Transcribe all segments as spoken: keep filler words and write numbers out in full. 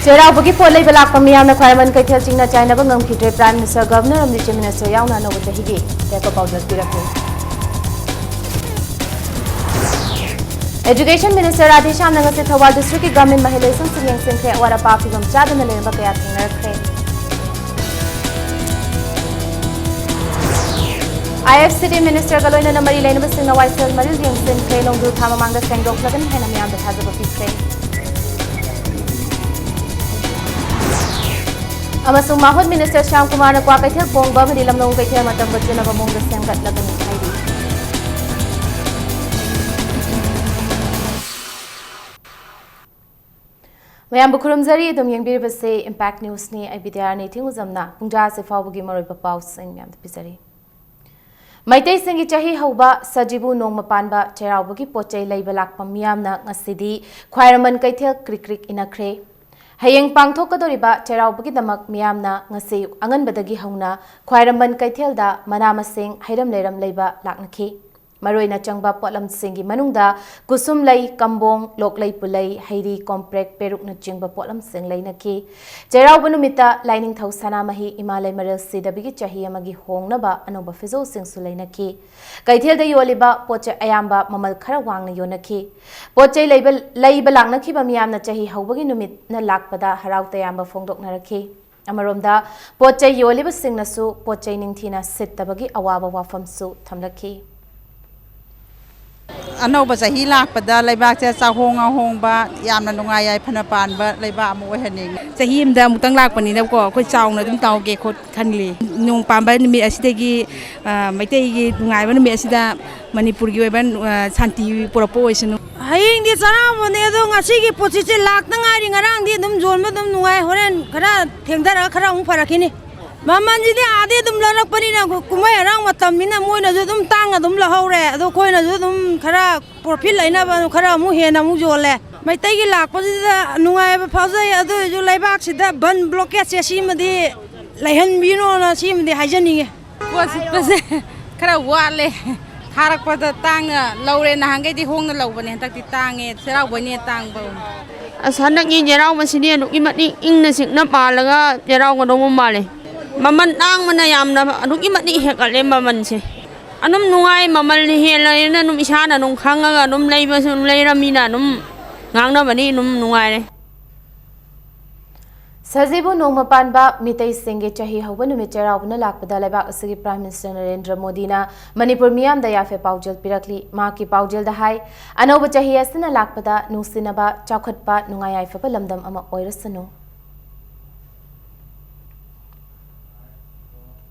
ꯆꯩꯔꯥꯎꯕꯒꯤ ꯄꯣꯠ ꯂꯩꯕ ꯂꯥꯛꯄ ꯃꯤꯌꯥꯝꯅ ꯈ꯭ꯋꯥꯏꯔꯝꯕꯟ ꯀꯩꯊꯦꯜ ꯆꯤꯡꯅ ꯆꯥꯏꯅꯕ ꯉꯝꯈꯤꯗ꯭ꯔꯦ꯫ Prime Minister, Governor ꯑꯃꯗꯤ Chief Minister ꯌꯥꯎꯅ ꯑꯅꯧꯕ ꯆꯍꯤꯒꯤ diaper powder ꯄꯤꯔꯛꯂꯦ꯫ Education Minister ꯔꯥꯙꯦꯁ꯭ꯌꯥꯝꯅ ꯉꯁꯤ ꯊꯧꯕꯥꯜ districtꯀꯤ ꯒ꯭ꯔꯥꯃꯤꯟ ꯃꯍꯩꯂꯣꯏꯁꯪꯁꯤꯡ ꯌꯦꯡꯁꯤꯟꯈ꯭ꯔꯦ꯫ ꯑꯋꯥꯠ ꯑꯄꯥ ꯐꯤꯕꯝ ꯆꯥꯗꯅ ꯂꯩꯔꯝꯕ ꯀꯌꯥ ꯊꯦꯡꯅꯔꯛꯈ꯭ꯔꯦ꯫ IFCD Ministerꯒ ꯂꯣꯏꯅꯅ ꯃꯔꯤ ꯂꯩꯅꯕꯁꯤꯡꯅ ꯋꯥꯏꯁꯦꯜ ꯃꯔꯤꯜ ꯌꯦꯡꯁꯤꯟꯈ꯭ꯔꯦ꯫ ꯅꯣꯡꯖꯨ ꯊꯥ ꯃꯃꯥꯡꯗ ꯁꯦꯡꯗꯣꯛꯂꯒꯅꯤ ꯍꯥꯏꯅ ꯃꯤꯌꯥꯝꯗ ꯊꯥꯖꯕ ꯄꯤꯈ꯭ꯔꯦ꯫ ꯑꯃꯁꯨꯡ ꯃꯥꯍꯨꯠ Minister ꯁ꯭ꯌꯥꯝ ꯀꯨꯃꯥꯔꯅ ꯀ꯭ꯋꯥꯀꯩꯊꯦꯜ ꯄꯣꯡꯕ ꯑꯃꯗꯤ ꯂꯝꯂꯣꯡ ꯀꯩꯊꯦꯜ ꯃꯇꯝꯒ ꯆꯨꯅꯕ ꯃꯑꯣꯡꯗ ꯁꯦꯝꯒꯠꯂꯒꯅꯤ ꯍꯥꯏꯔꯤ꯫ ꯃꯌꯥꯝꯕꯨ ꯈꯨꯔꯨꯝꯖꯔꯤ꯫ ꯑꯗꯨꯝ ꯌꯦꯡꯕꯤꯔꯤꯕꯁꯤ Impact Newsꯅꯤ꯫ ꯑꯩ ꯕꯤꯗ꯭ꯌꯥꯔꯥꯅꯤ ꯊꯤꯡꯉꯨꯖꯝꯅ ꯄꯨꯡ ꯇꯔꯥꯁꯤ ꯐꯥꯎꯕꯒꯤ ꯃꯔꯨꯑꯣꯏꯕ ꯄꯥꯎꯁꯤꯡ ꯃꯌꯥꯝꯗ ꯄꯤꯖꯔꯤ꯫ ꯃꯩꯇꯩꯁꯤꯡꯒꯤ ꯆꯍꯤ ꯍꯧꯕ ꯁꯖꯤꯕꯨ ꯅꯣꯡꯃ ꯄꯥꯟꯕ ꯆꯩꯔꯥꯎꯕꯒꯤ ꯄꯣꯠ ꯆꯩ ꯂꯩꯕ ꯂꯥꯛꯄ ꯃꯤꯌꯥꯝꯅ ꯉꯁꯤꯗꯤ ꯈ꯭ꯋꯥꯏꯔꯝꯕꯟ ꯀꯩꯊꯦꯜ ꯀ꯭ꯔꯤꯛ ꯀ꯭ꯔꯤꯛ ꯏꯟꯅꯈ꯭ꯔꯦ꯫ ꯍꯌꯦꯡ ꯄꯥꯡꯊꯣꯛꯀꯗꯧꯔꯤꯕ ꯆꯩꯔꯥꯎꯕꯒꯤꯗꯃꯛ ꯃꯤꯌꯥꯝꯅ ꯉꯁꯤ ꯑꯌꯨꯛ ꯑꯉꯟꯕꯗꯒꯤ ꯍꯧꯅ ꯈ꯭ꯋꯥꯏꯔꯝꯕꯟ ꯀꯩꯊꯦꯜꯗ ꯃꯅꯥ ꯃꯁꯤꯡ, ꯍꯩꯔꯝ ꯂꯩꯔꯝ ꯂꯩꯕ ꯂꯥꯛꯅꯈꯤ꯫ ꯃꯔꯨꯑꯣꯏꯅ ꯆꯪꯕ ꯄꯣꯠꯂꯝꯁꯤꯡꯒꯤ ꯃꯅꯨꯡꯗ ꯀꯨꯁꯨꯝ ꯂꯩ, ꯀꯝꯕꯣꯡ, ꯂꯣꯛꯂꯩ ꯄꯨꯂꯩ, ꯍꯩꯔꯤ, ꯀꯣꯝꯄ꯭ꯔꯦꯛ, ꯄꯦꯔꯨꯛꯅꯆꯤꯡꯕ ꯄꯣꯠꯂꯝꯁꯤꯡ ꯂꯩꯅꯈꯤ꯫ ꯆꯩꯔꯥꯎꯕ ꯅꯨꯃꯤꯠꯇ ꯂꯥꯏꯅꯤꯡꯊꯧ ꯁꯅꯥꯃꯍꯤ ꯏꯃꯥ ꯂꯩꯃꯔꯦꯜ ꯁꯤꯗꯕꯤꯒꯤ ꯆꯍꯤ ꯑꯃꯒꯤ ꯍꯣꯡꯅꯕ ꯑꯅꯧꯕ ꯐꯤꯖꯣꯜꯁꯤꯡꯁꯨ ꯂꯩꯅꯈꯤ꯫ ꯀꯩꯊꯦꯜꯗ ꯌꯣꯜꯂꯤꯕ ꯄꯣꯠ ꯆꯩ ꯑꯌꯥꯝꯕ ꯃꯃꯜ ꯈꯔ ꯋꯥꯡꯅ ꯌꯣꯟꯅꯈꯤ꯫ ꯄꯣꯠ ꯆꯩ ꯂꯩꯕ, ꯂꯩꯕ ꯂꯥꯛꯅꯈꯤꯕ ꯃꯤꯌꯥꯝꯅ ꯆꯍꯤ ꯍꯧꯕꯒꯤ ꯅꯨꯃꯤꯠꯅ ꯂꯥꯛꯄꯗ ꯍꯔꯥꯎ ꯇꯌꯥꯝꯕ ꯐꯣꯡꯗꯣꯛꯅꯔꯛꯈꯤ꯫ ꯑꯃꯔꯣꯝꯗ, ꯄꯣꯠ ꯆꯩ ꯌꯣꯜꯂꯤꯕꯁꯤꯡꯅꯁꯨ ꯄꯣꯠ ꯆꯩ ꯅꯤꯡꯊꯤꯅ ꯁꯤꯠꯇꯕꯒꯤ ꯑꯋꯥꯕ ꯋꯥꯐꯝꯁꯨ ꯊꯝꯂꯛꯈꯤ꯫ ꯑꯅꯧꯕ ꯆꯍꯤ ꯂꯥꯛꯄꯗ ꯂꯩꯕꯥꯛꯁꯦ ꯆꯥꯍꯣꯡ ꯉꯥꯍꯣꯡꯕ, ꯌꯥꯝꯅ ꯅꯨꯡꯉꯥꯏ ꯌꯥꯏꯐꯅ ꯄꯥꯟꯕ ꯂꯩꯕꯥꯛ ꯑꯃ ꯑꯣꯏꯍꯟꯅꯤꯡꯉꯤ꯫ ꯆꯍꯤ ꯑꯃꯗ ꯑꯃꯨꯛꯇꯪ ꯂꯥꯛꯄꯅꯤꯅꯀꯣ, ꯑꯩꯈꯣꯏ ꯆꯥꯎꯅ ꯑꯗꯨꯝ ꯇꯧꯒꯦ ꯈꯣꯠ ꯈꯜꯂꯤ꯫ ꯅꯣꯡ ꯄꯥꯟꯕ ꯅꯨꯃꯤꯠ ꯑꯁꯤꯗꯒꯤ, ꯑ, ꯃꯩꯇꯩꯒꯤ ꯅꯨꯡꯉꯥꯏꯕ ꯅꯨꯃꯤꯠ ꯑꯁꯤꯗ ꯃꯅꯤꯄꯨꯔꯒꯤ ꯑꯣꯏꯕ, ꯑ, ꯁꯥꯟꯇꯤ ꯄꯨꯔꯛꯄ ꯑꯣꯏꯁꯅꯨ꯫ ꯍꯌꯦꯡꯗꯤ ꯆꯩꯔꯥꯎꯕꯅꯦ, ꯑꯗꯣ ꯉꯁꯤꯒꯤ ꯄꯣꯠꯁꯤꯠꯁꯦ ꯂꯥꯛꯇ ꯉꯥꯏꯔꯤ꯫ ꯉꯔꯥꯡꯗꯤ ꯑꯗꯨꯝ ꯌꯣꯟꯕ ꯑꯗꯨꯝ ꯅꯨꯡꯉꯥꯏ, ꯍꯣꯔꯦꯟ ꯈꯔ ꯊꯦꯡꯊꯔꯒ ꯈꯔ ꯑꯃꯨꯛ ꯐꯔꯛꯈꯤꯅꯤ꯫ ꯃꯃꯜꯁꯤꯗꯤ ꯑꯥꯗꯩ ꯑꯗꯨꯝ ꯂꯧꯔꯛꯄꯅꯤꯅ, ꯀꯨꯝꯍꯩ ꯍꯔꯥꯎ ꯃꯇꯝꯅꯤꯅ ꯃꯣꯏꯅꯁꯨ ꯑꯗꯨꯝ ꯇꯥꯡꯅ ꯑꯗꯨꯝ ꯂꯧꯍꯧꯔꯦ, ꯑꯗꯣ ꯑꯩꯈꯣꯏꯅꯁꯨ ꯑꯗꯨꯝ ꯈꯔ profit ꯂꯩꯅꯕ ꯈꯔ ꯑꯃꯨꯛ ꯍꯦꯟꯅ ꯑꯃꯨꯛ ꯌꯣꯜꯂꯦ꯫ ꯃꯩꯇꯩꯒꯤ ꯂꯥꯛꯄꯁꯤꯗ ꯅꯨꯡꯉꯥꯏꯕ ꯐꯥꯎꯖꯩ, ꯑꯗꯨ ꯑꯣꯏꯔꯁꯨ ꯂꯩꯕꯥꯛꯁꯤꯗ ꯕꯟ blockade ꯁꯦ ꯁꯤꯃꯗꯤ ꯂꯩꯍꯟꯕꯤꯅꯣꯅ ꯁꯤꯃꯗꯤ ꯍꯥꯏꯖꯅꯤꯡꯉꯤ꯫ ꯄꯣꯠ ꯁꯤꯠꯄꯁꯦ ꯈꯔ ꯋꯥꯠꯂꯦ, ꯊꯥꯔꯛꯄꯗ ꯇꯥꯡꯅ ꯂꯧꯔꯦ, ꯅꯍꯥꯟꯈꯩꯗꯤ ꯍꯣꯡꯅ ꯂꯧꯕꯅꯦ, ꯍꯟꯗꯛꯇꯤ ꯇꯥꯡꯉꯦ, ꯆꯩꯔꯥꯎꯕꯩꯅꯦ ꯇꯥꯡꯕ꯫ ꯑꯁ, ꯍꯟꯗꯛꯀꯤ ꯆꯩꯔꯥꯎꯕꯁꯤꯗꯤ ꯑꯗꯨꯛꯀꯤ ꯃꯇꯤꯛ ꯏꯪꯅ ꯆꯤꯛꯅ ꯄꯥꯜꯂꯒ ꯆꯩꯔꯥꯎꯒꯗꯧꯕ ꯃꯥꯜꯂꯦ꯫ ꯃꯃꯜ ꯇꯥꯡꯕꯅ ꯌꯥꯝꯅ ꯑꯗꯨꯛꯀꯤ ꯃꯇꯤꯛ ꯍꯦꯟꯒꯠꯂꯦ ꯃꯃꯜꯁꯦ꯫ ꯑꯗꯨꯝ ꯅꯨꯡꯉꯥꯏ, ꯃꯃꯜ ꯍꯦꯜꯂꯦꯅ ꯑꯗꯨꯝ ꯏꯁꯥꯅ ꯑꯗꯨꯝ ꯈꯪꯉꯒ ꯑꯗꯨꯝ ꯂꯩꯕꯁꯨ ꯑꯗꯨꯝ ꯂꯩꯔꯃꯤꯅ ꯑꯗꯨꯝ ꯉꯥꯡꯅꯕꯅꯤ, ꯑꯗꯨꯝ ꯅꯨꯡꯉꯥꯏꯔꯦ꯫ ꯁꯖꯤꯕꯨ ꯅꯣꯡꯃ ꯄꯥꯟꯕ ꯃꯤꯇꯩꯁꯤꯡꯒꯤ ꯆꯍꯤ ꯍꯧꯕ ꯅꯨꯃꯤꯠ ꯆꯩꯔꯥꯎꯕꯅ ꯂꯥꯛꯄꯗ ꯂꯩꯕꯥꯛ ꯑꯁꯤꯒꯤ Prime Minister ꯅꯔꯦꯟꯗ꯭ꯔ ꯃꯣꯗꯤꯅ ꯃꯅꯤꯄꯨꯔ ꯃꯤꯌꯥꯝꯗ ꯌꯥꯏꯐ ꯄꯥꯎꯖꯦꯜ ꯄꯤꯔꯛꯂꯤ꯫ ꯃꯍꯥꯛꯀꯤ ꯄꯥꯎꯖꯦꯜꯗ ꯍꯥꯏ, ꯑꯅꯧꯕ ꯆꯍꯤ ꯑꯁꯤꯅ ꯂꯥꯛꯄꯗ ꯅꯨꯡꯁꯤꯅꯕ, ꯆꯥꯎꯈꯠꯄ, ꯅꯨꯡꯉꯥꯏ ꯌꯥꯏꯐꯕ ꯂꯝꯗꯝ ꯑꯃ ꯑꯣꯏꯔꯁꯅꯨ꯫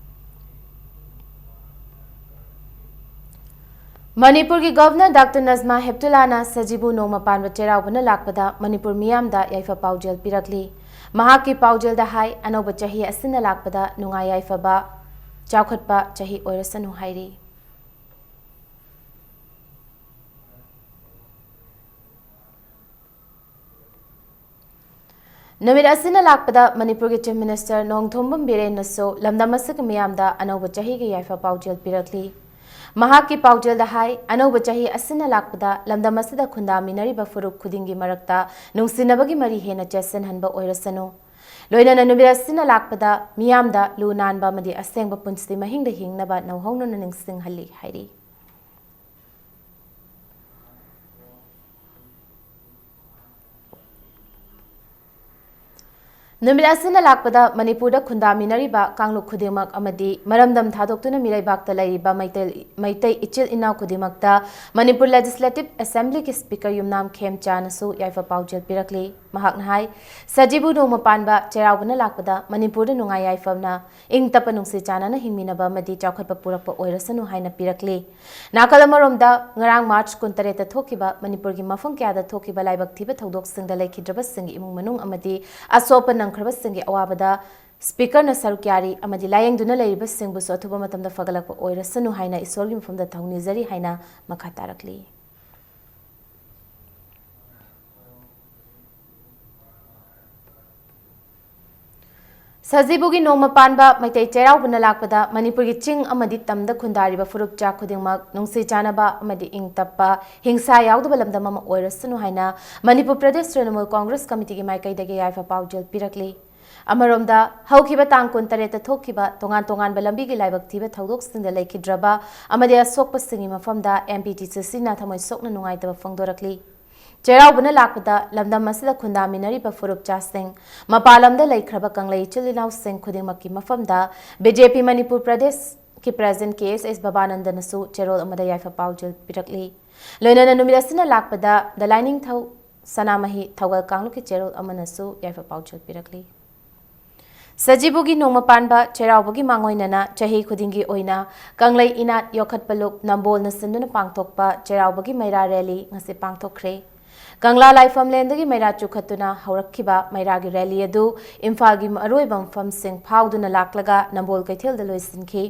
ꯃꯅꯤꯄꯨꯔꯒꯤ Governor ꯗꯥꯛꯇꯔ ꯅꯖꯃꯥ ꯍꯦꯞꯇꯨꯂꯥꯅ ꯁꯖꯤꯕꯨ ꯅꯣꯡꯃ ꯄꯥꯟꯕ ꯆꯩꯔꯥꯎꯕꯅ ꯂꯥꯛꯄꯗ ꯃꯅꯤꯄꯨꯔ ꯃꯤꯌꯥꯝꯗ ꯌꯥꯏꯐ ꯄꯥꯎꯖꯦꯜ ꯄꯤꯔꯛꯂꯤ꯫ ꯃꯍꯥꯛꯀꯤ ꯄꯥꯎꯖꯦꯜꯗ ꯍꯥꯏ, ꯑꯅꯧꯕ ꯆꯍꯤ ꯑꯁꯤꯅ ꯂꯥꯛꯄꯗ ꯅꯨꯡꯉꯥꯏ ꯌꯥꯏꯐꯕ, ꯆꯥꯎꯈꯠꯄ ꯆꯍꯤ ꯑꯣꯏꯔꯁꯅꯨ ꯍꯥꯏꯔꯤ꯫ ꯅꯨꯃꯤꯠ ꯑꯁꯤꯅ ꯂꯥꯛꯄꯗ ꯃꯅꯤꯄꯨꯔꯒꯤ Chief Minister ꯅꯣꯡꯊꯣꯝꯕꯝ ꯕꯤꯔꯦꯟꯅꯁꯨ ꯂꯝꯗꯝ ꯑꯁꯤꯒꯤ ꯃꯤꯌꯥꯝꯗ ꯑꯅꯧꯕ ꯆꯍꯤꯒꯤ ꯌꯥꯏꯐ ꯄꯥꯎꯖꯦꯜ ꯄꯤꯔꯛꯂꯤ꯫ ꯃꯍꯥꯛꯀꯤ ꯄꯥꯎꯖꯦꯜꯗ ꯍꯥꯏ, ꯑꯅꯧꯕ ꯆꯍꯤ ꯑꯁꯤꯅ ꯂꯥꯛꯄꯗ ꯂꯝꯗꯝ ꯑꯁꯤꯗ ꯈꯨꯟꯗꯥꯃꯤꯟꯅꯔꯤꯕ ꯐꯨꯔꯨꯞ ꯈꯨꯗꯤꯡꯒꯤ ꯃꯔꯛꯇ ꯅꯨꯡꯁꯤꯅꯕꯒꯤ ꯃꯔꯤ ꯍꯦꯟꯅ ꯆꯦꯠꯁꯤꯟꯍꯟꯕ ꯑꯣꯏꯔꯁꯅꯨ꯫ ꯂꯣꯏꯅꯅ ꯅꯨꯃꯤꯠ ꯑꯁꯤꯅ ꯂꯥꯛꯄꯗ ꯃꯤꯌꯥꯝꯗ ꯂꯨ ꯅꯥꯟꯕ ꯑꯃꯗꯤ ꯑꯁꯦꯡꯕ ꯄꯨꯟꯁꯤ ꯃꯍꯤꯡꯗ ꯍꯤꯡꯅꯕ ꯅꯧꯍꯧꯅꯅ ꯅꯤꯡꯁꯤꯡꯍꯜꯂꯤ ꯍꯥꯏꯔꯤ꯫ ꯅꯨꯃꯤꯠ ꯑꯁꯤꯅ ꯂꯥꯛꯄꯗ ꯃꯅꯤꯄꯨꯔꯗ ꯈꯨꯟꯗꯥꯃꯤꯟꯅꯔꯤꯕ ꯀꯥꯡꯂꯨꯞ ꯈꯨꯗꯤꯡꯃꯛ ꯑꯃꯗꯤ ꯃꯔꯝꯗꯝ ꯊꯥꯗꯣꯛꯇꯨꯅ ꯃꯤꯔꯩꯕꯥꯛꯇ ꯂꯩꯔꯤꯕ ꯃꯩꯇꯩ, ꯃꯩꯇꯩ ꯏꯆꯤꯜ ꯏꯅꯥꯎ ꯈꯨꯗꯤꯡꯃꯛꯇ ꯃꯅꯤꯄꯨꯔ Legislative Assemblyꯒꯤ Speaker ꯌꯨꯝꯅꯥꯝ ꯈꯦꯝꯆꯥꯅꯁꯨ ꯌꯥꯏꯐ ꯄꯥꯎꯖꯦꯜ ꯄꯤꯔꯛꯂꯤ꯫ ꯃꯍꯥꯛꯅ ꯍꯥꯏ, ꯁꯖꯤꯕꯨ ꯅꯣꯡꯃ ꯄꯥꯟꯕ ꯆꯩꯔꯥꯎꯕꯅ ꯂꯥꯛꯄꯗ ꯃꯅꯤꯄꯨꯔꯗ ꯅꯨꯡꯉꯥꯏ ꯌꯥꯏꯐꯅ ꯏꯪ ꯇꯞꯄ ꯅꯨꯡꯁꯤ ꯆꯥꯟꯅꯅ ꯍꯤꯡꯃꯤꯟꯅꯕ ꯑꯃꯗꯤ ꯆꯥꯎꯈꯠꯄ ꯄꯨꯔꯛꯄ ꯑꯣꯏꯔꯁꯅꯨ ꯍꯥꯏꯅ ꯄꯤꯔꯛꯂꯤ꯫ ꯅꯥꯀꯜ ꯑꯃꯔꯣꯝꯗ, ꯉꯔꯥꯡ March ꯀꯨꯟꯇꯔꯦꯠꯇ ꯊꯣꯛꯈꯤꯕ ꯃꯅꯤꯄꯨꯔꯒꯤ ꯃꯐꯝ ꯀꯌꯥꯗ ꯊꯣꯛꯈꯤꯕ ꯂꯥꯏꯕꯛ ꯊꯤꯕ ꯊꯧꯗꯣꯛꯁꯤꯡꯗ ꯂꯩꯈꯤꯗ꯭ꯔꯕꯁꯤꯡꯒꯤ ꯏꯃꯨꯡ ꯃꯅꯨꯡ ꯑꯃꯗꯤ ꯑꯁꯣꯛ ꯑꯄꯟ ꯅꯪꯈ꯭ꯔꯕꯁꯤꯡꯒꯤ ꯑꯋꯥꯕꯗ Speakerꯅ ꯁꯔꯨꯛ ꯌꯥꯔꯤ ꯑꯃꯗꯤ ꯂꯥꯌꯦꯡꯗꯨꯅ ꯂꯩꯔꯤꯕꯁꯤꯡꯕꯨꯁꯨ ꯑꯊꯨꯕ ꯃꯇꯝꯗ ꯐꯒꯠꯂꯛꯄ ꯑꯣꯏꯔꯁꯅꯨ ꯍꯥꯏꯅ ꯏꯁꯣꯔꯒꯤ ꯃꯐꯝꯗ ꯊꯧꯅꯤꯖꯔꯤ ꯍꯥꯏꯅ ꯃꯈꯥ ꯇꯥꯔꯛꯂꯤ꯫ ꯁꯖꯤꯕꯨꯒꯤ ꯅꯣꯡꯃ ꯄꯥꯟꯕ ꯃꯩꯇꯩ ꯆꯩꯔꯥꯎꯕꯅ ꯂꯥꯛꯄꯗ ꯃꯅꯤꯄꯨꯔꯒꯤ ꯆꯤꯡ ꯑꯃꯗꯤ ꯇꯝꯗ ꯈꯨꯟꯗꯥꯔꯤꯕ ꯐꯨꯔꯨꯞꯆꯥ ꯈꯨꯗꯤꯡꯃꯛ ꯅꯨꯡꯁꯤ ꯆꯥꯟꯅꯕ ꯑꯃꯗꯤ ꯏꯪ ꯇꯞꯄ, ꯍꯤꯡꯁꯥ ꯌꯥꯎꯗꯕ ꯂꯝꯗꯝ ꯑꯃ ꯑꯣꯏꯔꯁꯅꯨ ꯍꯥꯏꯅ ꯃꯅꯤꯄꯨꯔ ꯄ꯭ꯔꯗꯦꯁ ꯇ꯭ꯔꯤꯅꯃꯨꯜ ꯀꯣꯡꯒ꯭ꯔꯦꯁ ꯀꯃꯤꯇꯤꯒꯤ ꯃꯥꯏꯀꯩꯗꯒꯤ ꯌꯥꯏꯐ ꯄꯥꯎꯖꯦꯜ ꯄꯤꯔꯛꯂꯤ꯫ ꯑꯃꯔꯣꯝꯗ, ꯍꯧꯈꯤꯕ ꯇꯥꯡ ꯀꯨꯟꯇꯔꯦꯠꯇ ꯊꯣꯛꯈꯤꯕ ꯇꯣꯉꯥꯟ ꯇꯣꯉꯥꯟꯕ ꯂꯝꯕꯤꯒꯤ ꯂꯥꯏꯕꯛ ꯊꯤꯕ ꯊꯧꯗꯣꯛꯁꯤꯡꯗ ꯂꯩꯈꯤꯗ꯭ꯔꯕ ꯑꯃꯗꯤ ꯑꯁꯣꯛꯄꯁꯤꯡꯒꯤ ꯃꯐꯝꯗ M P T C Cꯅ ꯊꯃꯣꯏ ꯁꯣꯛꯅ ꯅꯨꯡꯉꯥꯏꯇꯕ ꯐꯣꯡꯗꯣꯔꯛꯂꯤ꯫ ꯆꯩꯔꯥꯎꯕꯅ ꯂꯥꯛꯄꯗ ꯂꯝꯗꯝ ꯑꯁꯤꯗ ꯈꯨꯟꯗꯥꯃꯤꯟꯅꯔꯤꯕ ꯐꯨꯔꯨꯞꯆꯥꯁꯤꯡ, ꯃꯄꯥꯟ ꯂꯝꯗ ꯂꯩꯈ꯭ꯔꯕ ꯀꯪꯂꯩ ꯏꯆꯤꯜ ꯏꯅꯥꯎꯁꯤꯡ ꯈꯨꯗꯤꯡꯃꯛꯀꯤ ꯃꯐꯝꯗ B J P ꯃꯅꯤꯄꯨꯔ ꯄ꯭ꯔꯗꯦꯁꯀꯤ ꯄ꯭ꯔꯦꯁꯤꯗꯦꯟꯠ K S S ꯕꯕꯥꯅꯟꯗꯅꯁꯨ ꯆꯦꯔꯣꯜ ꯑꯃꯗ ꯌꯥꯏꯐ ꯄꯥꯎꯖꯦꯜ ꯄꯤꯔꯛꯂꯤ꯫ ꯂꯣꯏꯅꯅ ꯅꯨꯃꯤꯠ ꯑꯁꯤꯅ ꯂꯥꯛꯄꯗ ꯗ ꯂꯥꯏꯅꯤꯡꯊꯧ ꯁꯅꯥꯃꯍꯤ ꯊꯧꯒꯜ ꯀꯥꯡꯂꯨꯞꯀꯤ ꯆꯦꯔꯣꯜ ꯑꯃꯅꯁꯨ ꯌꯥꯏꯐ ꯄꯥꯎꯖꯦꯜ ꯄꯤꯔꯛꯂꯤ꯫ ꯁꯖꯤꯕꯨꯒꯤ ꯅꯣꯡꯃ ꯄꯥꯟꯕ ꯆꯩꯔꯥꯎꯕꯒꯤ ꯃꯥꯡꯑꯣꯏꯅꯅ ꯆꯍꯤ ꯈꯨꯗꯤꯡꯒꯤ ꯑꯣꯏꯅ ꯀꯪꯂꯩ ꯏꯅꯥꯠ ꯌꯣꯛꯈꯠꯄ ꯂꯨꯞ ꯅꯝꯕꯣꯜꯅ ꯁꯤꯟꯗꯨꯅ ꯄꯥꯡꯊꯣꯛꯄ ꯆꯩꯔꯥꯎꯕꯒꯤ ꯃꯩꯔꯥ ꯔꯦꯂꯤ ꯉꯁꯤ ꯄꯥꯡꯊꯣꯛꯈ꯭ꯔꯦ꯫ ꯀꯪꯂꯥ ꯂꯥꯏꯐꯝꯂꯦꯟꯗꯒꯤ ꯃꯩꯔꯥ ꯆꯨꯈꯠꯇꯨꯅ ꯍꯧꯔꯛꯈꯤꯕ ꯃꯩꯔꯥꯒꯤ ꯔꯦꯂꯤ ꯑꯗꯨ ꯏꯝꯐꯥꯜꯒꯤ ꯑꯔꯣꯏꯕ ꯃꯐꯝꯁꯤꯡ ꯐꯥꯎꯗꯨꯅ ꯂꯥꯛꯂꯒ ꯅꯝꯕꯣꯜ ꯀꯩꯊꯦꯜꯗ ꯂꯣꯏꯁꯤꯟꯈꯤ꯫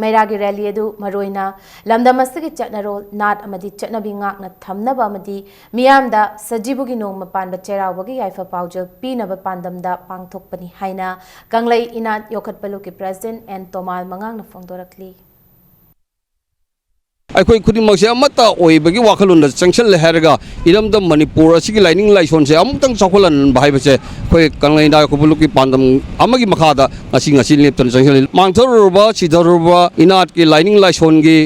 ꯃꯩꯔꯥꯒꯤ ꯔꯦꯂꯤ ꯑꯗꯨ ꯃꯔꯨꯑꯣꯏꯅ ꯂꯝꯗꯝ ꯑꯁꯤꯒꯤ ꯆꯠꯅꯔꯣꯜ, ꯅꯥꯠ ꯑꯃꯗꯤ ꯆꯠꯅꯕꯤ ꯉꯥꯛꯅ ꯊꯝꯅꯕ ꯑꯃꯗꯤ ꯃꯤꯌꯥꯝꯗ ꯁꯖꯤꯕꯨꯒꯤ ꯅꯣꯡꯃ ꯄꯥꯟꯕ ꯆꯩꯔꯥꯎꯕꯒꯤ ꯌꯥꯏꯐ ꯄꯥꯎꯖꯦꯜ ꯄꯤꯅꯕ ꯄꯥꯟꯗꯝꯗ ꯄꯥꯡꯊꯣꯛꯄꯅꯤ ꯍꯥꯏꯅ ꯀꯪꯂꯩ ꯏꯅꯥꯠ ꯌꯣꯛꯈꯠꯄ ꯂꯨꯞꯀꯤ ꯄ꯭ꯔꯦꯁꯤꯗꯦꯟꯠ ꯑꯦꯟ ꯇꯣꯃꯥꯜ ꯃꯉꯥꯡꯅ ꯐꯣꯡꯗꯣꯔꯛꯂꯤ꯫ ꯑꯩꯈꯣꯏ ꯈꯨꯗꯤꯡꯃꯛꯁꯦ ꯑꯃꯠꯇ ꯑꯣꯏꯕꯒꯤ ꯋꯥꯈꯜꯂꯣꯟꯗ ꯆꯪꯁꯤꯜꯂꯦ ꯍꯥꯏꯔꯒ ꯏꯔꯝꯗꯝ ꯃꯅꯤꯄꯨꯔ ꯑꯁꯤꯒꯤ ꯂꯥꯏꯅꯤꯡ ꯂꯥꯏꯁꯣꯟꯁꯦ ꯑꯃꯨꯛꯇꯪ ꯆꯥꯎꯈꯠꯍꯟꯕ ꯍꯥꯏꯕꯁꯦ ꯑꯩꯈꯣꯏ ꯀꯪꯂꯩ ꯏꯅꯥꯠ ꯌꯣꯛꯈꯠꯄ ꯂꯨꯞꯀꯤ ꯄꯥꯟꯗꯝ ꯑꯃꯒꯤ ꯃꯈꯥꯗ ꯉꯁꯤ, ꯉꯁꯤ ꯂꯦꯞꯇꯅ ꯆꯪꯁꯤꯜꯂꯤ꯫ ꯃꯥꯡꯊꯔꯨꯔꯕ, ꯁꯤꯊꯔꯨꯔꯕ ꯏꯅꯥꯠꯀꯤ ꯂꯥꯏꯅꯤꯡ ꯂꯥꯏꯁꯣꯟꯒꯤ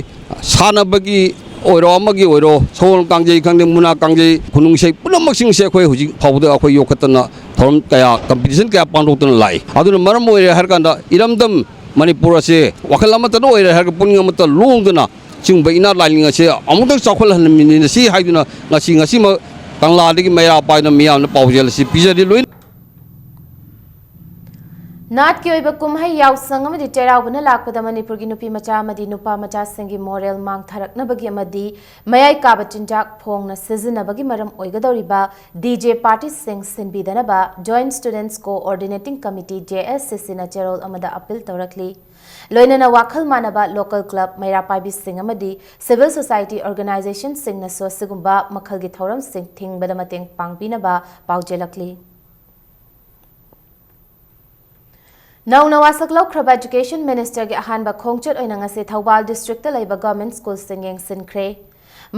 ꯁꯥꯟꯅꯕꯒꯤ ꯑꯣꯏꯔꯣ, ꯑꯃꯒꯤ ꯑꯣꯏꯔꯣ, ꯁꯒꯣꯜ ꯀꯥꯡꯖꯩ ꯈꯪꯗꯦ, ꯃꯨꯛꯅꯥ ꯀꯥꯡꯖꯩ, ꯈꯨꯅꯨꯡ ꯏꯁꯩ ꯄꯨꯝꯅꯃꯛꯁꯤꯡꯁꯦ ꯑꯩꯈꯣꯏ ꯍꯧꯖꯤꯛ ꯐꯥꯎꯕꯗ ꯑꯩꯈꯣꯏ ꯌꯣꯛꯈꯠꯇꯅ ꯊꯧꯔꯝ ꯀꯌꯥ, competition ꯀꯌꯥ ꯄꯥꯡꯊꯣꯛꯇꯅ ꯂꯥꯛꯏ꯫ ꯑꯗꯨꯅ ꯃꯔꯝ ꯑꯣꯏꯔꯦ ꯍꯥꯏꯔ ꯀꯥꯟꯗ ꯏꯔꯝꯗꯝ ꯃꯅꯤꯄꯨꯔ ꯑꯁꯦ ꯋꯥꯈꯜ ꯑꯃꯠꯇꯅ ꯑꯣꯏꯔꯦ ꯍꯥꯏꯔꯒ ꯄꯨꯛꯅꯤꯡ ꯑꯃꯠꯇ ꯂꯣꯡꯗꯅ ꯁꯤꯒꯨꯝꯕ ꯏꯅꯥꯠ ꯂꯥꯏꯅꯤꯡ ꯑꯁꯦ ꯑꯃꯨꯛꯇꯪ ꯆꯥꯎꯈꯠꯍꯟꯃꯤꯟꯅꯁꯤ ꯍꯥꯏꯗꯨꯅ ꯉꯁꯤ, ꯉꯁꯤꯃꯛ ꯀꯪꯂꯥꯗꯒꯤ ꯃꯩꯔꯥ ꯄꯥꯏꯗꯨꯅ ꯃꯤꯌꯥꯝꯅ ꯄꯥꯎꯖꯦꯜ ꯑꯁꯤ ꯄꯤꯖꯔꯤ꯫ ꯂꯣꯏꯅ ꯅꯥꯠꯀꯤ ꯑꯣꯏꯕ ꯀꯨꯝꯍꯩ ꯌꯥꯎꯁꯪ ꯑꯃꯗꯤ ꯆꯩꯔꯥꯎꯕꯅ ꯂꯥꯛꯄꯗ ꯃꯅꯤꯄꯨꯔꯒꯤ ꯅꯨꯄꯤ ꯃꯆꯥ ꯑꯃꯗꯤ ꯅꯨꯄꯥ ꯃꯆꯥꯁꯤꯡꯒꯤ ꯃꯣꯔꯦꯜ ꯃꯥꯡꯊꯔꯛꯅꯕꯒꯤ ꯑꯃꯗꯤ ꯃꯌꯥꯏ ꯀꯥꯕ ꯆꯤꯟꯖꯥꯛ ꯐꯣꯡꯅ ꯁꯤꯖꯤꯟꯅꯕꯒꯤ ꯃꯔꯝ ꯑꯣꯏꯒꯗꯧꯔꯤꯕ D J partyꯁꯤꯡ ꯁꯤꯟꯕꯤꯗꯅꯕ Joint Students Coordinating Committee, J S C Cꯅ ꯆꯦꯔꯣꯜ ꯑꯃꯗ appeal ꯇꯧꯔꯛꯂꯤ꯫ ꯂꯣꯏꯅꯅ ꯋꯥꯈꯜ ꯃꯥꯟꯅꯕ local club ꯃꯩꯔꯥ ꯄꯥꯏꯕꯤꯁꯤꯡ ꯑꯃꯗꯤ civil society organizationꯁꯤꯡꯅꯁꯨ ꯑꯁꯤꯒꯨꯝꯕ ꯃꯈꯜꯒꯤ ꯊꯧꯔꯝꯁꯤꯡ ꯊꯤꯡꯕꯗ ꯃꯇꯦꯡ ꯄꯥꯡꯕꯤꯅꯕ ꯄꯥꯎꯖꯦꯜꯂꯛꯂꯤ꯫ ꯅꯧꯅ ꯋꯥꯁꯛ ꯂꯧꯈ꯭ꯔꯕ Education Minister ꯒꯤ ꯑꯍꯥꯟꯕ ꯈꯣꯡꯆꯠ ꯑꯣꯏꯅ ꯉꯁꯤ ꯊꯧꯕꯥꯜ district ꯇ ꯂꯩꯕ government school ꯁꯤꯡ ꯌꯦꯡꯁꯤꯟꯈ꯭ꯔꯦ꯫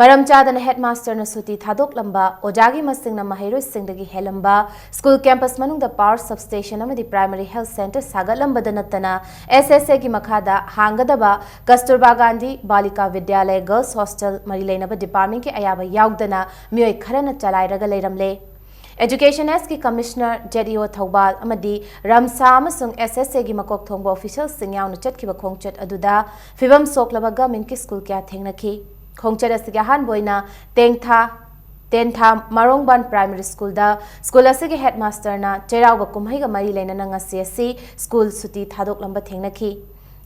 ꯃꯔꯝ ꯆꯥꯗꯅ headmaster ꯅ ꯁꯨꯇꯤ ꯊꯥꯗꯣꯛꯂꯝꯕ, ꯑꯣꯖꯥꯒꯤ ꯃꯁꯤꯡꯅ ꯃꯍꯩꯔꯣꯏꯁꯤꯡꯗꯒꯤ ꯍꯦꯜꯂꯝꯕ, school campus ꯃꯅꯨꯡꯗ power substation ꯑꯃꯗꯤ primary health centre ꯁꯥꯒꯠꯂꯝꯕꯗ ꯅꯠꯇꯅ S S A ꯒꯤ ꯃꯈꯥꯗ ꯍꯥꯡꯒꯗꯕ ꯀꯁꯇꯨꯔꯕꯥ ꯒꯥꯟꯙꯤ ꯕꯥꯂꯤꯀꯥ ꯕꯤꯗ꯭ꯌꯥꯂꯌ girls hostel ꯃꯔꯤ ꯂꯩꯅꯕ department ꯀꯤ ꯑꯌꯥꯕ ꯌꯥꯎꯗꯅ ꯃꯤꯑꯣꯏ ꯈꯔꯅ ꯆꯂꯥꯏꯔꯒ ꯂꯩꯔꯝꯂꯦ꯫ Education S ꯀꯤ Commissioner, Z E O Thoubal ꯑꯃꯗꯤ ꯔꯝꯁꯥ ꯑꯃꯁꯨꯡ S S A ꯒꯤ ꯃꯀꯣꯛ ꯊꯣꯡꯕ official ꯁꯤꯡ ꯌꯥꯎꯅ ꯆꯠꯈꯤꯕ ꯈꯣꯡꯆꯠ ꯑꯗꯨꯗ ꯐꯤꯕꯝ ꯁꯣꯛꯂꯕ government ꯀꯤ school ꯀꯌꯥ ꯊꯦꯡꯅꯈꯤ꯫ ꯈꯣꯡꯆꯠ ꯑꯁꯤꯒꯤ ꯑꯍꯥꯟꯕ ꯑꯣꯏꯅ ꯇꯦꯡꯊꯥ, ꯇꯦꯟꯊꯥ ꯃꯔꯣꯡꯕꯥꯟ primary school ꯗ school ꯑꯁꯤꯒꯤ headmaster ꯅ ꯆꯩꯔꯥꯎꯕ ꯀꯨꯝꯍꯩꯒ ꯃꯔꯤ ꯂꯩꯅꯅ ꯉꯁꯤ ꯑꯁꯤ school ꯁꯨꯇꯤ ꯊꯥꯗꯣꯛꯂꯝꯕ ꯊꯦꯡꯅꯈꯤ꯫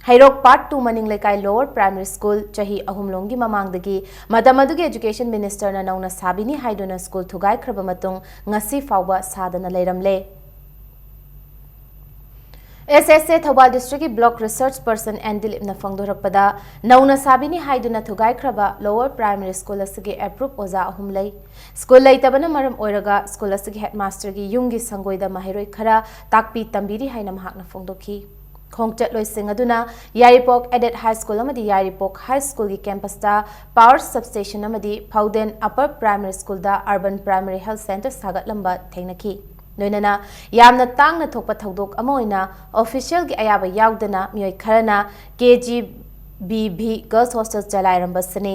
ꯍꯩꯔꯣꯛ Part two ꯃꯅꯤꯡ ꯂꯩꯀꯥꯏ Lower Primary School ꯆꯍꯤ ꯑꯍꯨꯝ ꯂꯣꯝꯒꯤ ꯃꯃꯥꯡꯗꯒꯤ ꯃꯇꯝ ꯑꯗꯨꯒꯤ Education Minister ꯅ ꯅꯧꯅ ꯁꯥꯕꯤꯅꯤ ꯍꯥꯏꯗꯨꯅ school ꯊꯨꯒꯥꯏꯈ꯭ꯔꯕ ꯃꯇꯨꯡ ꯉꯁꯤ ꯐꯥꯎꯕ ꯁꯥꯗꯅ ꯂꯩꯔꯝꯂꯦ꯫ S S A Thoubal district ꯀꯤ block research person N ꯗꯤꯂꯤꯞꯅ ꯐꯣꯡꯗꯣꯔꯛꯄꯗ, ꯅꯧꯅ ꯁꯥꯕꯤꯅꯤ ꯍꯥꯏꯗꯨꯅ ꯊꯨꯒꯥꯏꯈ꯭ꯔꯕ Lower Primary School ꯑꯁꯤꯒꯤ approved ꯑꯣꯖꯥ ꯑꯍꯨꯝ ꯂꯩ꯫ School ꯂꯩꯇꯕꯅ ꯃꯔꯝ ꯑꯣꯏꯔꯒ school ꯑꯁꯤꯒꯤ headmaster ꯒꯤ ꯌꯨꯝꯒꯤ ꯁꯪꯒꯣꯏꯗ ꯃꯍꯩꯔꯣꯏ ꯈꯔ ꯇꯥꯛꯄꯤ ꯇꯝꯕꯤꯔꯤ ꯍꯥꯏꯅ ꯃꯍꯥꯛꯅ ꯐꯣꯡꯗꯣꯛꯈꯤ꯫ ꯈꯣꯡꯆꯠꯂꯣꯏꯁꯤꯡ ꯑꯗꯨꯅ ꯌꯥꯏꯔꯤꯄꯣꯛ Aided High School ꯑꯃꯗꯤ ꯌꯥꯏꯔꯤꯄꯣꯛ High School ꯒꯤ campus ꯇ power substation ꯑꯃꯗꯤ ꯐꯥꯎꯗꯦꯟ Upper Primary School ꯗ urban primary health centre ꯁꯥꯒꯠꯂꯝꯕ ꯊꯦꯡꯅꯈꯤ꯫ ꯂꯣꯏꯅꯅ ꯌꯥꯝꯅ ꯇꯥꯡꯅ ꯊꯣꯛꯄ ꯊꯧꯗꯣꯛ ꯑꯃ ꯑꯣꯏꯅ official ꯒꯤ ꯑꯌꯥꯕ ꯌꯥꯎꯗꯅ ꯃꯤꯑꯣꯏ ꯈꯔꯅ K G B V girls hostel ꯆꯂꯥꯏꯔꯝꯕꯁꯤꯅꯤ꯫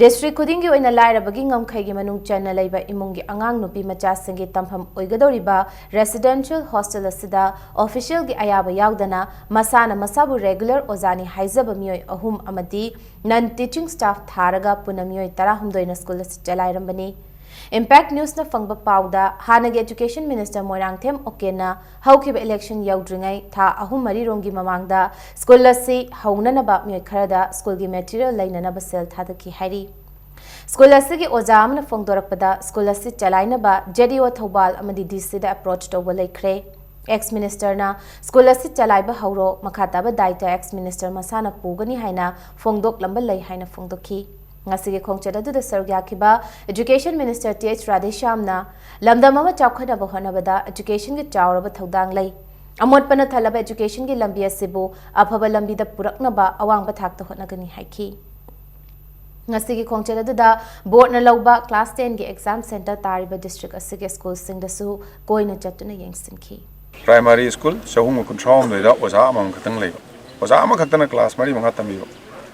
District ꯈꯨꯗꯤꯡꯒꯤ ꯑꯣꯏꯅ ꯂꯥꯏꯔꯕꯒꯤ ꯉꯝꯈꯩꯒꯤ ꯃꯅꯨꯡ ꯆꯟꯅ ꯂꯩꯕ ꯏꯃꯨꯡꯒꯤ ꯑꯉꯥꯡ ꯅꯨꯄꯤ ꯃꯆꯥꯁꯤꯡꯒꯤ ꯇꯝꯐꯝ ꯑꯣꯏꯒꯗꯧꯔꯤꯕ residential hostel ꯑꯁꯤꯗ official ꯒꯤ ꯑꯌꯥꯕ ꯌꯥꯎꯗꯅ ꯃꯁꯥꯅ ꯃꯁꯥꯕꯨ regular ꯑꯣꯖꯥꯅꯤ ꯍꯥꯏꯖꯕ ꯃꯤꯑꯣꯏ ꯑꯍꯨꯝ ꯑꯃꯗꯤ non teaching staff ꯊꯥꯔꯒ ꯄꯨꯟꯅ ꯃꯤꯑꯣꯏ ꯇꯔꯥꯍꯨꯝꯗꯣꯏꯅ school ꯑꯁꯤ ꯆꯂꯥꯏꯔꯝꯕꯅꯤ꯫ Impact News ꯅ ꯐꯪꯕ ꯄꯥꯎꯗ, ꯍꯥꯟꯅꯒꯤ Education Minister ꯃꯣꯏꯔꯥꯡꯊꯦꯝ ꯑꯣꯀꯦꯟꯅ ꯍꯧꯈꯤꯕ election ꯌꯧꯗ꯭ꯔꯤꯉꯩ ꯊꯥ ꯑꯍꯨꯝ ꯃꯔꯤ ꯔꯣꯝꯒꯤ ꯃꯃꯥꯡꯗ school ꯑꯁꯤ ꯍꯧꯅꯅꯕ ꯃꯤꯑꯣꯏ ꯈꯔꯗ school ꯒꯤ material ꯂꯩꯅꯅꯕ ꯁꯦꯜ ꯊꯥꯗꯈꯤ ꯍꯥꯏꯔꯤ꯫ School ꯑꯁꯤꯒꯤ ꯑꯣꯖꯥ ꯑꯃꯅ ꯐꯣꯡꯗꯣꯔꯛꯄꯗ, school ꯑꯁꯤ ꯆꯂꯥꯏꯅꯕ Z E O ꯊꯧꯕꯥꯜ ꯑꯃꯗꯤ D C ꯗ approach ꯇꯧꯕ ꯂꯩꯈ꯭ꯔꯦ꯫ Ex Minister ꯅ school ꯑꯁꯤ ꯆꯂꯥꯏꯕ ꯍꯧꯔꯣ, ꯃꯈꯥ ꯇꯥꯕ ꯗꯥꯏꯇ ex minister ꯃꯁꯥꯅ ꯄꯨꯒꯅꯤ ꯍꯥꯏꯅ ꯐꯣꯡꯗꯣꯛꯂꯝꯕ ꯂꯩ ꯍꯥꯏꯅ ꯐꯣꯡꯗꯣꯛꯈꯤ꯫ ꯉꯁꯤꯒꯤ ꯈꯣꯡꯆꯠ ꯑꯗꯨꯗ ꯁꯔꯨꯛ ꯌꯥꯈꯤꯕ Education Minister T H ꯔꯥꯙꯦꯁ꯭ꯌꯥꯝꯅ, ꯂꯝꯗꯝ ꯑꯃ ꯆꯥꯎꯈꯠꯅꯕ ꯍꯣꯠꯅꯕꯗ education ꯒꯤ ꯆꯥꯎꯔꯕ ꯊꯧꯗꯥꯡ ꯂꯩ꯫ ꯑꯃꯣꯠꯄꯅ ꯊꯜꯂꯕ educationꯒꯤ ꯂꯝꯕꯤ ꯑꯁꯤꯕꯨ ꯑꯐꯕ ꯂꯝꯕꯤꯗ ꯄꯨꯔꯛꯅꯕ ꯑꯋꯥꯡꯕ ꯊꯥꯛꯇ ꯍꯣꯠꯅꯒꯅꯤ ꯍꯥꯏꯈꯤ꯫ ꯉꯁꯤꯒꯤ ꯈꯣꯡꯆꯠ ꯑꯗꯨꯗ boardꯅ ꯂꯧꯕ class tenꯒꯤ exam centre ꯇꯥꯔꯤꯕ district ꯑꯁꯤꯒꯤ schoolꯁꯤꯡꯗꯁꯨ ꯀꯣꯏꯅ ꯆꯠꯇꯨꯅ ꯌꯦꯡꯁꯤꯟꯈꯤ꯫ Primary school ꯆꯍꯨꯝꯒ ꯀꯨꯟꯊ꯭ꯔꯥ ꯍꯨꯝꯗꯣꯏꯗ ꯑꯣꯖꯥ ꯑꯃꯃꯝ ꯈꯛꯇꯪ ꯂꯩꯕ, ꯑꯣꯖꯥ ꯑꯃꯈꯛꯇꯅ class ꯃꯔꯤ ꯃꯉꯥ ꯇꯝꯕꯤꯕ,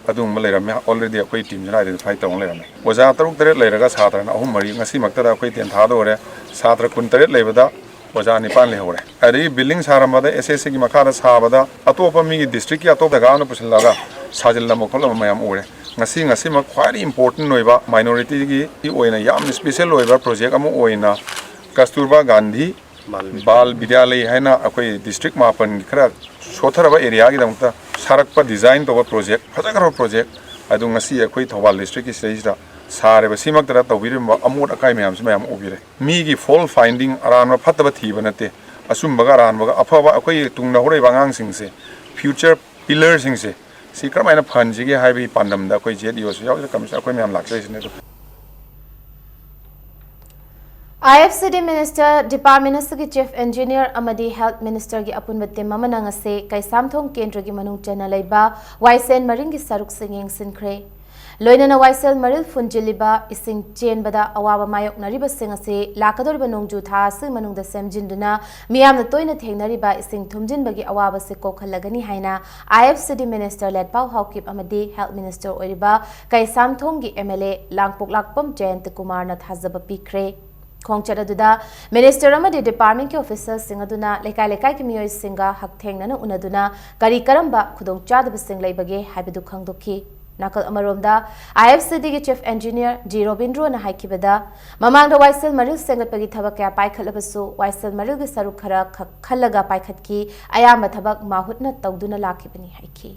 ꯑꯗꯨꯒꯨꯝꯕ ꯂꯩꯔꯝꯃꯦ꯫ Already ꯑꯩꯈꯣꯏ teamꯁꯤꯅ identify ꯇꯧꯔ ꯂꯩꯔꯝꯃꯦ꯫ ꯑꯣꯖꯥ ꯇꯔꯨꯛ ꯇꯔꯦꯠ ꯂꯩꯔꯒ ꯁꯥꯇ꯭ꯔꯅ ꯑꯍꯨꯝ ꯃꯔꯤ, ꯉꯁꯤꯃꯛꯇꯗ ꯑꯩꯈꯣꯏ ten ꯊꯥꯗꯣꯔꯦ, ꯁꯥꯇ꯭ꯔ ꯀꯨꯟꯇꯔꯦꯠ ꯂꯩꯕꯗ ꯑꯣꯖꯥ ꯅꯤꯄꯥꯟ ꯂꯩꯍꯧꯔꯦ꯫ ꯑꯗꯒꯤ building ꯁꯥꯔꯝꯕꯗ, S S Cꯒꯤ ꯃꯈꯥꯗ ꯁꯥꯕꯗ, ꯑꯇꯣꯞꯄ ꯃꯤꯒꯤ districtꯀꯤ ꯑꯇꯣꯞꯄ ꯖꯒꯥ ꯑꯃꯗ ꯄꯨꯁꯤꯜꯂꯒ ꯁꯥꯖꯤꯜꯂꯝꯕ ꯈꯣꯠꯂꯝꯕ ꯃꯌꯥꯝ ꯎꯔꯦ꯫ ꯉꯁꯤ, ꯉꯁꯤꯃꯛ ꯈ꯭ꯋꯥꯏꯗꯒꯤ important ꯑꯣꯏꯕ, minorityꯒꯤ ꯑꯣꯏꯅ ꯌꯥꯝꯅ special ꯑꯣꯏꯕ project ꯑꯃ ꯑꯣꯏꯅ ꯀꯁꯇꯨꯔꯕꯥ ꯒꯥꯟꯙꯤ ꯕꯥꯜ ꯕꯤꯗ꯭ꯌꯥꯂꯌ ꯍꯥꯏꯅ ꯑꯩꯈꯣꯏ district ꯃꯥꯄꯟꯒꯤ ꯈꯔ ꯁꯣꯠꯊꯔꯕ areaꯒꯤꯗꯃꯛꯇ ꯁꯥꯔꯛꯄ, design ꯇꯧꯕ project, ꯐꯖꯈ꯭ꯔꯕ project ꯑꯗꯨ ꯉꯁꯤ ꯑꯩꯈꯣꯏ ꯊꯧꯕꯥꯜ districtꯀꯤ ꯁꯤꯗꯩꯁꯤꯗ ꯁꯥꯔꯤꯕ ꯁꯤꯃꯛꯇꯗ ꯇꯧꯕꯤꯔꯤꯕ ꯑꯃꯣꯠ ꯑꯀꯥꯏ ꯃꯌꯥꯝꯁꯤ ꯃꯌꯥꯝ ꯎꯕꯤꯔꯦ꯫ ꯃꯤꯒꯤ fault finding, ꯑꯔꯥꯟꯕ ꯐꯠꯇꯕ ꯊꯤꯕ ꯅꯠꯇꯦ, ꯑꯆꯨꯝꯕꯒ ꯑꯔꯥꯟꯕꯒ, ꯑꯐꯕ ꯑꯩꯈꯣꯏ ꯇꯨꯡꯗ ꯍꯧꯔꯛꯏꯕ ꯑꯉꯥꯡꯁꯤꯡꯁꯦ, future pillarꯁꯤꯡꯁꯦ, ꯁꯤ ꯀꯔꯝꯍꯥꯏꯅ ꯐꯍꯟꯁꯤꯒꯦ ꯍꯥꯏꯕꯒꯤ ꯄꯥꯟꯗꯝꯗ ꯑꯩꯈꯣꯏ ZEOꯁꯨ ꯌꯥꯎꯖ ꯀꯝꯃꯤꯁꯟ ꯑꯩꯈꯣꯏ ꯃꯌꯥꯝ ꯂꯥꯛꯆꯔꯤꯁꯤꯅꯦ꯫ ꯑꯗꯨ IFCD minister, department ꯑꯁꯤꯒꯤ chief engineer ꯑꯃꯗꯤ health ministerꯒꯤ ꯑꯄꯨꯟꯕ team ꯑꯃꯅ ꯉꯁꯤ ꯀꯩꯁꯥꯝꯊꯣꯡ ꯀꯦꯟꯗ꯭ꯔꯒꯤ ꯃꯅꯨꯡ ꯆꯟꯅ ꯂꯩꯕ ꯋꯥꯏꯁꯦꯟ ꯃꯔꯤꯜꯒꯤ ꯁꯔꯨꯛꯁꯤꯡ ꯌꯦꯡꯁꯤꯟꯈ꯭ꯔꯦ꯫ ꯂꯣꯏꯅꯅ ꯋꯥꯏꯁꯦꯜ ꯃꯔꯤꯜ ꯐꯨꯟꯖꯤꯜꯂꯤꯕ ꯏꯁꯤꯡ ꯆꯦꯟꯕꯗ ꯑꯋꯥꯕ ꯃꯥꯌꯣꯛꯅꯔꯤꯕꯁꯤꯡ ꯑꯁꯤ ꯂꯥꯛꯀꯗꯧꯔꯤꯕ ꯅꯣꯡꯖꯨ ꯊꯥ ꯑꯁꯤꯒꯤ ꯃꯅꯨꯡꯗ ꯁꯦꯝꯖꯤꯟꯗꯨꯅ ꯃꯤꯌꯥꯝꯅ ꯇꯣꯏꯅ ꯊꯦꯡꯅꯔꯤꯕ ꯏꯁꯤꯡ ꯊꯨꯝꯖꯤꯟꯕꯒꯤ ꯑꯋꯥꯕꯁꯤ ꯀꯣꯛꯍꯜꯂꯒꯅꯤ ꯍꯥꯏꯅ IFCD minister ꯂꯦꯠꯄꯥꯎ ꯍꯥꯎꯀꯤꯞ ꯑꯃꯗꯤ health minister ꯑꯣꯏꯔꯤꯕ ꯀꯩꯁꯥꯝꯊꯣꯡꯒꯤ MLA ꯂꯥꯡꯄꯣꯛꯂꯥꯛꯄꯝ ꯖꯌꯟꯇ ꯀꯨꯃꯥꯔꯅ ꯊꯥꯖꯕ ꯄꯤꯈ꯭ꯔꯦ꯫ ꯈꯣꯡꯆꯠ ꯑꯗꯨꯗ minister ꯑꯃꯗꯤ departmentꯀꯤ officialꯁꯤꯡ ꯑꯗꯨꯅ ꯂꯩꯀꯥꯏ ꯂꯩꯀꯥꯏꯒꯤ ꯃꯤꯑꯣꯏꯁꯤꯡꯒ ꯍꯛꯊꯦꯡꯅꯅ ꯎꯅꯗꯨꯅ ꯀꯔꯤ ꯀꯔꯝꯕ ꯈꯨꯗꯣꯡꯆꯥꯗꯕꯁꯤꯡ ꯂꯩꯕꯒꯦ ꯍꯥꯏꯕꯗꯨ ꯈꯪꯗꯣꯛꯈꯤ꯫ ꯅꯥꯀꯜ ꯑꯃꯔꯣꯝꯗ IFCDꯒꯤ chief engineer ꯖꯤ ꯔꯣꯕꯤꯟꯗ꯭ꯔꯣꯅ ꯍꯥꯏꯈꯤꯕꯗ, ꯃꯃꯥꯡꯗ ꯋꯥꯏꯁꯦꯜ ꯃꯔꯤꯜ ꯁꯦꯝꯒꯠꯄꯒꯤ ꯊꯕꯛ ꯀꯌꯥ ꯄꯥꯏꯈꯠꯂꯕꯁꯨ ꯋꯥꯏꯁꯦꯜ ꯃꯔꯤꯜꯒꯤ ꯁꯔꯨꯛ ꯈꯔ ꯈꯛ ꯈꯜꯂꯒ ꯄꯥꯏꯈꯠꯈꯤ, ꯑꯌꯥꯝꯕ ꯊꯕꯛ ꯃꯥꯍꯨꯠꯅ ꯇꯧꯗꯨꯅ ꯂꯥꯛꯈꯤꯕꯅꯤ ꯍꯥꯏꯈꯤ꯫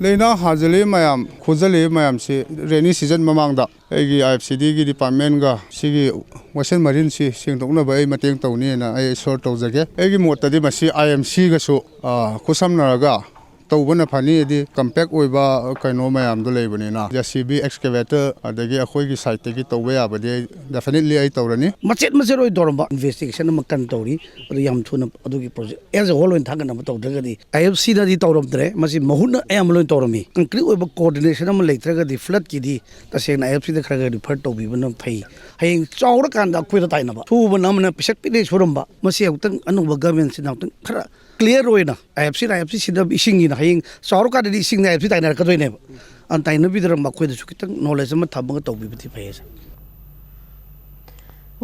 ꯂꯩꯅꯥ ꯍꯥꯖꯜꯂꯤ ꯃꯌꯥꯝ, ꯈꯣꯖꯜꯂꯤ ꯃꯌꯥꯝꯁꯤ rainy season ꯃꯃꯥꯡꯗ ꯑꯩꯒꯤ IFCDꯒꯤ departmentꯒ ꯁꯤꯒꯤ ꯋꯥꯏꯁꯦꯜ ꯃꯔꯤꯜꯁꯤ ꯁꯦꯡꯗꯣꯛꯅꯕ ꯑꯩ ꯃꯇꯦꯡ ꯇꯧꯅꯤꯅ ꯑꯩ assure ꯇꯧꯖꯒꯦ꯫ ꯑꯩꯒꯤ ꯃꯣꯠꯇꯗꯤ ꯃꯁꯤ IMCꯒꯁꯨ, ꯑ, ꯈꯨꯠꯁꯝꯅꯔꯒ ꯇꯧꯕꯅ ꯐꯅꯤ, ꯍꯥꯏꯗꯤ ꯀꯝꯄꯦꯛ ꯑꯣꯏꯕ ꯀꯩꯅꯣ ꯃꯌꯥꯝꯗꯣ ꯂꯩꯕꯅꯤꯅ꯫ ꯖꯦ ꯁꯤ ꯕꯤ, ꯑꯦꯛꯁꯀꯦꯚꯦꯇꯔ, ꯑꯗꯒꯤ ꯑꯩꯈꯣꯏꯒꯤ ꯁꯥꯏꯠꯇꯒꯤ ꯇꯧꯕ ꯌꯥꯕꯗꯤ ꯑꯩ definitely ꯑꯩ ꯇꯧꯔꯅꯤ꯫ ꯃꯆꯦꯠ ꯃꯆꯦꯠ ꯑꯣꯏꯅ ꯇꯧꯔꯝꯕ ꯏꯟꯚꯦꯁꯇꯤꯒꯦꯁꯟ ꯑꯃ ꯀꯟꯅ ꯇꯧꯔꯤ꯫ ꯑꯗꯨ ꯌꯥꯝ ꯊꯨꯅ ꯑꯗꯨꯒꯤ ꯄ꯭ꯔꯣꯖꯦꯛ as a whole ꯑꯣꯏꯅ ꯊꯥꯡꯒꯠꯅꯕ ꯇꯧꯗ꯭ꯔꯒꯗꯤ, ꯑꯥꯏ ꯑꯦꯐ ꯁꯤꯅꯗꯤ ꯇꯧꯔꯝꯗ꯭ꯔꯦ, ꯃꯁꯤ ꯃꯍꯨꯠꯅ ꯑꯌꯥꯝꯕ ꯂꯣꯏꯅ ꯇꯧꯔꯝꯃꯤ꯫ ꯀꯟꯀ꯭ꯔꯤꯠ ꯑꯣꯏꯕ ꯀꯣꯑꯣꯔꯗꯤꯅꯦꯁꯟ ꯑꯃ ꯂꯩꯇ꯭ꯔꯒꯗꯤ ꯐ꯭ꯂꯠꯀꯤꯗꯤ ꯇꯁꯦꯡꯅ ꯑꯥꯏ ꯑꯦꯐ ꯁꯤꯗ ꯈꯔ ꯈꯔ ꯔꯤꯐꯔ ꯇꯧꯕꯤꯕꯅ ꯐꯩ꯫ ꯍꯌꯦꯡ ꯆꯥꯎꯔꯀꯥꯟꯗ ꯑꯩꯈꯣꯏꯗ ꯇꯥꯏꯅꯕ ꯁꯨꯕ ꯅꯝꯕꯅ ꯄꯤꯁꯛ ꯄꯤꯛꯅ ꯁꯨꯔꯝꯕ, ꯃꯁꯤ ꯑꯃꯨꯛꯇꯪ ꯑꯅꯧꯕ ꯒꯚꯔꯟꯃꯦꯟꯁꯤꯅ ꯑꯃꯨꯛꯇꯪ ꯈꯔ ꯀ꯭ꯂꯤꯌꯥꯔ ꯑꯣꯏꯅ ꯑꯥꯏ ꯑꯦꯐ ꯁꯤꯅ ꯑꯥꯏ ꯑꯦꯐ ꯁꯤ ꯁꯤꯗ ꯏꯁꯤꯡꯒꯤꯅ ꯍꯌꯦꯡ ꯆꯥꯎꯔꯀꯥꯟꯗꯗꯤ ꯏꯁꯤꯡꯅ ꯑꯥꯏ ꯑꯦꯐ ꯁꯤ ꯇꯥꯏꯅꯔꯛꯀꯗꯣꯏꯅꯦꯕ꯫ ꯑꯗꯨꯅ ꯇꯥꯏꯅꯕꯤꯗ꯭ꯔ ꯃꯈꯣꯏꯗꯁꯨ ꯈꯤꯇꯪ ꯅꯣꯂꯦꯖ ꯑꯃ ꯊꯝꯃꯒ ꯇꯧꯕꯤꯕꯗꯤ ꯐꯩ ꯍꯥꯏꯁꯦ꯫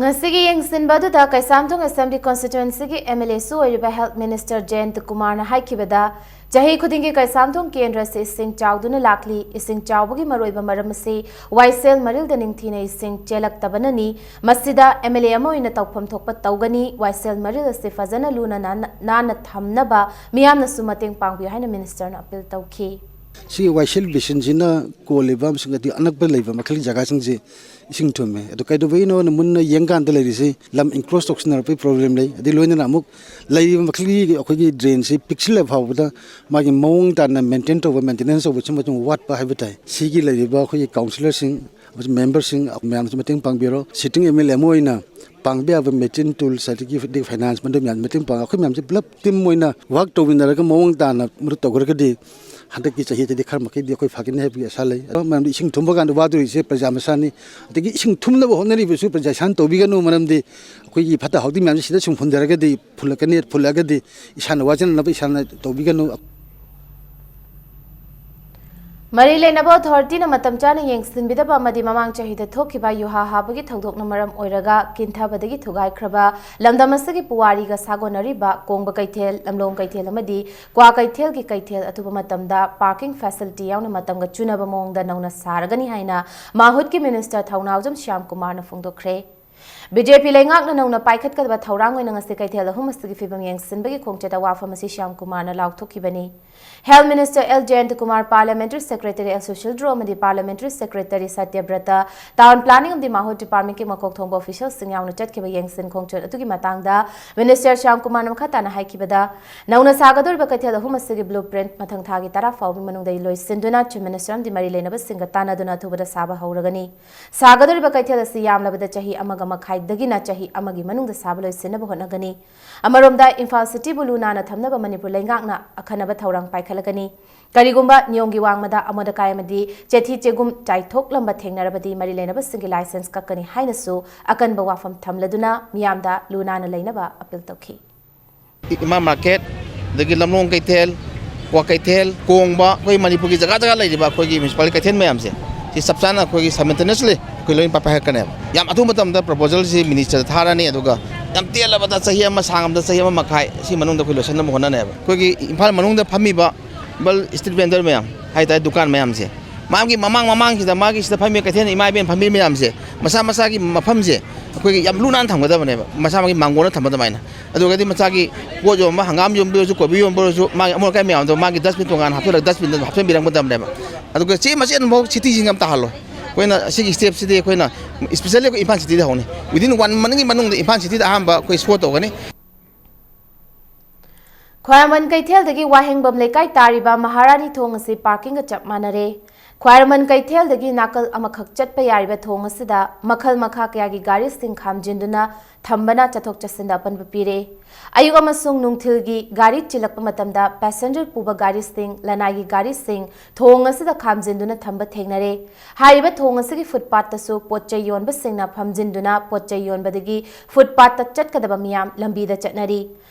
ꯉꯁꯤꯒꯤ ꯌꯦꯡꯁꯤꯟꯕ ꯑꯗꯨꯗ ꯀꯩꯁꯥꯝꯊꯣꯡ ꯑꯦꯁꯦꯝꯕ꯭ꯂꯤ ꯀꯣꯟꯁꯇꯤꯇ꯭ꯋꯦꯟꯁꯤꯒꯤ ꯑꯦꯝ ꯑꯦꯜ ꯑꯦꯁꯨ ꯑꯣꯏꯔꯤꯕ ꯍꯦꯜꯊ ꯃꯤꯅꯤꯁꯇꯔ ꯖꯌꯟꯇ ꯀꯨꯃꯥꯔꯅ ꯍꯥꯏꯈꯤꯕꯗ, ꯆꯍꯤ ꯈꯨꯗꯤꯡꯒꯤ ꯀꯩꯁꯥꯝꯊꯣꯡ ꯀꯦꯟꯗ꯭ꯔ ꯑꯁꯤ ꯏꯁꯤꯡ ꯆꯥꯎꯗꯨꯅ ꯂꯥꯛꯂꯤ꯫ ꯏꯁꯤꯡ ꯆꯥꯎꯕꯒꯤ ꯃꯔꯨꯑꯣꯏꯕ ꯃꯔꯝ ꯑꯁꯤ ꯋꯥꯏꯁꯦꯜ ꯃꯔꯤꯜꯗ ꯅꯤꯡꯊꯤꯅ ꯏꯁꯤꯡ ꯆꯦꯜꯂꯛꯇꯕꯅꯅꯤ꯫ ꯃꯁꯤꯗ ꯑꯦꯝ ꯑꯦꯜ ꯑꯦ ꯑꯃ ꯑꯣꯏꯅ ꯇꯧꯐꯝ ꯊꯣꯛꯄ ꯇꯧꯒꯅꯤ꯫ ꯋꯥꯏꯁꯦꯜ ꯃꯔꯤꯜ ꯑꯁꯤ ꯐꯖꯅ ꯂꯨꯅ ꯅꯥꯟꯅ, ꯅꯥꯟꯅ ꯊꯝꯅꯕ ꯃꯤꯌꯥꯝꯅꯁꯨ ꯃꯇꯦꯡ ꯄꯥꯡꯕꯤꯌꯨ ꯍꯥꯏꯅ ꯃꯤꯅꯤꯁꯇꯔꯅ ꯑꯄꯤꯜ ꯇꯧꯈꯤ꯫ ꯁꯤ ꯋꯥꯏꯁꯦꯜ ꯕꯦꯁꯤꯟꯁꯤꯅ ꯀꯣꯜꯂꯤꯕ ꯑꯃꯁꯨꯡ ꯑꯗꯒꯤ ꯑꯅꯛꯄ ꯂꯩꯕ ꯃꯈꯜꯒꯤ ꯖꯒꯥꯁꯤꯡꯁꯦ ꯏꯁꯤꯡ ꯊꯨꯝꯃꯦ꯫ ꯑꯗꯣ ꯀꯩꯗꯧꯕꯒꯤꯅꯣꯅ ꯃꯨꯟꯅ ꯌꯦꯡꯀꯥꯟꯗ ꯂꯩꯔꯤꯁꯤ ꯂꯝ ꯏꯟꯀ꯭ꯔꯣꯁ ꯇꯧꯁꯤꯟꯅꯔꯛꯄꯒꯤ ꯄ꯭ꯔꯣꯕ꯭ꯂꯦꯝ ꯂꯩ꯫ ꯑꯗꯩ ꯂꯣꯏꯅꯅ ꯑꯃꯨꯛ ꯂꯩꯔꯤꯕ ꯃꯈꯜꯒꯤ ꯑꯩꯈꯣꯏꯒꯤ ꯗ꯭ꯔꯦꯟꯁꯤ ꯄꯤꯛꯁꯤꯜꯂ ꯐꯥꯎꯕꯗ ꯃꯥꯒꯤ ꯃꯑꯣꯡ ꯇꯥꯅ ꯃꯦꯟꯇꯦꯟ ꯇꯧꯕ, ꯃꯦꯟꯇꯦꯅꯦꯟꯁ ꯇꯧꯕ ꯁꯤꯃꯁꯨ ꯋꯥꯠꯄ ꯍꯥꯏꯕ ꯇꯥꯏ꯫ ꯁꯤꯒꯤ ꯂꯩꯔꯤꯕ ꯑꯩꯈꯣꯏꯒꯤ ꯀꯥꯎꯟꯁꯤꯂꯔꯁꯤꯡ ꯑꯃꯁꯨꯡ ꯃꯦꯝꯕꯔꯁꯤꯡ ꯃꯌꯥꯝꯅꯁꯨ ꯃꯇꯦꯡ ꯄꯥꯡꯕꯤꯔꯣ꯫ ꯁꯤꯇꯤꯡ ꯑꯦꯝ ꯑꯦꯜ ꯑꯦ ꯑꯃ ꯑꯣꯏꯅ ꯄꯥꯡꯕ ꯌꯥꯕ ꯃꯦꯆꯤꯟ, ꯇꯨꯜꯁ, ꯑꯗꯒꯤ ꯐꯥꯏꯅꯥꯟꯁ, ꯃꯗꯨ ꯃꯌꯥꯝꯁꯦ ꯃꯇꯦꯡ ꯄꯥꯡ, ꯑꯩꯈꯣꯏ ꯃꯌꯥꯝꯁꯦ ꯄꯨꯂꯞ ꯇꯤꯝ ꯑꯣꯏꯅ ꯋꯥꯔꯛ ꯇꯧꯃꯤꯟꯅꯔꯒ ꯃꯑꯣꯡ ꯇꯥꯅ ꯃꯗꯨ ꯇꯧꯈ꯭ꯔꯒꯗꯤ ꯍꯟꯗꯛꯀꯤ ꯆꯍꯤꯗꯗꯤ ꯈꯔ ꯃꯈꯩꯗꯤ ꯑꯩꯈꯣꯏ ꯐꯒꯅꯤ ꯍꯥꯏꯕꯒꯤ ꯑꯁꯥ ꯂꯩ꯫ ꯑꯗꯣ ꯃꯌꯥꯝꯗꯤ ꯏꯁꯤꯡ ꯊꯨꯝꯕ ꯀꯥꯟꯗ ꯋꯥꯗꯣꯔꯤꯁꯦ ꯄ꯭ꯔꯖꯥ ꯃꯁꯥꯅꯤ꯫ ꯑꯗꯒꯤ ꯏꯁꯤꯡ ꯊꯨꯝꯅꯕ ꯍꯣꯠꯅꯔꯤꯕꯁꯨ ꯄ꯭ꯔꯖꯥ ꯏꯁꯥꯅ ꯇꯧꯕꯤꯒꯅꯨ, ꯃꯔꯝꯗꯤ ꯑꯩꯈꯣꯏꯒꯤ ꯐꯠꯇ ꯍꯥꯎꯗꯤ ꯃꯌꯥꯝꯁꯦ ꯁꯤꯗ ꯁꯨꯝ ꯍꯨꯟꯊꯔꯒꯗꯤ ꯐꯨꯜꯂꯛꯀꯅꯤ꯫ ꯐꯨꯜꯂꯛꯑꯒꯗꯤ ꯏꯁꯥꯅ ꯋꯥꯖꯅꯅꯕ ꯏꯁꯥꯅ ꯇꯧꯕꯤꯒꯅꯨ꯫ ꯃꯔꯤ ꯂꯩꯅꯕ ꯑꯣꯊꯣꯔꯤꯇꯤꯅ ꯃꯇꯝ ꯆꯥꯅ ꯌꯦꯡꯁꯤꯟꯕꯤꯗꯕ ꯑꯃꯗꯤ ꯃꯃꯥꯡ ꯆꯍꯤꯗ ꯊꯣꯛꯈꯤꯕ ꯌꯨꯍꯥ ꯍꯥꯕꯒꯤ ꯊꯧꯗꯣꯛꯅ ꯃꯔꯝ ꯑꯣꯏꯔꯒ ꯀꯤꯟꯊꯕꯗꯒꯤ ꯊꯨꯒꯥꯏꯈ꯭ꯔꯕ ꯂꯝꯗꯝ ꯑꯁꯤꯒꯤ ꯄꯨꯋꯥꯔꯤꯒ ꯁꯥꯒꯣꯟꯅꯔꯤꯕ ꯀꯣꯡꯕ ꯀꯩꯊꯦꯜ, ꯂꯝꯂꯣꯡ ꯀꯩꯊꯦꯜ ꯑꯃꯗꯤ ꯀ꯭ꯋꯥ ꯀꯩꯊꯦꯜꯒꯤ ꯀꯩꯊꯦꯜ ꯑꯊꯨꯕ ꯃꯇꯝꯗ ꯄꯥꯔꯀꯤꯡ ꯐꯦꯁꯤꯂꯤꯇꯤ ꯌꯥꯎꯅ ꯃꯇꯝꯒ ꯆꯨꯅꯕ ꯃꯑꯣꯡꯗ ꯅꯧꯅ ꯁꯥꯔꯒꯅꯤ ꯍꯥꯏꯅ ꯃꯥꯍꯨꯠꯀꯤ ꯃꯤꯅꯤꯁꯇꯔ ꯊꯧꯅꯥꯎꯖꯝ ꯁ꯭ꯌꯥꯝ ꯀꯨꯃꯥꯔꯅ ꯐꯣꯡꯗꯣꯛꯈ꯭ꯔꯦ꯫ ꯕꯤ ꯖꯦ ꯄꯤ ꯂꯩꯉꯥꯛꯅ ꯅꯧꯅ ꯄꯥꯏꯈꯠꯀꯗꯕ ꯊꯧꯔꯥꯡ ꯑꯣꯏꯅ ꯉꯁꯤ ꯀꯩꯊꯦꯜ ꯑꯍꯨꯝ ꯑꯁꯤꯒꯤ ꯐꯤꯕꯝ ꯌꯦꯡꯁꯤꯟꯕꯒꯤ ꯈꯣꯡꯆꯠꯇ ꯋꯥꯐꯝ ꯑꯁꯤ ꯁ꯭ꯌꯥꯝ ꯀꯨꯃꯥꯔꯅ ꯂꯥꯎꯊꯣꯛꯈꯤꯕꯅꯤ꯫ Health Minister L Jayanta Kumar, Parliamentary Secretary L Sushil Dhruv ꯑꯃꯗꯤ Parliamentary Secretary Satya Brata, Town Planning ꯑꯃꯗꯤ ꯃꯥꯍꯣ Department ꯀꯤ ꯃꯀꯣꯛ ꯊꯣꯡꯕ official ꯁꯤꯡ ꯌꯥꯎꯅ ꯆꯠꯈꯤꯕ ꯌꯦꯡꯁꯤꯟ ꯈꯣꯡꯆꯠ ꯑꯗꯨꯒꯤ ꯃꯇꯥꯡꯗ Minister ꯁ꯭ꯌꯥꯝ ꯀꯨꯃꯥꯔꯅ ꯃꯈꯥ ꯇꯥꯅ ꯍꯥꯏꯈꯤꯕꯗ, ꯅꯧꯅ ꯁꯥꯒꯗꯧꯔꯤꯕ ꯀꯩꯊꯦꯜ ꯑꯍꯨꯝ ꯑꯁꯤꯒꯤ blueprint ꯃꯊꯪ ꯊꯥꯒꯤ ꯇꯔꯥ ꯐꯥꯎꯕꯒꯤ ꯃꯅꯨꯡꯗ ꯂꯣꯏꯁꯤꯟꯗꯨꯅ Chief Minister ꯑꯃꯗꯤ ꯃꯔꯤ ꯂꯩꯅꯕꯁꯤꯡꯒ ꯇꯥꯟꯅꯗꯨꯅ ꯑꯊꯨꯕꯗ ꯁꯥꯕ ꯍꯧꯔꯒꯅꯤ꯫ ꯁꯥꯒꯗꯧꯔꯤꯕ ꯀꯩꯊꯦꯜ ꯑꯁꯤ ꯌꯥꯝꯂꯕꯗ ꯆꯍꯤ ꯑꯃꯒ ꯃꯈꯥꯏꯗꯒꯤꯅ ꯆꯍꯤ ꯑꯃꯒꯤ ꯃꯅꯨꯡꯗ ꯁꯥꯕ ꯂꯣꯏꯁꯤꯟꯅꯕ ꯍꯣꯠꯅꯒꯅꯤ꯫ ꯑꯃꯔꯣꯝꯗ, ꯏꯝꯐꯥꯜ cityꯕꯨ ꯂꯨ ꯅꯥꯟꯅ ꯊꯝꯅꯕ ꯃꯅꯤꯄꯨꯔ ꯂꯩꯉꯥꯛꯅ ꯑꯈꯟꯅꯕ ꯊꯧꯔꯥꯡ ꯄꯥꯏꯈꯠꯂꯒꯅꯤ꯫ ꯀꯔꯤꯒꯨꯝꯕ ꯅꯤꯌꯣꯝꯒꯤ ꯋꯥꯡꯃꯗ ꯑꯃꯣꯠ ꯑꯀꯥꯏ ꯑꯃꯗꯤ ꯆꯦꯊꯤ ꯆꯦꯒꯨꯝ ꯆꯥꯏꯊꯣꯛꯂꯝꯕ ꯊꯦꯡꯅꯔꯕꯗꯤ ꯃꯔꯤ ꯂꯩꯅꯕꯁꯤꯡꯒꯤ licence ꯀꯛꯀꯅꯤ ꯍꯥꯏꯅꯁꯨ ꯑꯀꯟꯕ ꯋꯥꯐꯝ ꯊꯝꯂꯗꯨꯅ ꯃꯤꯌꯥꯝꯗ ꯂꯨ ꯅꯥꯟꯅ ꯂꯩꯅꯕ appeal ꯇꯧꯈꯤ꯫ ꯏꯃꯥ market, ꯑꯗꯒꯤ ꯂꯝꯂꯣꯡ ꯀꯩꯊꯦꯜ, ꯀ꯭ꯋꯥꯀꯩꯊꯦꯜ, ꯀꯣꯡꯕ, ꯑꯩꯈꯣꯏ ꯃꯅꯤꯄꯨꯔꯒꯤ ꯖꯒꯥ ꯖꯒꯥ ꯂꯩꯔꯤꯕ ꯑꯩꯈꯣꯏꯒꯤ municipal ꯀꯩꯊꯦꯜ ꯃꯌꯥꯝꯁꯦ, ꯁꯤ ꯆꯞ ꯆꯥꯅ ꯑꯩꯈꯣꯏꯒꯤ simultaneously ꯑꯩꯈꯣꯏ ꯂꯣꯏꯅ ꯄꯥꯏꯈꯠꯀꯅꯦꯕ꯫ ꯌꯥꯝ ꯑꯊꯨꯕ ꯃꯇꯝꯗ proposalꯁꯤ ministerꯗ ꯊꯥꯔꯅꯤ, ꯑꯗꯨꯒ ꯌꯥꯝ ꯇꯦꯜꯂꯕꯗ ꯆꯍꯤ ꯑꯃ, ꯁꯥꯡꯉꯕꯗ ꯆꯍꯤ ꯑꯃ ꯃꯈꯥꯏ, ꯁꯤ ꯃꯅꯨꯡꯗ ꯑꯩꯈꯣꯏ ꯂꯣꯏꯁꯤꯟꯅꯕ ꯍꯣꯠꯅꯅꯦꯕ꯫ ꯑꯩꯈꯣꯏꯒꯤ ꯏꯝꯐꯥꯜ ꯃꯅꯨꯡꯗ ꯐꯝꯃꯤꯕ ꯕꯜ street vendor ꯃꯌꯥꯝ ꯍꯥꯏꯇꯥꯔꯦ, ꯗꯨꯀꯥꯟ ꯃꯌꯥꯝꯁꯦ, ꯃꯥꯒꯤ ꯃꯃꯥꯡ ꯃꯃꯥꯡꯁꯤꯗ ꯃꯥꯒꯤ ꯁꯤꯗ ꯐꯝꯃꯤ ꯀꯩꯊꯦꯜ ꯏꯃꯥ ꯏꯕꯦꯟ ꯐꯝꯃꯤ ꯃꯌꯥꯝꯁꯦ, ꯃꯁꯥ ꯃꯁꯥꯒꯤ ꯃꯐꯝꯁꯦ ꯑꯩꯈꯣꯏꯒꯤ ꯌꯥꯝ ꯂꯨ ꯅꯥꯟꯅ ꯊꯝꯒꯗꯕꯅꯦꯕ, ꯃꯁꯥ ꯃꯥꯒꯤ ꯃꯥꯡꯒꯣꯟꯅ ꯊꯝꯕ ꯑꯗꯨꯃꯥꯏꯅ꯫ ꯑꯗꯨꯒꯗꯤ ꯃꯁꯥꯒꯤ ꯄꯣꯠ ꯌꯣꯟꯕ, ꯍꯪꯒꯥꯝ ꯌꯣꯟꯕ ꯑꯣꯏꯔꯁꯨ, ꯀꯣꯕꯤ ꯌꯣꯟꯕ ꯑꯣꯏꯔꯁꯨ, ꯃꯥꯒꯤ ꯑꯃꯣꯠ ꯑꯀꯥꯏ ꯃꯌꯥꯝꯗꯣ ꯃꯥꯒꯤ dustbin ꯇꯣꯉꯥꯟꯅ ꯍꯥꯞꯆꯤꯜꯂꯒ dustbinꯗ ꯍꯥꯞꯆꯤꯟꯕꯤꯔꯝꯒꯗꯕꯅꯦꯕ꯫ ꯑꯗꯨꯒ ꯆꯦ ꯃꯆꯦꯠ ꯑꯃꯐꯥꯎ cityꯁꯤꯡ ꯑꯃ ꯇꯥꯍꯜꯂꯣꯏ꯫ ꯑꯩꯈꯣꯏꯅ ꯁꯤꯒꯤ stepꯁꯤꯗꯤ ꯑꯩꯈꯣꯏꯅ, especially ꯑꯩꯈꯣꯏ ꯏꯝꯐꯥꯜ cityꯗ ꯍꯧꯅꯤ꯫ Within one monthꯒꯤ ꯃꯅꯨꯡꯗ ꯏꯝꯐꯥꯜ cityꯗ ꯑꯍꯥꯟꯕ ꯑꯩꯈꯣꯏ show ꯇꯧꯒꯅꯤ꯫ ꯈ꯭ꯋꯥꯏꯔꯝꯕꯟ ꯀꯩꯊꯦꯜꯗꯒꯤ ꯋꯥꯍꯦꯡꯕꯝ ꯂꯩꯀꯥꯏ ꯇꯥꯔꯤꯕ ꯃꯍꯥꯔꯥꯅꯤ ꯊꯣꯡ ꯑꯁꯤ parkingꯒ ꯆꯞ ꯃꯥꯟꯅꯔꯦ꯫ ꯈ꯭ꯋꯥꯏꯔꯝꯕꯟ ꯀꯩꯊꯦꯜꯗꯒꯤ ꯅꯥꯀꯜ ꯑꯃꯈꯛ ꯆꯠꯄ ꯌꯥꯔꯤꯕ ꯊꯣꯡ ꯑꯁꯤꯗ ꯃꯈꯜ ꯃꯈꯥ ꯀꯌꯥꯒꯤ ꯒꯥꯔꯤꯁꯤꯡ ꯈꯥꯝꯖꯤꯟꯗꯨꯅ ꯊꯝꯕꯅ ꯆꯠꯊꯣꯛ ꯆꯠꯁꯤꯟꯗ ꯑꯄꯟꯕ ꯄꯤꯔꯦ꯫ ꯑꯌꯨꯛ ꯑꯃꯁꯨꯡ ꯅꯨꯡꯊꯤꯜꯒꯤ ꯒꯥꯔꯤ ꯆꯤꯜꯂꯛꯄ ꯃꯇꯝꯗ passenger ꯄꯨꯕ ꯒꯥꯔꯤꯁꯤꯡ, ꯂꯅꯥꯏꯒꯤ ꯒꯥꯔꯤꯁꯤꯡ ꯊꯣꯡ ꯑꯁꯤꯗ ꯈꯥꯝꯖꯤꯟꯗꯨꯅ ꯊꯝꯕ ꯊꯦꯡꯅꯔꯦ꯫ ꯍꯥꯏꯔꯤꯕ ꯊꯣꯡ ꯑꯁꯤꯒꯤ footpathꯇꯁꯨ ꯄꯣꯠ ꯆꯩ ꯌꯣꯟꯕꯁꯤꯡꯅ ꯐꯝꯖꯤꯟꯗꯨꯅ ꯄꯣꯠ ꯆꯩ ꯌꯣꯟꯕꯗꯒꯤ footpathꯇ ꯆꯠꯀꯗꯕ ꯃꯤꯌꯥꯝ ꯂꯝꯕꯤꯗ ꯆꯠꯅꯔꯤ꯫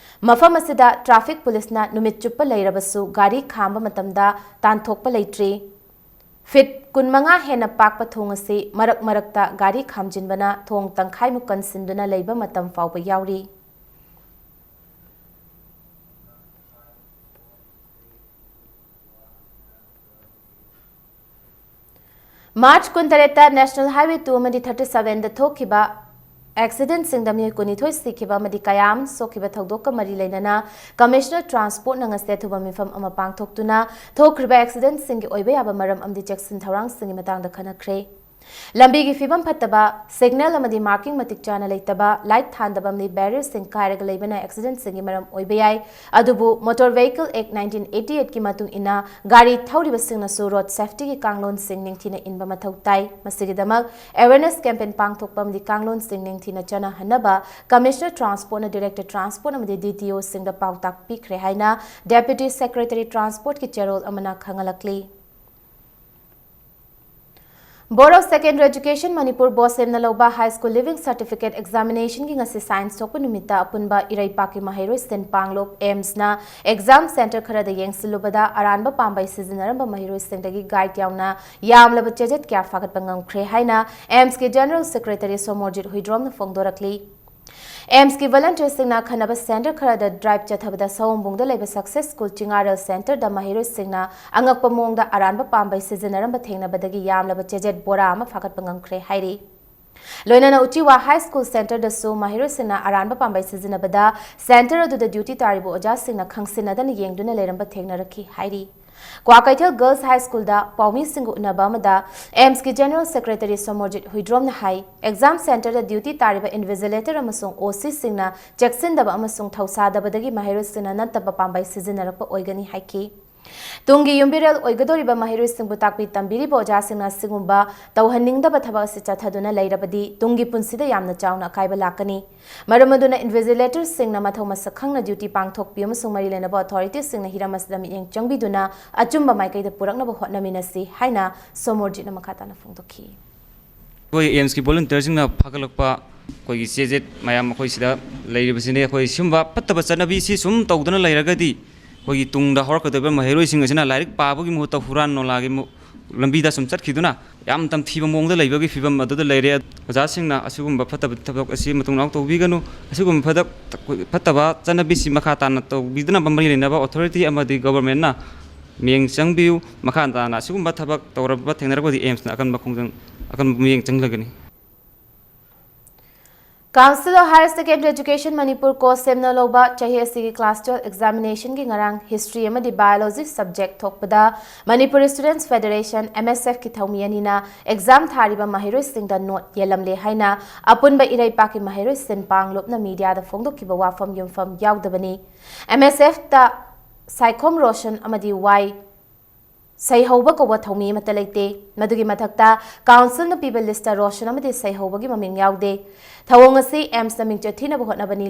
ꯃꯐꯝ ꯑꯁꯤꯗ traffic policeꯅ ꯅꯨꯃꯤꯠ ꯆꯨꯞꯄ ꯂꯩꯔꯕꯁꯨ ꯒꯥꯔꯤ ꯈꯥꯝꯕ ꯃꯇꯝꯗ ꯇꯥꯟꯊꯣꯛꯄ ꯂꯩꯇ꯭ꯔꯤ꯫ Feet ꯀꯨꯟꯃꯉꯥ ꯍꯦꯟꯅ ꯄꯥꯛꯄ ꯊꯣꯡ ꯑꯁꯤ ꯃꯔꯛ ꯃꯔꯛꯇ ꯒꯥꯔꯤ ꯈꯥꯝꯖꯤꯟꯕꯅ ꯊꯣꯡ ꯇꯪꯈꯥꯏꯃꯨꯛ ꯀꯟꯁꯤꯟꯗꯨꯅ ꯂꯩꯕ ꯃꯇꯝ ꯐꯥꯎꯕ ꯌꯥꯎꯔꯤ꯫ March ꯀꯨꯟꯇꯔꯦꯠꯇ National Highway two ꯑꯃꯗꯤ thirty sevenꯗ ꯊꯣꯛꯈꯤꯕ ꯑꯦꯛꯁꯤꯗꯦꯟꯁꯤꯡꯗ ꯃꯤꯑꯣꯏ ꯀꯨꯟꯅꯤꯊꯣꯏ ꯁꯤꯈꯤꯕ ꯑꯃꯗꯤ ꯀꯌꯥ ꯑꯃ ꯁꯣꯛꯈꯤꯕ ꯊꯧꯗꯣꯛꯀ ꯃꯔꯤ ꯂꯩꯅꯅ ꯀꯃꯤꯁꯅꯔ ꯇ꯭ꯔꯥꯟꯁꯄꯣꯔꯠꯅ ꯉꯁꯤ ꯑꯊꯨꯕ ꯃꯤꯐꯝ ꯑꯃ ꯄꯥꯡꯊꯣꯛꯇꯨꯅ ꯊꯣꯛꯈ꯭ꯔꯤꯕ ꯑꯦꯛꯁꯤꯗꯦꯟꯁꯤꯡꯒꯤ ꯑꯣꯏꯕ ꯌꯥꯕ ꯃꯔꯝ ꯑꯃꯗꯤ ꯆꯦꯛꯁꯤꯟ ꯊꯧꯔꯥꯡꯁꯤꯡꯒꯤ ꯃꯇꯥꯡꯗ ꯈꯟꯅꯈ꯭ꯔꯦ꯫ ꯂꯝꯕꯤꯒꯤ ꯐꯤꯕꯝ ꯐꯠꯇꯕ, ꯁꯤꯒꯅꯦꯜ ꯑꯃꯗꯤ ꯃꯥꯔꯀꯤꯡ ꯃꯇꯤꯛ ꯆꯥꯅ ꯂꯩꯇꯕ, ꯂꯥꯏꯠ ꯊꯥꯟꯗꯕ ꯑꯃꯗꯤ ꯕꯦꯔꯤꯌꯔꯁꯤꯡ ꯀꯥꯏꯔꯒ ꯂꯩꯕꯅ ꯑꯦꯛꯁꯤꯗꯦꯟꯁꯤꯡꯒꯤ ꯃꯔꯝ ꯑꯣꯏꯕ ꯌꯥꯏ꯫ ꯑꯗꯨꯕꯨ Motor Vehicle Act nineteen eighty eight ꯀꯤ ꯃꯇꯨꯡ ꯏꯟꯅ ꯒꯥꯔꯤ ꯊꯧꯔꯤꯕꯁꯤꯡꯅꯁꯨ ꯔꯣꯗ ꯁꯦꯐꯇꯤꯒꯤ ꯀꯥꯡꯂꯣꯟꯁꯤꯡ ꯅꯤꯡꯊꯤꯅ ꯏꯟꯕ ꯃꯊꯧ ꯇꯥꯏ꯫ ꯃꯁꯤꯒꯤꯗꯃꯛ ꯑꯦꯋꯦꯔꯅꯦꯁ ꯀꯦꯝꯄꯦꯟ ꯄꯥꯡꯊꯣꯛꯄ ꯑꯃꯗꯤ ꯀꯥꯡꯂꯣꯟꯁꯤꯡ ꯅꯤꯡꯊꯤꯅ ꯆꯠꯅꯍꯟꯅꯕ ꯀꯃꯤꯁꯅꯔ ꯇ꯭ꯔꯥꯟꯁꯄꯣꯔꯠꯅ ꯗꯤꯔꯦꯛꯇꯔ ꯇ꯭ꯔꯥꯟꯁꯄꯣꯔꯠ ꯑꯃꯗꯤ ꯗꯤ ꯇꯤ ꯑꯣꯁꯤꯡꯗ ꯄꯥꯎꯇꯥꯛ ꯄꯤꯈ꯭ꯔꯦ ꯍꯥꯏꯅ ꯗꯦꯄ꯭ꯌꯨꯇꯤ ꯁꯦꯀ꯭ꯔꯦꯇꯔꯤ ꯇ꯭ꯔꯥꯟꯁꯄꯣꯔꯠꯀꯤ ꯆꯦꯔꯣꯜ ꯑꯃꯅ ꯈꯪꯍꯜꯂꯛꯂꯤ꯫ Board of Secondary Education Manipur, ꯕꯣꯁꯦꯝꯅ ꯂꯧꯕ ꯍꯥꯏ ꯁ꯭ꯀꯨꯜ ꯂꯤꯚꯤꯡ ꯁꯥꯔꯇꯤꯐꯤꯀꯦꯠ ꯑꯦꯛꯖꯥꯃꯤꯅꯦꯁꯟꯒꯤ ꯉꯁꯤ ꯁꯥꯏꯟꯁ ꯊꯣꯛꯄ ꯅꯨꯃꯤꯠꯇ ꯑꯄꯨꯟꯕ ꯏꯔꯩꯄꯥꯛꯀꯤ ꯃꯍꯩꯔꯣꯏ ꯁꯤꯟ ꯄꯥꯡꯂꯣꯞ ꯑꯦꯝꯁꯅ ꯑꯦꯛꯖꯥꯝ ꯁꯦꯟꯇꯔ ꯈꯔꯗ ꯌꯦꯡꯁꯤꯜꯂꯨꯕꯗ ꯑꯔꯥꯟꯕ ꯄꯥꯝꯕꯩ ꯁꯤꯖꯤꯟꯅꯔꯝꯕ ꯃꯍꯩꯔꯣꯏꯁꯤꯡꯗꯒꯤ ꯒꯥꯏꯗ ꯌꯥꯎꯅ ꯌꯥꯝꯂꯕ ꯆꯦꯖꯦꯠ ꯀꯌꯥ ꯐꯥꯒꯠꯄ ꯉꯝꯈ꯭ꯔꯦ ꯍꯥꯏꯅ ꯑꯦꯝꯁꯀꯤ ꯖꯦꯅꯔꯦꯜ ꯁꯦꯀ꯭ꯔꯦꯇꯔꯤ ꯁꯣꯃꯣꯔꯖꯤꯠ ꯍꯨꯏꯗ꯭ꯔꯣꯝꯅ ꯐꯣꯡꯗꯣꯔꯛꯂꯤ꯫ ꯑꯦꯝꯁꯀꯤ ꯚꯣꯂꯟꯇꯤꯌꯔꯁꯤꯡꯅ ꯑꯈꯟꯅꯕ ꯁꯦꯟꯇꯔ ꯈꯔꯗ ꯗ꯭ꯔꯥꯏꯚ ꯆꯠꯊꯕꯗ ꯁꯑꯣꯝꯕꯨꯡꯗ ꯂꯩꯕ ꯁꯛꯁꯦꯁ ꯁ꯭ꯀꯨꯜ ꯆꯤꯉꯥꯔꯦꯜ ꯁꯦꯟꯇꯔꯗ ꯃꯍꯩꯔꯣꯏꯁꯤꯡꯅ ꯑꯉꯛꯄ ꯃꯑꯣꯡꯗ ꯑꯔꯥꯟꯕ ꯄꯥꯝꯕꯩ ꯁꯤꯖꯤꯟꯅꯔꯝꯕ ꯊꯦꯡꯅꯕꯗꯒꯤ ꯌꯥꯝꯂꯕ ꯆꯦꯖꯦꯠ ꯕꯣꯔꯥ ꯑꯃ ꯐꯥꯒꯠꯄ ꯉꯝꯈ꯭ꯔꯦ ꯍꯥꯏꯔꯤ꯫ ꯂꯣꯏꯅꯅ ꯎꯆꯤꯋꯥ ꯍꯥꯏ ꯁ꯭ꯀꯨꯜ ꯁꯦꯟꯇꯔꯗꯁꯨ ꯃꯍꯩꯔꯣꯏꯁꯤꯡꯅ ꯑꯔꯥꯟꯕ ꯄꯥꯝꯕꯩ ꯁꯤꯖꯤꯟꯅꯕꯗ ꯁꯦꯟꯇꯔ ꯑꯗꯨꯗ ꯗ꯭ꯌꯨꯇꯤ ꯇꯥꯔꯤꯕ ꯑꯣꯖꯥꯁꯤꯡꯅ ꯈꯪꯁꯤꯟꯅꯗꯅ ꯌꯦꯡꯗꯨꯅ ꯂꯩꯔꯝꯕ ꯊꯦꯡꯅꯔꯛꯈꯤ ꯍꯥꯏꯔꯤ꯫ ꯀ꯭ꯋꯥꯀꯩꯊꯦꯜ ꯒꯔꯜꯁ ꯍꯥꯏ ꯁ꯭ꯀꯨꯜꯗ ꯄꯥꯎꯃꯤꯁꯤꯡꯒ ꯎꯅꯕ ꯑꯃꯗ ꯑꯦꯝꯁꯀꯤ ꯖꯦꯅꯔꯦꯜ ꯁꯦꯀ꯭ꯔꯦꯇꯔꯤ ꯁꯣꯃꯣꯔꯖꯤꯠ ꯍꯨꯏꯗ꯭ꯔꯣꯝꯅ ꯍꯥꯏ, ꯑꯦꯛꯖꯥꯝ ꯁꯦꯟꯇꯔꯗ ꯗ꯭ꯌꯨꯇꯤ ꯇꯥꯔꯤꯕ ꯏꯟꯚꯤꯖꯤꯂꯦꯇꯔ ꯑꯃꯁꯨꯡ ꯑꯣ ꯁꯤꯁꯤꯡꯅ ꯆꯦꯛꯁꯤꯟꯗꯕ ꯑꯃꯁꯨꯡ ꯊꯧꯁꯥꯗꯕꯗꯒꯤ ꯃꯍꯩꯔꯣꯏꯁꯤꯡꯅ ꯅꯠꯇꯕ ꯄꯥꯝꯕꯩ ꯁꯤꯖꯤꯟꯅꯔꯛꯄ ꯑꯣꯏꯒꯅꯤ ꯍꯥꯏꯈꯤ꯫ ꯇꯨꯡꯒꯤ ꯌꯨꯝꯕꯤꯔꯦꯜ ꯑꯣꯏꯒꯗꯧꯔꯤꯕ ꯃꯍꯩꯔꯣꯏꯁꯤꯡꯕꯨ ꯇꯥꯛꯄꯤ ꯇꯝꯕꯤꯔꯤꯕ ꯑꯣꯖꯥꯁꯤꯡꯅ ꯑꯁꯤꯒꯨꯝꯕ ꯇꯧꯍꯟꯅꯤꯡꯗꯕ ꯊꯕꯛ ꯑꯁꯤ ꯆꯠꯊꯗꯨꯅ ꯂꯩꯔꯕꯗꯤ ꯇꯨꯡꯒꯤ ꯄꯨꯟꯁꯤꯗ ꯌꯥꯝꯅ ꯆꯥꯎꯅ ꯑꯀꯥꯏꯕ ꯂꯥꯛꯀꯅꯤ꯫ ꯃꯔꯝ ꯑꯗꯨꯅ ꯏꯟꯚꯤꯖꯤꯂꯦꯇꯔꯁꯤꯡꯅ ꯃꯊꯧ ꯃꯁꯛ ꯈꯪꯅ ꯗ꯭ꯌꯨꯇꯤ ꯄꯥꯡꯊꯣꯛꯄꯤꯌꯨ ꯑꯃꯁꯨꯡ ꯃꯔꯤ ꯂꯩꯅꯕ ꯑꯣꯊꯣꯔꯤꯇꯤꯁꯤꯡꯅ ꯍꯤꯔꯝ ꯑꯁꯤꯗ ꯃꯤꯠꯌꯦꯡ ꯆꯪꯕꯤꯗꯨꯅ ꯑꯆꯨꯝꯕ ꯃꯥꯏꯀꯩꯗ ꯄꯨꯔꯛꯅꯕ ꯍꯣꯠꯅꯃꯤꯟꯅꯁꯤ ꯍꯥꯏꯅ ꯁꯣꯃꯣꯔꯖꯤꯠꯅ ꯃꯈꯥ ꯇꯥꯅ ꯐꯣꯡꯗꯣꯛꯈꯤ꯫ ꯑꯩꯈꯣꯏ ꯑꯦꯝꯁꯀꯤ ꯚꯣꯂꯨꯟꯇꯤꯌꯔꯁꯤꯡꯅ ꯐꯒꯠꯂꯛꯄ ꯑꯩꯈꯣꯏꯒꯤ ꯆꯦꯖꯦꯠ ꯃꯌꯥꯝ ꯑꯩꯈꯣꯏ ꯁꯤꯗ ꯂꯩꯔꯤꯕꯁꯤꯅꯤ꯫ ꯑꯩꯈꯣꯏ ꯁꯤꯒꯨꯝꯕ ꯐꯠꯇꯕ ꯆꯠꯅꯕꯤꯁꯤ ꯁꯨꯝ ꯇꯧꯗꯨꯅ ꯂꯩꯔꯒꯗꯤ ꯑꯩꯈꯣꯏꯒꯤ ꯇꯨꯡꯗ ꯍꯧꯔꯛꯀꯗꯧꯔꯤꯕ ꯃꯍꯩꯔꯣꯏꯁꯤꯡ ꯑꯁꯤꯅ ꯂꯥꯏꯔꯤꯛ ꯄꯥꯕꯒꯤ ꯃꯍꯨꯠꯇ ꯍꯨꯔꯥꯟ ꯅꯣꯂꯥꯒꯤ ꯃꯨ-, ꯂꯝꯕꯤꯗ ꯁꯨꯝ ꯆꯠꯈꯤꯗꯨꯅ ꯌꯥꯝ ꯇꯝꯊꯤꯕ ꯃꯑꯣꯡꯗ ꯂꯩꯕꯒꯤ ꯐꯤꯕꯝ ꯑꯗꯨꯗ ꯂꯩꯔꯦ꯫ ꯑꯣꯖꯥꯁꯤꯡꯅ ꯑꯁꯤꯒꯨꯝꯕ ꯐꯠꯇꯕ ꯊꯕꯛ ꯑꯁꯤ ꯃꯇꯨꯡ ꯃꯅꯥꯎ ꯇꯧꯕꯤꯒꯅꯨ꯫ ꯑꯁꯤꯒꯨꯝꯕ ꯐꯠꯇ-, ꯐꯠꯇꯕ ꯆꯠꯅꯕꯤꯁꯤ ꯃꯈꯥ ꯇꯥꯅ ꯇꯧꯕꯤꯗꯅꯕ ꯃꯔꯤ ꯂꯩꯅꯕ ꯑꯣꯊꯣꯔꯤꯇꯤ ꯑꯃꯗꯤ ꯒꯣꯕꯔꯃꯦꯟꯅ ꯃꯤꯠꯌꯦꯡ ꯆꯪꯕꯤꯌꯨ꯫ ꯃꯈꯥ ꯇꯥꯅ ꯑꯁꯤꯒꯨꯝꯕ ꯊꯕꯛ ꯇꯧꯔꯕ ꯊꯦꯡꯅꯔꯒꯗꯤ ꯑꯦꯝꯁꯅ ꯑꯀꯟꯕ ꯈꯣꯡꯖꯪ, ꯑꯀꯟꯕ ꯃꯤꯠꯌꯦꯡ ꯆꯪꯂꯒꯅꯤ꯫ Council of Higher Secondary Education Manipur ꯀꯣ ꯁꯦꯝꯅ ꯂꯧꯕ ꯆꯍꯤ ꯑꯁꯤꯒꯤ class twelve examination ꯒꯤ ꯉꯔꯥꯡ history ꯑꯃꯗꯤ biology subject ꯊꯣꯛꯄꯗ Manipur Students Federation, M S F ꯀꯤ ꯊꯧꯃꯤ ꯑꯅꯤꯅ exam ꯊꯥꯔꯤꯕ ꯃꯍꯩꯔꯣꯏꯁꯤꯡꯗ note ꯌꯦꯜꯂꯝꯂꯦ ꯍꯥꯏꯅ ꯑꯄꯨꯟꯕ ꯏꯔꯩꯄꯥꯛꯀꯤ ꯃꯍꯩꯔꯣꯏ ꯁꯤꯟ ꯄꯥꯡꯂꯨꯞꯅ media ꯗ ꯐꯣꯡꯗꯣꯛꯈꯤꯕ ꯋꯥꯐꯝ ꯌꯨꯝꯐꯝ ꯌꯥꯎꯗꯕꯅꯤ꯫ M S F ꯇ ꯁꯥꯏꯈꯣꯝ ꯔꯣꯁꯟ ꯑꯃꯗꯤ ꯋꯥꯏ ꯁꯩꯍꯧꯕ ꯀꯧꯕ ꯊꯧꯃꯤ ꯑꯃꯠꯇ ꯂꯩꯇꯦ꯫ ꯃꯗꯨꯒꯤ ꯃꯊꯛꯇ council ꯅ ꯄꯤꯕ list ꯇ ꯔꯣꯁꯟ ꯑꯃꯗꯤ ꯁꯩꯍꯧꯕꯒꯤ ꯃꯃꯤꯡ ꯌꯥꯎꯗꯦ꯫ ꯊꯧꯑꯣꯡ ꯑꯁꯤ AIIMS ꯅ ꯃꯤꯡꯆꯠ ꯊꯤꯅꯕ ꯍꯣꯠꯅꯕꯅꯤ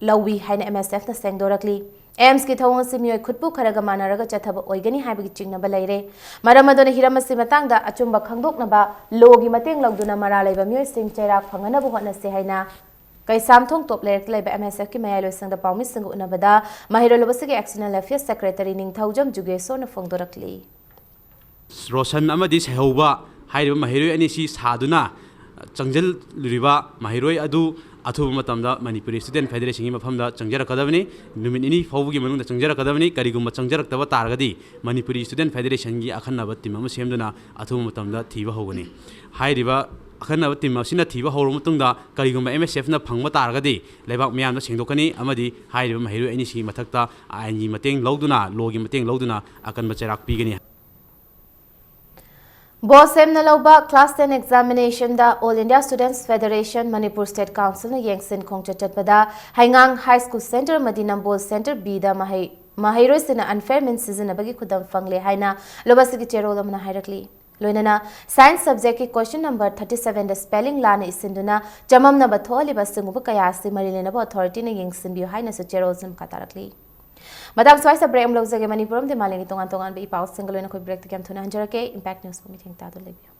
ꯂꯧꯏ ꯍꯥꯏꯅ M S F ꯅ ꯁꯦꯡꯗꯣꯔꯛꯂꯤ꯫ AIIMS ꯀꯤ ꯊꯧꯑꯣꯡ ꯑꯁꯤ ꯃꯤꯑꯣꯏ ꯈꯨꯠꯄꯨ ꯈꯔꯒ ꯃꯥꯟꯅꯔꯒ ꯆꯠꯊꯕ ꯑꯣꯏꯒꯅꯤ ꯍꯥꯏꯕꯒꯤ ꯆꯤꯡꯅꯕ ꯂꯩꯔꯦ꯫ ꯃꯔꯝ ꯑꯗꯨꯅ ꯍꯤꯔꯝ ꯑꯁꯤ ꯃꯇꯥꯡꯗ ꯑꯆꯨꯝꯕ ꯈꯪꯗꯣꯛꯅꯕ law ꯒꯤ ꯃꯇꯦꯡ ꯂꯧꯗꯨꯅ ꯃꯔꯥꯜ ꯂꯩꯕ ꯃꯤꯑꯣꯏꯁꯤꯡ ꯆꯩꯔꯥꯛ ꯐꯪꯅꯅꯕ ꯍꯣꯠꯅꯁꯤ ꯍꯥꯏꯅ ꯀꯩꯁꯥꯝꯊꯣꯡ ꯇꯣꯞ ꯂꯩꯔꯛꯇ ꯂꯩꯕ M S F ꯀꯤ ꯃꯌꯥꯏꯂꯣꯏꯁꯪꯗ ꯄꯥꯎꯃꯤꯁꯤꯡꯒ ꯎꯅꯕꯗ ꯃꯍꯩꯔꯣꯏ ꯂꯣꯕꯁꯤꯒꯤ External Affairs Secretary ꯅꯤꯡꯊꯧꯖꯝ ꯖꯨꯒꯦꯁꯣꯔꯅ ꯐꯣꯡꯗꯣꯔꯛꯂꯤ꯫ ꯔꯣꯁꯟ ꯑꯃꯗꯤ ꯁꯩꯍꯧꯕ ꯍꯥꯏꯔꯤꯕ ꯃꯍꯩꯔꯣꯏ ꯑꯅꯤꯁꯤ ꯁꯥꯗꯨꯅ ꯆꯪꯁꯤꯜꯂꯨꯔꯤꯕ ꯃꯍꯩꯔꯣꯏ ꯑꯗꯨ ꯑꯊꯨꯕ ꯃꯇꯝꯗ ꯃꯅꯤꯄꯨꯔꯤ Student Federation ꯒꯤ ꯃꯐꯝꯗ ꯆꯪꯖꯔꯛꯀꯗꯕꯅꯤ꯫ ꯅꯨꯃꯤꯠ ꯅꯤꯅꯤ ꯐꯥꯎꯕꯒꯤ ꯃꯅꯨꯡꯗ ꯆꯪꯖꯔꯛꯀꯗꯕꯅꯤ꯫ ꯀꯔꯤꯒꯨꯝꯕ ꯆꯪꯖꯔꯛꯇꯕ ꯇꯥꯔꯒꯗꯤ ꯃꯅꯤꯄꯨꯔꯤ Student Federation ꯒꯤ ꯑꯈꯟꯅꯕ team ꯑꯃ ꯁꯦꯝꯗꯨꯅ ꯑꯊꯨꯕ ꯃꯇꯝꯗ ꯊꯤꯕ ꯍꯧꯒꯅꯤ꯫ ꯍꯥꯏꯔꯤꯕ ꯑꯈꯟꯅꯕ team ꯑꯁꯤꯅ ꯊꯤꯕ ꯍꯧꯔꯕ ꯃꯇꯨꯡꯗ ꯀꯔꯤꯒꯨꯝꯕ M S F ꯅ ꯐꯪꯕ ꯇꯥꯔꯒꯗꯤ ꯂꯩꯕꯥꯛ ꯃꯤꯌꯥꯝꯗ ꯁꯦꯡꯗꯣꯛꯀꯅꯤ ꯑꯃꯗꯤ ꯍꯥꯏꯔꯤꯕ ꯃꯍꯩꯔꯣꯏ ꯑꯅꯤꯁꯤꯒꯤ ꯃꯊꯛꯇ ꯑꯥꯏꯟꯒꯤ ꯃꯇꯦꯡ ꯂꯧꯗꯨꯅ, law ꯒꯤ ꯃꯇꯦꯡ ꯂꯧꯗꯨꯅ ꯑꯀꯟꯕ ꯆꯩꯔꯥꯛ ꯄꯤꯒꯅꯤ꯫ ꯕꯣꯁ ꯑꯦꯝꯅ ꯂꯧꯕ class ten examination ꯗ All India Students Federation, Manipur State Council ꯅ ꯌꯦꯡꯁꯤꯟ ꯈꯣꯡꯆꯠ ꯆꯠꯄꯗ ꯍꯩꯉꯥꯡ High School Center ꯑꯃꯗꯤ ꯅꯝꯕꯣꯜ Center B ꯗ ꯃꯍꯩ ꯃꯍꯩꯔꯣꯏꯁꯤꯡꯅ unfair means ꯁꯤꯖꯤꯟꯅꯕꯒꯤ ꯈꯨꯗꯝ ꯐꯪꯂꯦ ꯍꯥꯏꯅ ꯂꯣꯕꯁꯤꯒꯤ ꯆꯦꯔꯣꯜ ꯑꯃꯅ ꯍꯥꯏꯔꯛꯂꯤ꯫ ꯂꯣꯏꯅꯅ science subject ꯀꯤ question number thirty seven ꯗ spelling ꯂꯥꯟꯅ ꯏꯁꯤꯟꯗꯨꯅ ꯆꯃꯝꯅꯕ ꯊꯣꯛꯍꯜꯂꯤꯕ ꯑꯁꯤꯒꯨꯝꯕ ꯀꯌꯥ ꯑꯁꯤ ꯃꯔꯤ ꯂꯩꯅꯕ authority ꯅ ꯌꯦꯡꯁꯤꯟꯕꯤꯌꯨ ꯍꯥꯏꯅꯁꯨ ꯆꯦꯔꯣꯜꯁꯤꯅ ꯃꯈꯥ ꯇꯥꯔꯛꯂꯤ꯫ ꯃꯇꯥꯡ ꯁ꯭ꯋꯥꯏꯁꯤꯗ break ꯑꯃ ꯂꯧꯖꯒꯦ꯫ ꯃꯅꯤꯄꯨꯔ ꯑꯃꯗꯤ ꯃꯥꯂꯦꯝꯒꯤ ꯇꯣꯉꯥꯟ ꯇꯣꯉꯥꯟꯕ ꯏ ꯄꯥꯎꯁꯤꯡꯒ ꯂꯣꯏꯅ ꯑꯩꯈꯣꯏ break ꯇꯒꯤ ꯌꯥꯝ ꯊꯨꯅ ꯍꯟꯖꯔꯛꯀꯦ꯫ Impact News ꯄꯨ ꯃꯤꯠꯌꯦꯡ ꯇꯥꯗꯨꯅ ꯂꯩꯕꯤꯌꯨ꯫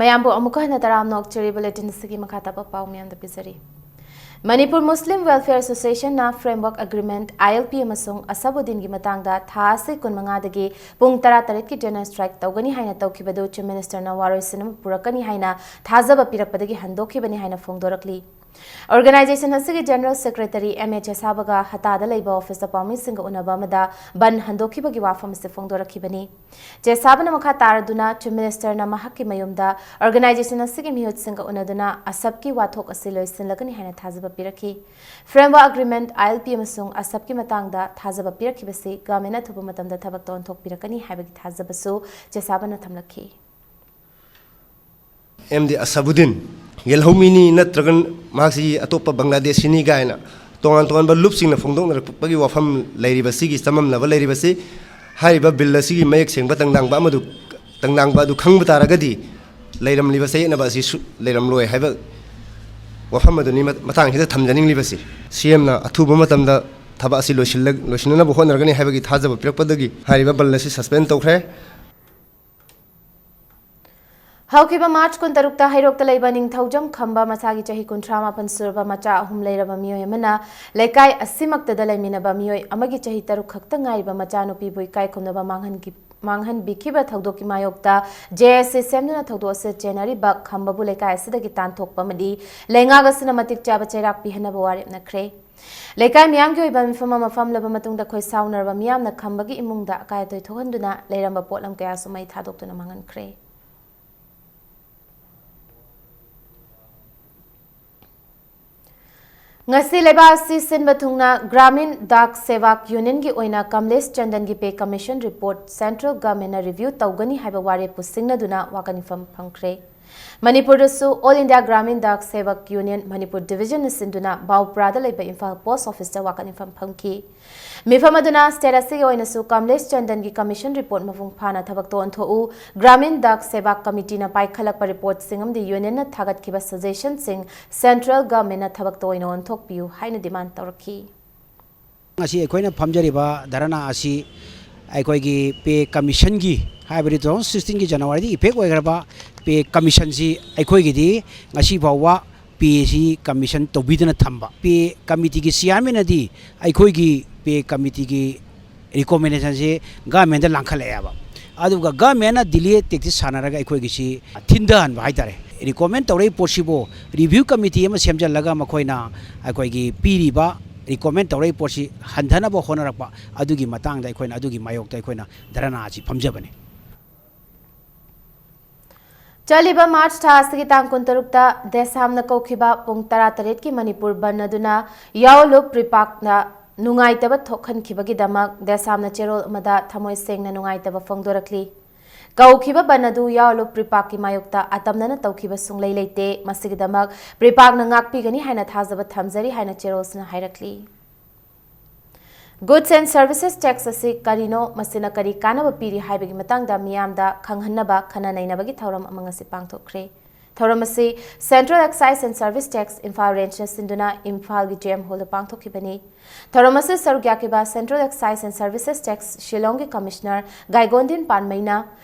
ꯃꯌꯥꯝꯕꯨ ꯑꯃꯨꯛꯀ ꯍꯟꯅ ꯇꯔꯥꯝꯅ ꯑꯣꯛꯆꯔꯤ꯫ Bulletin ꯑꯁꯤꯒꯤ ꯃꯈꯥ ꯇꯥꯕ ꯄꯥꯎ ꯃꯌꯥꯝꯗ ꯄꯤꯖꯔꯤ꯫ ꯃꯅꯤꯄꯨꯔ ꯃꯨꯁꯂꯤꯝ ꯋꯦꯜꯐꯤꯌꯔ ꯑꯦꯁꯣꯁꯤꯌꯦꯁꯟꯅ ꯐ꯭ꯔꯦꯝꯋꯔꯛ ꯑꯦꯒ꯭ꯔꯤꯃꯦꯟꯠ, ꯑꯥꯏ ꯑꯦꯜ ꯄꯤ, ꯑꯃꯁꯨꯡ ꯑꯁꯕꯨꯗꯗꯤꯟꯒꯤ ꯃꯇꯥꯡꯗ ꯊꯥ ꯑꯁꯤ ꯀꯨꯟꯃꯉꯥꯗꯒꯤ ꯄꯨꯡ ꯇꯔꯥꯇꯔꯦꯠꯀꯤ ꯖꯦꯅꯔꯦꯜ ꯁ꯭ꯇ꯭ꯔꯥꯏꯛ ꯇꯧꯒꯅꯤ ꯍꯥꯏꯅ ꯇꯧꯈꯤꯕꯗꯨ ꯆꯤꯐ ꯃꯤꯅꯤꯁꯇꯔꯅ ꯋꯥꯔꯣꯏꯁꯤꯟ ꯑꯃ ꯄꯨꯔꯛꯀꯅꯤ ꯍꯥꯏꯅ ꯊꯥꯖꯕ ꯄꯤꯔꯛꯄꯗꯒꯤ ꯍꯟꯗꯣꯛꯈꯤꯕꯅꯤ ꯍꯥꯏꯅ ꯐꯣꯡꯗꯣꯔꯛꯂꯤ꯫ ꯑꯣꯔꯒꯅꯥꯏꯖꯦꯁꯟ ꯑꯁꯤꯒꯤ ꯖꯦꯅꯔꯦꯜ ꯁꯦꯀ꯭ꯔꯦꯇꯔꯤ ꯑꯦꯝ ꯑꯦ ꯆꯦꯁꯥꯕꯒ ꯍꯇꯥꯗ ꯂꯩꯕ ꯑꯣꯐꯤꯁꯇ ꯄꯥꯎꯃꯤꯁꯤꯡꯒ ꯎꯅꯕ ꯑꯃꯗ ꯕꯟ ꯍꯟꯗꯣꯛꯈꯤꯕꯒꯤ ꯋꯥꯐꯝ ꯑꯁꯤ ꯐꯣꯡꯗꯣꯔꯛꯈꯤꯕꯅꯤ꯫ ꯆꯦꯁꯥꯕꯅ ꯃꯈꯥ ꯇꯥꯔꯗꯨꯅ ꯆꯤꯐ ꯃꯤꯅꯤꯁꯇꯔꯅ ꯃꯍꯥꯛꯀꯤ ꯃꯌꯨꯝꯗ ꯑꯣꯔꯒꯅꯥꯏꯖꯦꯁꯟ ꯑꯁꯤꯒꯤ ꯃꯤꯍꯨꯠꯁꯤꯡꯒ ꯎꯅꯗꯨꯅ ꯑꯁꯕꯀꯤ ꯋꯥꯊꯣꯛ ꯑꯁꯤ ꯂꯣꯏꯁꯤꯜꯂꯒꯅꯤ ꯍꯥꯏꯅ ꯊꯥꯖꯕ ꯄꯤꯔꯛꯈꯤ꯫ ꯐ꯭ꯔꯦꯝꯋꯔꯛ ꯑꯦꯒ꯭ꯔꯤꯃꯦꯟꯠ, ꯑꯥꯏ ꯑꯦꯜ ꯄꯤ ꯑꯃꯁꯨꯡ ꯑꯁꯕꯀꯤ ꯃꯇꯥꯡꯗ ꯊꯥꯖꯕ ꯄꯤꯔꯛꯈꯤꯕꯁꯤ ꯒꯚꯔꯟꯃꯦꯟꯠꯅ ꯑꯊꯨꯕ ꯃꯇꯝꯗ ꯊꯕꯛꯇ ꯑꯣꯟꯊꯣꯛꯄꯤꯔꯛꯀꯅꯤ ꯍꯥꯏꯕꯒꯤ ꯊꯥꯖꯕꯁꯨ ꯆꯦꯁꯥꯕꯅ ꯊꯝꯂꯛꯈꯤ꯫ ꯑꯦꯝ ꯗꯤ ꯑꯁꯕꯨꯗꯤꯟ ꯌꯦꯜꯍꯧꯃꯤꯅꯤ ꯅꯠꯇ꯭ꯔꯒ ꯃꯍꯥꯛꯁꯤ ꯑꯇꯣꯞꯄ ꯕꯪꯒ꯭ꯂꯥꯗꯦꯁꯤꯅꯤ ꯀꯥꯏꯅ ꯇꯣꯉꯥꯟ ꯇꯣꯉꯥꯟꯕ ꯂꯨꯞꯁꯤꯡꯅ ꯐꯣꯡꯗꯣꯛꯅꯔꯛꯄꯒꯤ ꯋꯥꯐꯝ ꯂꯩꯔꯤꯕꯁꯤꯒꯤ, ꯆꯃꯝꯅꯕ ꯂꯩꯔꯤꯕꯁꯤ, ꯍꯥꯏꯔꯤꯕ ꯕꯤꯜ ꯑꯁꯤꯒꯤ ꯃꯌꯦꯛ ꯁꯦꯡꯕ ꯇꯪꯗꯥꯡꯕ ꯑꯃꯗꯨ, ꯇꯪꯗꯥꯡꯕ ꯑꯗꯨ ꯈꯪꯕ ꯇꯥꯔꯒꯗꯤ ꯂꯩꯔꯝꯂꯤꯕ ꯆꯌꯦꯠꯅꯕ ꯑꯁꯤ ꯁꯨ-, ꯂꯩꯔꯝꯂꯣꯏ ꯍꯥꯏꯕ ꯋꯥꯐꯝ ꯑꯗꯨꯅꯤ ꯃ-, ꯃꯇꯥꯡꯁꯤꯗ ꯊꯝꯖꯅꯤꯡꯂꯤꯕꯁꯤ꯫ ꯁꯤ ꯑꯦꯝꯅ ꯑꯊꯨꯕ ꯃꯇꯝꯗ ꯊꯕꯛ ꯑꯁꯤ ꯂꯣꯏꯁꯤꯜꯂ-, ꯂꯣꯏꯁꯤꯟꯅꯅꯕ ꯍꯣꯠꯅꯔꯒꯅꯤ ꯍꯥꯏꯕꯒꯤ ꯊꯥꯖꯕ ꯄꯤꯔꯛꯄꯗꯒꯤ ꯍꯥꯏꯔꯤꯕ ꯕꯜ ꯑꯁꯤ ꯁꯁꯄꯦꯟ ꯇꯧꯈ꯭ꯔꯦ꯫ ꯍꯧꯈꯤꯕ ꯃꯥꯔꯆ ꯀꯨꯟꯇꯔꯨꯛꯇ ꯍꯩꯔꯣꯛꯇ ꯂꯩꯕ ꯅꯤꯡꯊꯧꯖꯝ ꯈꯝꯕ ꯃꯁꯥꯒꯤ ꯆꯍꯤ ꯀꯨꯟꯊ꯭ꯔꯥ ꯃꯥꯄꯟ ꯁꯨꯔꯕ ꯃꯆꯥ ꯑꯍꯨꯝ ꯂꯩꯔꯕ ꯃꯤꯑꯣꯏ ꯑꯃꯅ ꯂꯩꯀꯥꯏ ꯑꯁꯤꯃꯛꯇꯗ ꯂꯩꯃꯤꯟꯅꯕ ꯃꯤꯑꯣꯏ ꯑꯃꯒꯤ ꯆꯍꯤ ꯇꯔꯨꯛ ꯈꯛꯇ ꯉꯥꯏꯔꯤꯕ ꯃꯆꯥꯅꯨꯄꯤꯕꯨ ꯏꯀꯥꯏ ꯈꯨꯝꯅꯕ ꯃꯥꯡꯍꯟꯈꯤ-, ꯃꯥꯡꯍꯟꯕꯤꯈꯤꯕ ꯊꯧꯗꯣꯛꯀꯤ ꯃꯥꯌꯣꯛꯇ ꯖꯦ ꯑꯦꯁ ꯁꯤ ꯁꯦꯝꯗꯨꯅ ꯊꯧꯗꯣꯛ ꯑꯁꯤ ꯆꯦꯟꯅꯔꯤꯕ ꯈꯝꯕꯕꯨ ꯂꯩꯀꯥꯏ ꯑꯁꯤꯗꯒꯤ ꯇꯥꯟꯊꯣꯛꯄ ꯑꯃꯗꯤ ꯂꯩꯉꯥꯛ ꯑꯁꯤꯅ ꯃꯇꯤꯛ ꯆꯥꯕ ꯆꯩꯔꯥꯛ ꯄꯤꯍꯟꯅꯕ ꯋꯥꯔꯦꯞꯅꯈ꯭ꯔꯦ꯫ ꯂꯩꯀꯥꯏ ꯃꯤꯌꯥꯝꯒꯤ ꯑꯣꯏꯕ ꯃꯤꯐꯝ ꯑꯃ ꯐꯝꯂꯕ ꯃꯇꯨꯡꯗ ꯈꯣꯏ ꯁꯥꯎꯅꯔꯕ ꯃꯤꯌꯥꯝꯅ ꯈꯝꯕꯒꯤ ꯏꯃꯨꯡꯗ ꯑꯀꯥꯏ ꯑꯇꯣꯏ ꯊꯣꯛꯍꯟꯗꯨꯅ ꯂꯩꯔꯝꯕ ꯄꯣꯠꯂꯝ ꯀꯌꯥꯁꯨ ꯃꯩ ꯊꯥꯗꯣꯛꯇꯨꯅ ꯃꯥꯡꯍꯟꯈ꯭ꯔꯦ꯫ ꯉꯁꯤ ꯂꯩꯕꯥꯛ ꯑꯁꯤ ꯁꯤꯟꯕ ꯊꯨꯡꯅ ꯒ꯭ꯔꯥꯃꯤꯟ ꯗꯥꯛ ꯁꯦꯚꯥꯛ ꯌꯨꯅꯤꯌꯟꯒꯤ ꯑꯣꯏꯅ ꯀꯝꯂꯦꯁ ꯆꯟꯗꯟꯒꯤ ꯄꯦ ꯀꯃꯤꯁꯟ ꯔꯤꯄꯣꯔꯠ ꯁꯦꯟꯇ꯭ꯔꯦꯜ ꯒꯚꯔꯟꯃꯦꯟꯠꯅ ꯔꯤꯚ꯭ꯌꯨ ꯇꯧꯒꯅꯤ ꯍꯥꯏꯕ ꯋꯥꯔꯦꯞꯄꯨ ꯁꯤꯡꯅꯗꯨꯅ ꯋꯥꯀꯠ ꯃꯤꯐꯝ ꯐꯝꯈ꯭ꯔꯦ꯫ ꯃꯅꯤꯄꯨꯔꯗꯁꯨ ꯑꯣꯜ ꯏꯟꯗꯤꯌꯥ ꯒ꯭ꯔꯥꯃꯤꯟ ꯗꯥꯛ ꯁꯦꯚꯥꯛ ꯌꯨꯅꯤꯌꯟ ꯃꯅꯤꯄꯨꯔ ꯗꯤꯚꯤꯖꯟꯅ ꯁꯤꯟꯗꯨꯅ ꯕꯥꯎꯄ꯭ꯔꯥꯗ ꯂꯩꯕ ꯏꯝꯐꯥꯜ ꯄꯣꯁ ꯑꯣꯐꯤꯁꯇ ꯋꯥꯀꯠ ꯃꯤꯐꯝ ꯐꯝꯈꯤ꯫ ꯃꯤꯐꯝ ꯑꯗꯨꯅ ꯁ꯭ꯇꯦꯠ ꯑꯁꯤꯒꯤ ꯑꯣꯏꯅꯁꯨ ꯀꯝꯂꯦꯁ ꯆꯟꯗꯟꯒꯤ ꯀꯃꯤꯁꯟ ꯔꯤꯄꯣꯔꯠ ꯃꯄꯨꯡ ꯐꯥꯅ ꯊꯕꯛꯇ ꯑꯣꯟꯊꯣꯛꯎ, ꯒ꯭ꯔꯥꯃꯤꯟ ꯗꯥꯛ ꯁꯦꯚꯥꯛ ꯀꯃꯤꯇꯤꯅ ꯄꯥꯏꯈꯠꯂꯛꯄ ꯔꯤꯄꯣꯔꯠꯁꯤꯡ ꯑꯃꯗꯤ ꯌꯨꯅꯤꯌꯟꯅ ꯊꯥꯒꯠꯈꯤꯕ ꯁꯖꯦꯁꯟꯁꯤꯡ ꯁꯦꯟꯇ꯭ꯔꯦꯜ ꯒꯚꯔꯟꯃꯦꯟꯠꯅ ꯊꯕꯛꯇ ꯑꯣꯏꯅ ꯑꯣꯟꯊꯣꯛꯄꯤꯌꯨ ꯍꯥꯏꯅ ꯗꯤꯃꯥꯟ ꯇꯧꯔꯛꯈꯤ꯫ ꯉꯁꯤ ꯑꯩꯈꯣꯏꯅ ꯐꯝꯖꯔꯤꯕ ꯙꯔꯅꯥ ꯑꯁꯤ ꯑꯩꯈꯣꯏꯒꯤ ꯄꯦ ꯀꯃꯤꯁꯟꯒꯤ, ꯍꯥꯏꯕꯗꯤ two thousand sixteenꯒꯤ ꯖꯅꯋꯥꯔꯤꯗ ꯏꯐꯦꯛ ꯑꯣꯏꯈ꯭ꯔꯕ ꯄꯦ ꯀꯃꯤꯁꯟꯁꯤ ꯑꯩꯈꯣꯏꯒꯤꯗꯤ ꯉꯁꯤ ꯐꯥꯎꯕ ꯄꯦꯁꯤ ꯀꯃꯤꯁꯟ ꯇꯧꯕꯤꯗꯅ ꯊꯝꯕ꯫ ꯄꯦ ꯀꯃꯤꯇꯤꯒꯤ ꯆꯤꯌꯥꯔꯃꯦꯟꯅꯗꯤ ꯑꯩꯈꯣꯏꯒꯤ ꯄꯦ ꯀꯃꯤꯇꯤꯒꯤ ꯔꯤꯀꯣꯃꯦꯟꯗꯦꯁꯟꯁꯦ ꯒꯃꯦꯟꯗ ꯂꯥꯡꯈꯠꯂꯛꯑꯦꯕ꯫ ꯑꯗꯨꯒ ꯒꯃꯦꯟꯅ ꯗꯤꯂꯦ ꯇꯦꯛꯇꯤꯛ ꯁꯥꯟꯅꯔꯒ ꯑꯩꯈꯣꯏꯒꯤꯁꯤ ꯊꯤꯟꯊꯍꯟꯕ ꯍꯥꯏꯇꯥꯔꯦ꯫ ꯔꯤꯀꯣꯃꯦꯟ ꯇꯧꯔꯛꯏ ꯄꯣꯠꯁꯤꯕꯨ ꯔꯤꯚ꯭ꯌꯨ ꯀꯃꯤꯇꯤ ꯑꯃ ꯁꯦꯝꯖꯤꯜꯂꯒ ꯃꯈꯣꯏꯅ ꯑꯩꯈꯣꯏꯒꯤ ꯄꯤꯔꯤꯕ ꯔꯤꯀꯣꯃꯦꯟ ꯇꯧꯔꯛꯏ ꯄꯣꯠꯁꯤ ꯍꯟꯊꯅꯕ ꯍꯣꯠꯅꯔꯛꯄ, ꯑꯗꯨꯒꯤ ꯃꯇꯥꯡꯗ ꯑꯩꯈꯣꯏꯅ ꯑꯗꯨꯒꯤ ꯃꯥꯌꯣꯛꯇ ꯑꯩꯈꯣꯏꯅ ꯙꯔꯅꯥ ꯑꯁꯤ ꯐꯝꯖꯕꯅꯤ꯫ ꯆꯠꯂꯤꯕ ꯃꯥꯔꯆ ꯊꯥ ꯑꯁꯤꯒꯤ ꯇꯥꯡ ꯀꯨꯟꯇꯔꯨꯛꯇ ꯗꯦꯁꯥꯝꯅ ꯀꯧꯈꯤꯕ ꯄꯨꯡ ꯇꯔꯥꯇꯔꯦꯠꯀꯤ ꯃꯅꯤꯄꯨꯔ ꯕꯟ ꯑꯗꯨꯅ ꯌꯥꯑꯣꯂꯨꯞ ꯔꯤꯄꯥꯛꯅ ꯅꯨꯡꯉꯥꯏꯇꯕ ꯊꯣꯛꯍꯟꯈꯤꯕꯒꯤꯗꯃꯛ ꯗꯦꯁꯥꯝꯅ ꯆꯦꯔꯣꯜ ꯑꯃꯗ ꯊꯃꯣꯏ ꯁꯦꯡꯅ ꯅꯨꯡꯉꯥꯏꯇꯕ ꯐꯣꯡꯗꯣꯔꯛꯂꯤ꯫ ꯀꯧꯈꯤꯕ ꯕꯟ ꯑꯗꯨ ꯌꯥꯑꯣꯂꯨꯞ ꯔꯤꯄꯥꯛꯀꯤ ꯃꯥꯌꯣꯛꯇ ꯑꯇꯝꯅꯅ ꯇꯧꯈꯤꯕ ꯁꯨꯡꯂꯩ ꯂꯩꯇꯦ꯫ ꯃꯁꯤꯒꯤꯗꯃꯛ ꯔꯤꯄꯥꯛꯅ ꯉꯥꯛꯄꯤꯒꯅꯤ ꯍꯥꯏꯅ ꯊꯥꯖꯕ ꯊꯝꯖꯔꯤ ꯍꯥꯏꯅ ꯆꯦꯔꯣꯜꯁꯤꯅ ꯍꯥꯏꯔꯛꯂꯤ꯫ Goods and Services Tax ꯑꯁꯤ ꯀꯔꯤꯅꯣ, ꯃꯁꯤꯅ ꯀꯔꯤ ꯀꯥꯟꯅꯕ ꯄꯤꯔꯤ ꯍꯥꯏꯕꯒꯤ ꯃꯇꯥꯡꯗ ꯃꯤꯌꯥꯝꯗ ꯈꯪꯍꯟꯅꯕ ꯈꯟꯅ ꯅꯩꯅꯕꯒꯤ ꯊꯧꯔꯝ ꯑꯃ ꯉꯁꯤ ꯄꯥꯡꯊꯣꯛꯈ꯭ꯔꯦ꯫ ꯊꯧꯔꯝ ꯑꯁꯤ Central Excise and Service Tax Imphal ꯔꯦꯟꯖꯅ ꯁꯤꯟꯗꯨꯅ ꯏꯝꯐꯥꯜꯒꯤ J M Hallꯗ ꯄꯥꯡꯊꯣꯛꯈꯤꯕꯅꯤ꯫ ꯊꯧꯔꯝ ꯑꯁꯤ ꯁꯔꯨꯛ ꯌꯥꯈꯤꯕ Central Excise and Services Tax ꯁꯤꯂꯣꯡꯒꯤ Commissioner ꯒꯥꯏꯒꯣꯟꯗꯤꯟ ꯄꯥꯟꯃꯩꯅ,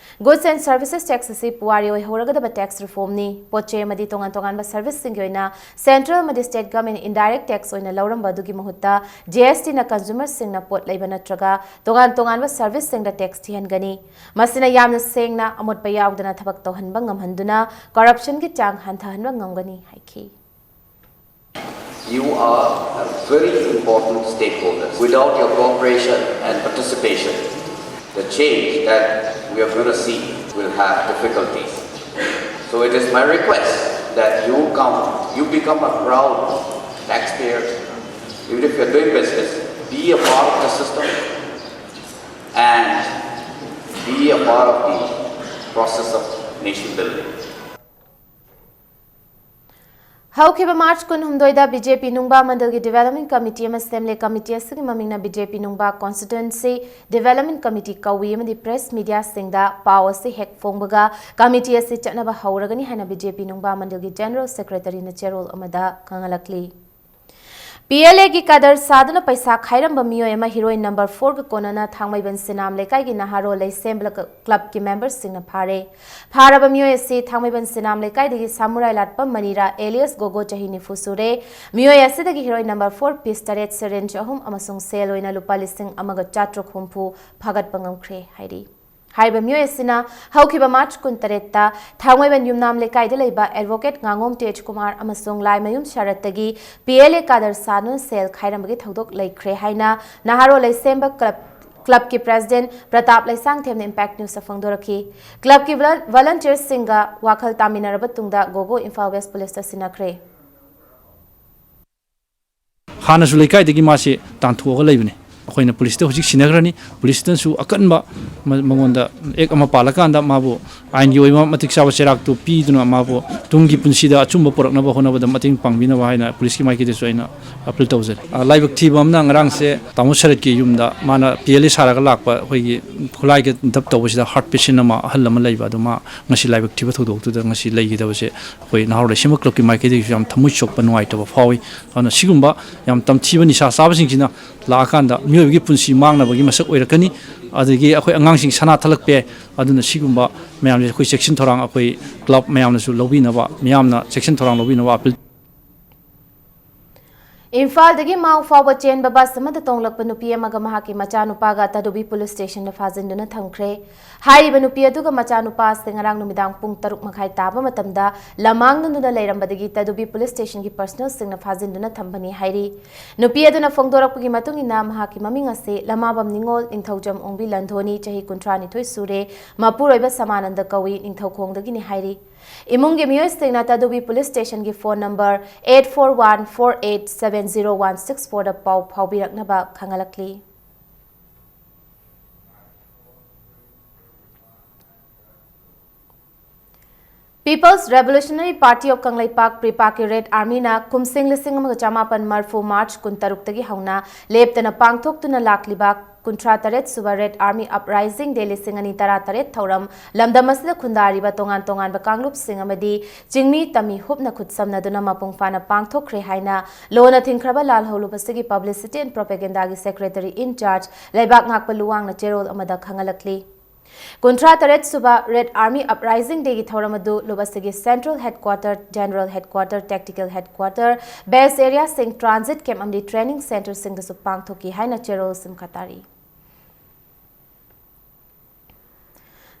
Goods and Services Tax ꯑꯁꯤ ꯄꯨꯋꯥꯔꯤ ꯑꯣꯏꯍꯧꯔꯒꯗꯕ tax reformꯅꯤ꯫ ꯄꯣꯠ ꯆꯩ ꯑꯃꯗꯤ ꯇꯣꯉꯥꯟ ꯇꯣꯉꯥꯟꯕ serviceꯁꯤꯡꯒꯤ ꯑꯣꯏꯅ central ꯑꯃꯗꯤ state government indirect tax ꯑꯣꯏꯅ ꯂꯧꯔꯝꯕ ꯑꯗꯨꯒꯤ ꯃꯍꯨꯠꯇ GSTꯅ consumerꯁꯤꯡꯅ ꯄꯣꯠ ꯂꯩꯕ ꯅꯠꯇ꯭ꯔꯒ ꯇꯣꯉꯥꯟ ꯇꯣꯉꯥꯟꯕ serviceꯁꯤꯡꯗ tax ꯊꯤꯍꯟꯒꯅꯤ꯫ ꯃꯁꯤꯅ ꯌꯥꯝꯅ ꯁꯦꯡꯅ ꯑꯃꯣꯠꯄ ꯌꯥꯎꯗꯅ ꯊꯕꯛ ꯇꯧꯍꯟꯕ ꯉꯝꯍꯟꯗꯨꯅ corruptionꯒꯤ ꯆꯥꯡ ꯍꯟꯊꯍꯟꯕ ꯉꯝꯒꯅꯤ ꯍꯥꯏꯈꯤ꯫ You are a very important stakeholder. Without your cooperation and participation, the change that we are going to see will have difficulties. So it is my request that you come, you become a proud taxpayer, even if you're doing business, be a part of the system and be a part of the process of nation building. ꯍꯧꯈꯤꯕ March ꯀꯨꯟꯍꯨꯝꯗꯣꯏꯗ BJP ꯅꯨꯡꯕꯥ ꯃꯟꯗꯜꯒꯤ development committee ꯑꯃ ꯁꯦꯝꯂꯦ꯫ Committee ꯑꯁꯤꯒꯤ ꯃꯃꯤꯡꯅ BJP ꯅꯨꯡꯕꯥ constituency development committee ꯀꯧꯏ ꯑꯃꯗꯤ press mediaꯁꯤꯡꯗ ꯄꯥꯎ ꯑꯁꯤ ꯍꯦꯛ ꯐꯣꯡꯕꯒ committee ꯑꯁꯤ ꯆꯠꯅꯕ ꯍꯧꯔꯒꯅꯤ ꯍꯥꯏꯅ BJP ꯅꯨꯡꯕꯥ ꯃꯟꯗꯜꯒꯤ general secretaryꯅ ꯆꯦꯔꯣꯜ ꯑꯃꯗ ꯈꯪꯍꯜꯂꯛꯂꯤ꯫ ꯄꯤ ꯑꯦꯜ ꯑꯦꯒꯤ ꯀꯗꯔ ꯁꯥꯗꯨꯅ ꯄꯩꯁꯥ ꯈꯥꯏꯔꯝꯕ ꯃꯤꯑꯣꯏ ꯑꯃ ꯍꯤꯔꯣꯏ ꯅꯝꯕꯔ ꯐꯣꯔꯒ ꯀꯣꯟꯅꯅ ꯊꯥꯡꯃꯩꯕꯟ ꯁꯤꯅꯥꯝ ꯂꯩꯀꯥꯏꯒꯤ ꯅꯍꯥꯔꯣꯜ ꯂꯩꯁꯦꯝꯕ ꯀ꯭ꯂꯕꯀꯤ ꯃꯦꯝꯕꯔꯁꯤꯡꯅ ꯐꯥꯔꯦ꯫ ꯐꯥꯔꯕ ꯃꯤꯑꯣꯏ ꯑꯁꯤ ꯊꯥꯡꯃꯩꯕꯟ ꯁꯤꯅꯥꯝ ꯂꯩꯀꯥꯏꯗꯒꯤ ꯁꯥꯃꯨꯔꯥꯏ ꯂꯥꯠꯄꯝ ꯃꯅꯤꯔꯥ alias ꯒꯣꯒꯣ, ꯆꯍꯤ ꯅꯤꯐꯨ ꯁꯨꯔꯦ꯫ ꯃꯤꯑꯣꯏ ꯑꯁꯤꯗꯒꯤ ꯍꯤꯔꯣꯏ ꯅꯝꯕꯔ ꯐꯣꯔ ꯄꯤꯁ ꯇꯔꯦꯠ, ꯁꯤꯔꯤꯟꯖ ꯑꯍꯨꯝ ꯑꯃꯁꯨꯡ ꯁꯦꯜ ꯑꯣꯏꯅ ꯂꯨꯄꯥ ꯂꯤꯁꯤꯡ ꯑꯃꯒ ꯆꯥꯇ꯭ꯔꯨꯛ ꯍꯨꯝꯐꯨ ꯐꯥꯒꯠꯄ ꯉꯝꯈ꯭ꯔꯦ ꯍꯥꯏꯔꯤ꯫ ꯍꯥꯏꯔꯤꯕ ꯃꯤꯑꯣꯏ ꯑꯁꯤꯅ ꯍꯧꯈꯤꯕ ꯃꯥꯔꯆ ꯀꯨꯟꯇꯔꯦꯠꯇ ꯊꯥꯡꯃꯩꯕꯟ ꯌꯨꯝꯅꯥꯝ ꯂꯩꯀꯥꯏꯗ ꯂꯩꯕ ꯑꯦꯗꯚꯣꯀꯦꯠ ꯉꯥꯉꯣꯝ ꯇꯦꯖꯀꯨꯃꯥꯔ ꯑꯃꯁꯨꯡ ꯂꯥꯏꯃꯌꯨꯝ ꯁꯔꯠꯇꯒꯤ ꯄꯤ ꯑꯦꯜ ꯑꯦ ꯀꯥꯗꯔ ꯁꯥꯗꯨꯅ ꯁꯦꯜ ꯈꯥꯏꯔꯝꯕꯒꯤ ꯊꯧꯗꯣꯛ ꯂꯩꯈ꯭ꯔꯦ ꯍꯥꯏꯅ ꯅꯍꯥꯔꯣꯜ ꯂꯩꯁꯦꯝꯕ ꯀ꯭ꯂꯕ, ꯀ꯭ꯂꯕꯀꯤ ꯄ꯭ꯔꯦꯁꯤꯗꯦꯟꯠ ꯄ꯭ꯔꯇꯥꯞ ꯂꯩꯁꯥꯡꯊꯦꯝꯅ ꯏꯝꯄꯦꯛ ꯅ꯭ꯌꯨꯁꯇ ꯐꯣꯡꯗꯣꯔꯛꯈꯤ꯫ ꯀ꯭ꯂꯕꯀꯤ ꯚꯣꯂ-, ꯚꯣꯂꯟꯇꯤꯌꯔꯁꯤꯡꯒ ꯋꯥꯈꯜ ꯇꯥꯃꯤꯟꯅꯔꯕ ꯇꯨꯡꯗ ꯒꯣꯒꯣ ꯏꯝꯐꯥꯜ ꯋꯦꯁ ꯄꯨꯂꯤꯁꯇ ꯁꯤꯟꯅꯈ꯭ꯔꯦ꯫ ꯍꯥꯟꯅꯁꯨ ꯂꯩꯀꯥꯏꯗꯒꯤ ꯃꯥꯁꯦ ꯇꯥꯟꯊꯣꯛꯑꯒ ꯂꯩꯕꯅꯤ꯫ ꯑꯩꯈꯣꯏꯅ ꯄꯨꯂꯤꯁꯇ ꯍꯧꯖꯤꯛ ꯁꯤꯟꯅꯈ꯭ꯔꯅꯤ꯫ ꯄꯨꯂꯤꯁꯇꯁꯨ ꯑꯀꯟꯕ ꯃ-, ꯃꯉꯣꯟꯗ ꯑꯦꯛ ꯑꯃ ꯄꯥꯜꯂꯀꯥꯟꯗ ꯃꯥꯕꯨ ꯑꯥꯏꯟꯒꯤ ꯑꯣꯏꯕ ꯃꯇꯤꯛ ꯆꯥꯕ ꯆꯩꯔꯥꯛꯇꯨ ꯄꯤꯗꯨꯅ ꯃꯥꯕꯨ ꯇꯨꯡꯒꯤ ꯄꯨꯟꯁꯤꯗ ꯑꯆꯨꯝꯕ ꯄꯨꯔꯛꯅꯕ ꯍꯣꯠꯅꯕꯗ ꯃꯇꯦꯡ ꯄꯥꯡꯕꯤꯅꯕ ꯍꯥꯏꯅ ꯄꯨꯂꯤꯁꯀꯤ ꯃꯥꯏꯀꯩꯗꯁꯨ ꯑꯩꯅ ꯑꯄꯤꯜ ꯇꯧꯖꯔꯤ꯫ ꯑ, ꯂꯥꯏꯕꯛ ꯊꯤꯕ ꯑꯃꯅ ꯉꯔꯥꯡꯁꯦ ꯇꯥꯃꯣ ꯁꯔꯠꯀꯤ ꯌꯨꯝꯗ ꯃꯥꯅ ꯄꯤ ꯑꯦꯜ ꯑꯦ ꯁꯥꯔꯒ ꯂꯥꯛꯄ ꯑꯩꯈꯣꯏꯒꯤ ꯈꯨꯠꯂꯥꯏꯒ ꯙꯞ ꯇꯧꯕꯁꯤꯗ ꯍꯥꯔꯠ ꯄꯦꯁꯦꯟ ꯑꯃ, ꯑꯍꯜ ꯑꯃ ꯂꯩꯕ, ꯑꯗꯨ ꯃꯥ ꯉꯁꯤ ꯂꯥꯏꯕꯛ ꯊꯤꯕ ꯊꯧꯗꯣꯛꯇꯨꯗ ꯉꯁꯤ ꯂꯩꯈꯤꯗꯕꯁꯦ ꯑꯩꯈꯣꯏ ꯅꯍꯥꯔꯣꯜ ꯂꯩꯁꯦꯝꯕ ꯀ꯭ꯂꯕꯀꯤ ꯃꯥꯏꯀꯩꯗꯒꯤꯁꯨ ꯌꯥꯝ ꯊꯃꯣꯏ ꯁꯣꯛꯄ, ꯅꯨꯡꯉꯥꯏꯇꯕ ꯐꯥꯎꯏ꯫ ꯑꯗꯨꯅ ꯁꯤꯒꯨꯝꯕ ꯌꯥꯝ ꯇꯝꯊꯤꯕ ꯅꯤꯁꯥ ꯆꯥꯕꯁꯤꯡꯁꯤꯅ ꯂꯥꯛꯑꯀꯥꯟꯗ ꯃꯤꯑꯣꯏꯕꯒꯤ ꯄꯨꯟꯁꯤ ꯃꯥꯡꯅꯕꯒꯤ ꯃꯁꯛ ꯑꯣꯏꯔꯛꯀꯅꯤ꯫ ꯑꯗꯒꯤ ꯑꯩꯈꯣꯏ ꯑꯉꯥꯡꯁꯤꯡ ꯁꯅꯥ ꯊꯠꯂꯛꯄ ꯌꯥꯏ꯫ ꯑꯗꯨꯅ ꯁꯤꯒꯨꯝꯕ ꯃꯌꯥꯝꯁꯦ ꯑꯩꯈꯣꯏ ꯆꯦꯛꯁꯤꯟ ꯊꯧꯔꯥꯡ, ꯑꯩꯈꯣꯏ ꯀ꯭ꯂꯕ ꯃꯌꯥꯝꯅꯁꯨ ꯂꯧꯕꯤꯅꯕ, ꯃꯤꯌꯥꯝꯅ ꯆꯦꯛꯁꯤꯟ ꯊꯧꯔꯥꯡ ꯂꯧꯕꯤꯅꯕ ꯑꯄꯤꯜ ꯏꯝꯐꯥꯜꯗꯒꯤ ꯃꯥꯎ ꯐꯥꯎꯕ ꯆꯦꯟꯕ ꯕꯁ ꯑꯃꯗ ꯇꯣꯡꯂꯛꯄ ꯅꯨꯄꯤ ꯑꯃꯒ ꯃꯍꯥꯛꯀꯤ ꯃꯆꯥꯅꯨꯄꯥꯒ ꯇꯗꯨꯕꯤ ꯄꯨꯂꯤꯁ ꯁ꯭ꯇꯦꯁꯟꯗ ꯐꯥꯖꯤꯟꯗꯨꯅ ꯊꯝꯈ꯭ꯔꯦ꯫ ꯍꯥꯏꯔꯤꯕ ꯅꯨꯄꯤ ꯑꯗꯨꯒ ꯃꯆꯥꯅꯨꯄꯥ ꯑꯁꯤ ꯉꯔꯥꯡ ꯅꯨꯃꯤꯗꯥꯡ ꯄꯨꯡ ꯇꯔꯨꯛ ꯃꯈꯥꯏ ꯇꯥꯕ ꯃꯇꯝꯗ ꯂꯃꯥꯡꯅꯗꯨꯅ ꯂꯩꯔꯝꯕꯗꯒꯤ ꯇꯗꯨꯕꯤ ꯄꯨꯂꯤꯁ ꯁ꯭ꯇꯦꯁꯟꯒꯤ ꯄꯔꯁꯅꯦꯜꯁꯤꯡꯅ ꯐꯥꯖꯤꯟꯗꯨꯅ ꯊꯝꯕꯅꯤ ꯍꯥꯏꯔꯤ꯫ ꯅꯨꯄꯤ ꯑꯗꯨꯅ ꯐꯣꯡꯗꯣꯔꯛꯄꯒꯤ ꯃꯇꯨꯡ ꯏꯟꯅ, ꯃꯍꯥꯛꯀꯤ ꯃꯃꯤꯡ ꯑꯁꯤ ꯂꯃꯥꯕꯝ ꯅꯤꯉꯣꯜ, ꯅꯤꯡꯊꯧꯖꯝ ꯑꯣꯡꯕꯤ ꯂꯟꯊꯣꯅꯤ, ꯆꯍꯤ ꯀꯨꯟꯊ꯭ꯔꯥ ꯅꯤꯊꯣꯏ ꯁꯨꯔꯦ, ꯃꯄꯨꯔꯣꯏꯕ ꯁꯃꯥꯅꯟꯗ ꯀꯧꯏ, ꯅꯤꯡꯊꯧꯈꯣꯡꯗꯒꯤꯅꯤ ꯍꯥꯏꯔꯤ꯫ ꯏꯃꯨꯡꯒꯤ ꯃꯤꯑꯣꯏꯁꯤꯡꯅ ꯇꯗꯨꯕꯤ ꯄꯨꯂꯤꯁ ꯁ꯭ꯇꯦꯁꯟꯒꯤ phone number eight four one four eight seven zero one six four ꯗ ꯄꯥꯎ ꯐꯥꯎꯕꯤꯔꯛꯅꯕ ꯈꯪꯍꯜꯂꯛꯂꯤ꯫ People's Revolutionary Party of Kangleipak, ꯄ꯭ꯔꯤꯄꯥꯛꯀꯤ ꯔꯦꯗ ꯑꯥꯔꯃꯤꯅ ꯀꯨꯝꯁꯤꯡ ꯂꯤꯁꯤꯡ ꯑꯃꯒ ꯆꯃꯥꯄꯟ ꯃꯔꯤꯐꯨ ꯃꯥꯔꯆ ꯀꯨꯟꯇꯔꯨꯛꯇꯒꯤ ꯍꯧꯅ ꯂꯦꯞꯇꯅ ꯄꯥꯡꯊꯣꯛꯇꯨꯅ ꯂꯥꯛꯂꯤꯕ ꯀꯨꯟꯊ꯭ꯔꯥ ꯇꯔꯦꯠ ꯁꯨꯕ ꯔꯦꯗ ꯑꯥꯔꯃꯤ ꯑꯞꯔꯥꯏꯖꯤꯡ ꯗꯦ ꯂꯤꯁꯤꯡ ꯑꯅꯤ ꯇꯔꯥ ꯇꯔꯦꯠ ꯊꯧꯔꯝ ꯂꯝꯗꯝ ꯑꯁꯤꯗ ꯈꯨꯟꯗꯥꯔꯤꯕ ꯇꯣꯉꯥꯟ ꯇꯣꯉꯥꯟꯕ ꯀꯥꯡꯂꯨꯞꯁꯤꯡ ꯑꯃꯗꯤ ꯆꯤꯡꯃꯤ ꯇꯝꯃꯤ ꯍꯨꯞꯅ ꯈꯨꯠꯁꯝꯅꯗꯨꯅ ꯃꯄꯨꯡ ꯐꯥꯅ ꯄꯥꯡꯊꯣꯛꯈ꯭ꯔꯦ ꯍꯥꯏꯅ ꯂꯣꯟꯅ ꯊꯤꯡꯈ꯭ꯔꯕ ꯂꯥꯜꯍꯧꯂꯨꯞ ꯑꯁꯤꯒꯤ publicity and propagandaꯒꯤ secretary in charge ꯂꯩꯕꯥꯛ ꯉꯥꯛꯄ ꯂꯨꯋꯥꯡꯅ ꯆꯦꯔꯣꯜ ꯑꯃꯗ ꯈꯪꯍꯜꯂꯛꯂꯤ꯫ ꯀꯨꯟꯊ꯭ꯔꯥ ꯇꯔꯦꯠ ꯁꯨꯕ ꯔꯦꯗ ꯑꯥꯔꯃꯤ ꯑꯞꯔꯥꯏꯖꯤꯡ ꯗꯦꯒꯤ ꯊꯧꯔꯝ ꯑꯗꯨ ꯂꯨꯞ ꯑꯁꯤꯒꯤ central headquarter, general headquarter, tactical headquarter, base areaꯁꯤꯡ, transit camp ꯑꯃꯗꯤ training centreꯁꯤꯡꯗꯁꯨ ꯄꯥꯡꯊꯣꯛꯈꯤ ꯍꯥꯏꯅ ꯆꯦꯔꯣꯜ ꯁꯤꯡꯈ ꯇꯥꯔꯤ꯫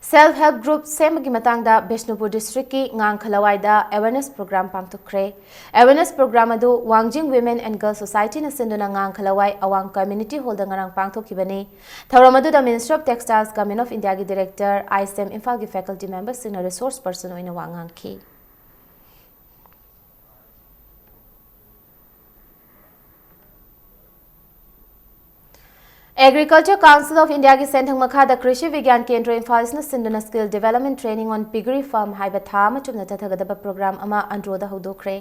Self help group ꯁꯦꯝꯕꯒꯤ ꯃꯇꯥꯡꯗ Bishnupur districtꯀꯤ ꯉꯥꯡꯈꯂꯋꯥꯏꯗ awareness program ꯄꯥꯡꯊꯣꯛꯈ꯭ꯔꯦ꯫ Awareness program ꯑꯗꯨ ꯋꯥꯡꯖꯤꯡ Women and Girls Societyꯅ ꯁꯤꯟꯗꯨꯅ ꯉꯥꯡꯈꯂꯋꯥꯏ ꯑꯋꯥꯡ community hallꯗ ꯉꯔꯥꯡ ꯄꯥꯡꯊꯣꯛꯈꯤꯕꯅꯤ꯫ ꯊꯧꯔꯝ ꯑꯗꯨꯗ Ministry of Textiles, Government of Indiaꯒꯤ director, I S M ꯏꯝꯐꯥꯜꯒꯤ faculty memberꯁꯤꯡꯅ resource person ꯑꯣꯏꯅ ꯋꯥ ꯉꯥꯡꯈꯤ꯫ Agriculture Council of Indiaꯒꯤ ꯁꯦꯟꯊꯪ ꯃꯈꯥꯗ ꯀ꯭ꯔꯤꯁꯤ ꯕꯤꯒ꯭ꯌꯥꯟ ꯀꯦꯟꯗ꯭ꯔ ꯏꯝꯐꯥꯜ ꯏꯁꯅ ꯁꯤꯟꯗꯨꯅ Skill Development Training on Piggery Farm ꯍꯥꯏꯕ ꯊꯥ ꯑꯃ ꯆꯨꯞꯅ ꯆꯠꯊꯒꯗꯕ program ꯑꯃ ꯑꯟꯗ꯭ꯔꯣꯗ ꯍꯧꯗꯣꯛꯈ꯭ꯔꯦ꯫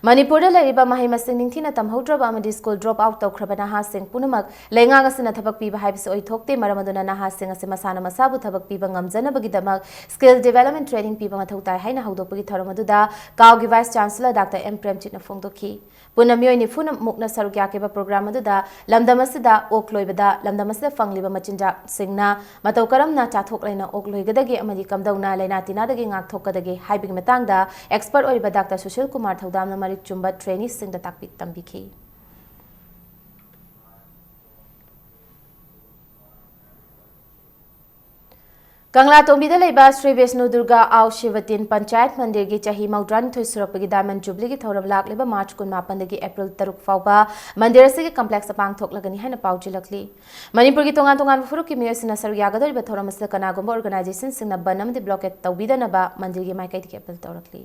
ꯃꯅꯤꯄꯨꯔꯗ ꯂꯩꯔꯤꯕ ꯃꯍꯩ ꯃꯁꯤꯡ ꯅꯤꯡꯊꯤꯅ ꯇꯝꯍꯧꯗ꯭ꯔꯕ ꯑꯃꯗꯤ school drop out ꯇꯧꯈ꯭ꯔꯕ ꯅꯍꯥꯁꯤꯡ ꯄꯨꯝꯅꯃꯛ ꯂꯩꯉꯥꯛ ꯑꯁꯤꯅ ꯊꯕꯛ ꯄꯤꯕ ꯍꯥꯏꯕꯁꯤ ꯑꯣꯏꯊꯣꯛꯇꯦ꯫ ꯃꯔꯝ ꯑꯗꯨꯅ ꯅꯍꯥꯁꯤꯡ ꯑꯁꯤ ꯃꯁꯥꯅ ꯃꯁꯥꯕꯨ ꯊꯕꯛ ꯄꯤꯕ ꯉꯝꯖꯅꯕꯒꯤꯗꯃꯛ skill development training ꯄꯤꯕ ꯃꯊꯧ ꯇꯥꯏ ꯍꯥꯏꯅ ꯍꯧꯗꯣꯛꯄꯒꯤ ꯊꯧꯔꯝ ꯑꯗꯨꯗ ꯀꯥꯎꯒꯤ Vice Chancellor Doctor ꯑꯦꯝ ꯄ꯭ꯔꯦꯝꯖꯤꯠꯅ ꯐꯣꯡꯗꯣꯛꯈꯤ꯫ ꯄꯨꯟꯅ ꯃꯤꯑꯣꯏ ꯅꯤꯐꯨ ꯃꯨꯛꯅ ꯁꯔꯨꯛ ꯌꯥꯈꯤꯕ program ꯑꯗꯨꯗ ꯂꯝꯗꯝ ꯑꯁꯤꯗ ꯑꯣꯛ ꯂꯣꯏꯕꯗ, ꯂꯝꯗꯝ ꯑꯁꯤꯗ ꯐꯪꯂꯤꯕ ꯃꯆꯤꯟꯖꯥꯛꯁꯤꯡꯅ ꯃꯇꯧ ꯀꯔꯝꯅ ꯆꯥꯊꯣꯛ ꯂꯩꯅ ꯑꯣꯛ ꯂꯣꯏꯒꯗꯒꯦ ꯑꯃꯗꯤ ꯀꯝꯗꯧꯅ ꯂꯥꯏꯅꯥ ꯇꯤꯟꯅꯥꯗꯒꯤ ꯉꯥꯛꯊꯣꯛꯀꯗꯒꯦ ꯍꯥꯏꯕꯒꯤ ꯃꯇꯥꯡꯗ expert ꯑꯣꯏꯔꯤꯕ Doctor ꯁꯨꯁꯤꯜ ꯀꯨꯃꯥꯔ ꯊꯧꯗꯥꯝꯅ ꯃꯔꯤꯛ ꯆꯨꯝꯕ traineeꯁꯤꯡꯗ ꯇꯥꯛꯄꯤ ꯇꯝꯕꯤꯈꯤ꯫ ꯀꯪꯂꯥꯇꯣꯡꯕꯤꯗ ꯂꯩꯕ ꯁ꯭ꯔꯤ ꯕꯤꯁꯅꯨ ꯗꯨꯔꯒꯥ ꯑꯥꯎ ꯁꯤꯕꯇꯤꯟ ꯄꯟꯆꯥꯌꯠ ꯃꯟꯗꯤꯔꯒꯤ ꯆꯍꯤ ꯃꯧꯗ꯭ꯔꯥꯅꯤꯊꯣꯏ ꯁꯨꯔꯛꯄꯒꯤ diamond jubileeꯒꯤ ꯊꯧꯔꯝ ꯂꯥꯛꯂꯤꯕ ꯃꯥꯔꯆ ꯀꯨꯟꯃꯥꯄꯟꯗꯒꯤ ꯑꯦꯄ꯭ꯔꯤꯜ ꯇꯔꯨꯛ ꯐꯥꯎꯕ ꯃꯟꯗꯤꯔ ꯑꯁꯤꯒꯤ complexꯇ ꯄꯥꯡꯊꯣꯛꯂꯒꯅꯤ ꯍꯥꯏꯅ ꯄꯥꯎ ꯆꯦꯜꯂꯛꯂꯤ꯫ ꯃꯅꯤꯄꯨꯔꯒꯤ ꯇꯣꯉꯥꯟ ꯇꯣꯉꯥꯟꯕ ꯐꯨꯔꯨꯞꯀꯤ ꯃꯤꯑꯣꯏꯁꯤꯡꯅ ꯁꯔꯨꯛ ꯌꯥꯒꯗꯧꯔꯤꯕ ꯊꯧꯔꯝ ꯑꯁꯤꯗ ꯀꯅꯥꯒꯨꯝꯕ organizationꯁꯤꯡꯅ ꯕꯟ ꯑꯃꯗꯤ blockade ꯇꯧꯕꯤꯗꯅꯕ ꯃꯟꯗꯤꯔꯒꯤ ꯃꯥꯏꯀꯩꯗꯒꯤ ꯑꯄꯤꯜ ꯇꯧꯔꯛꯂꯤ꯫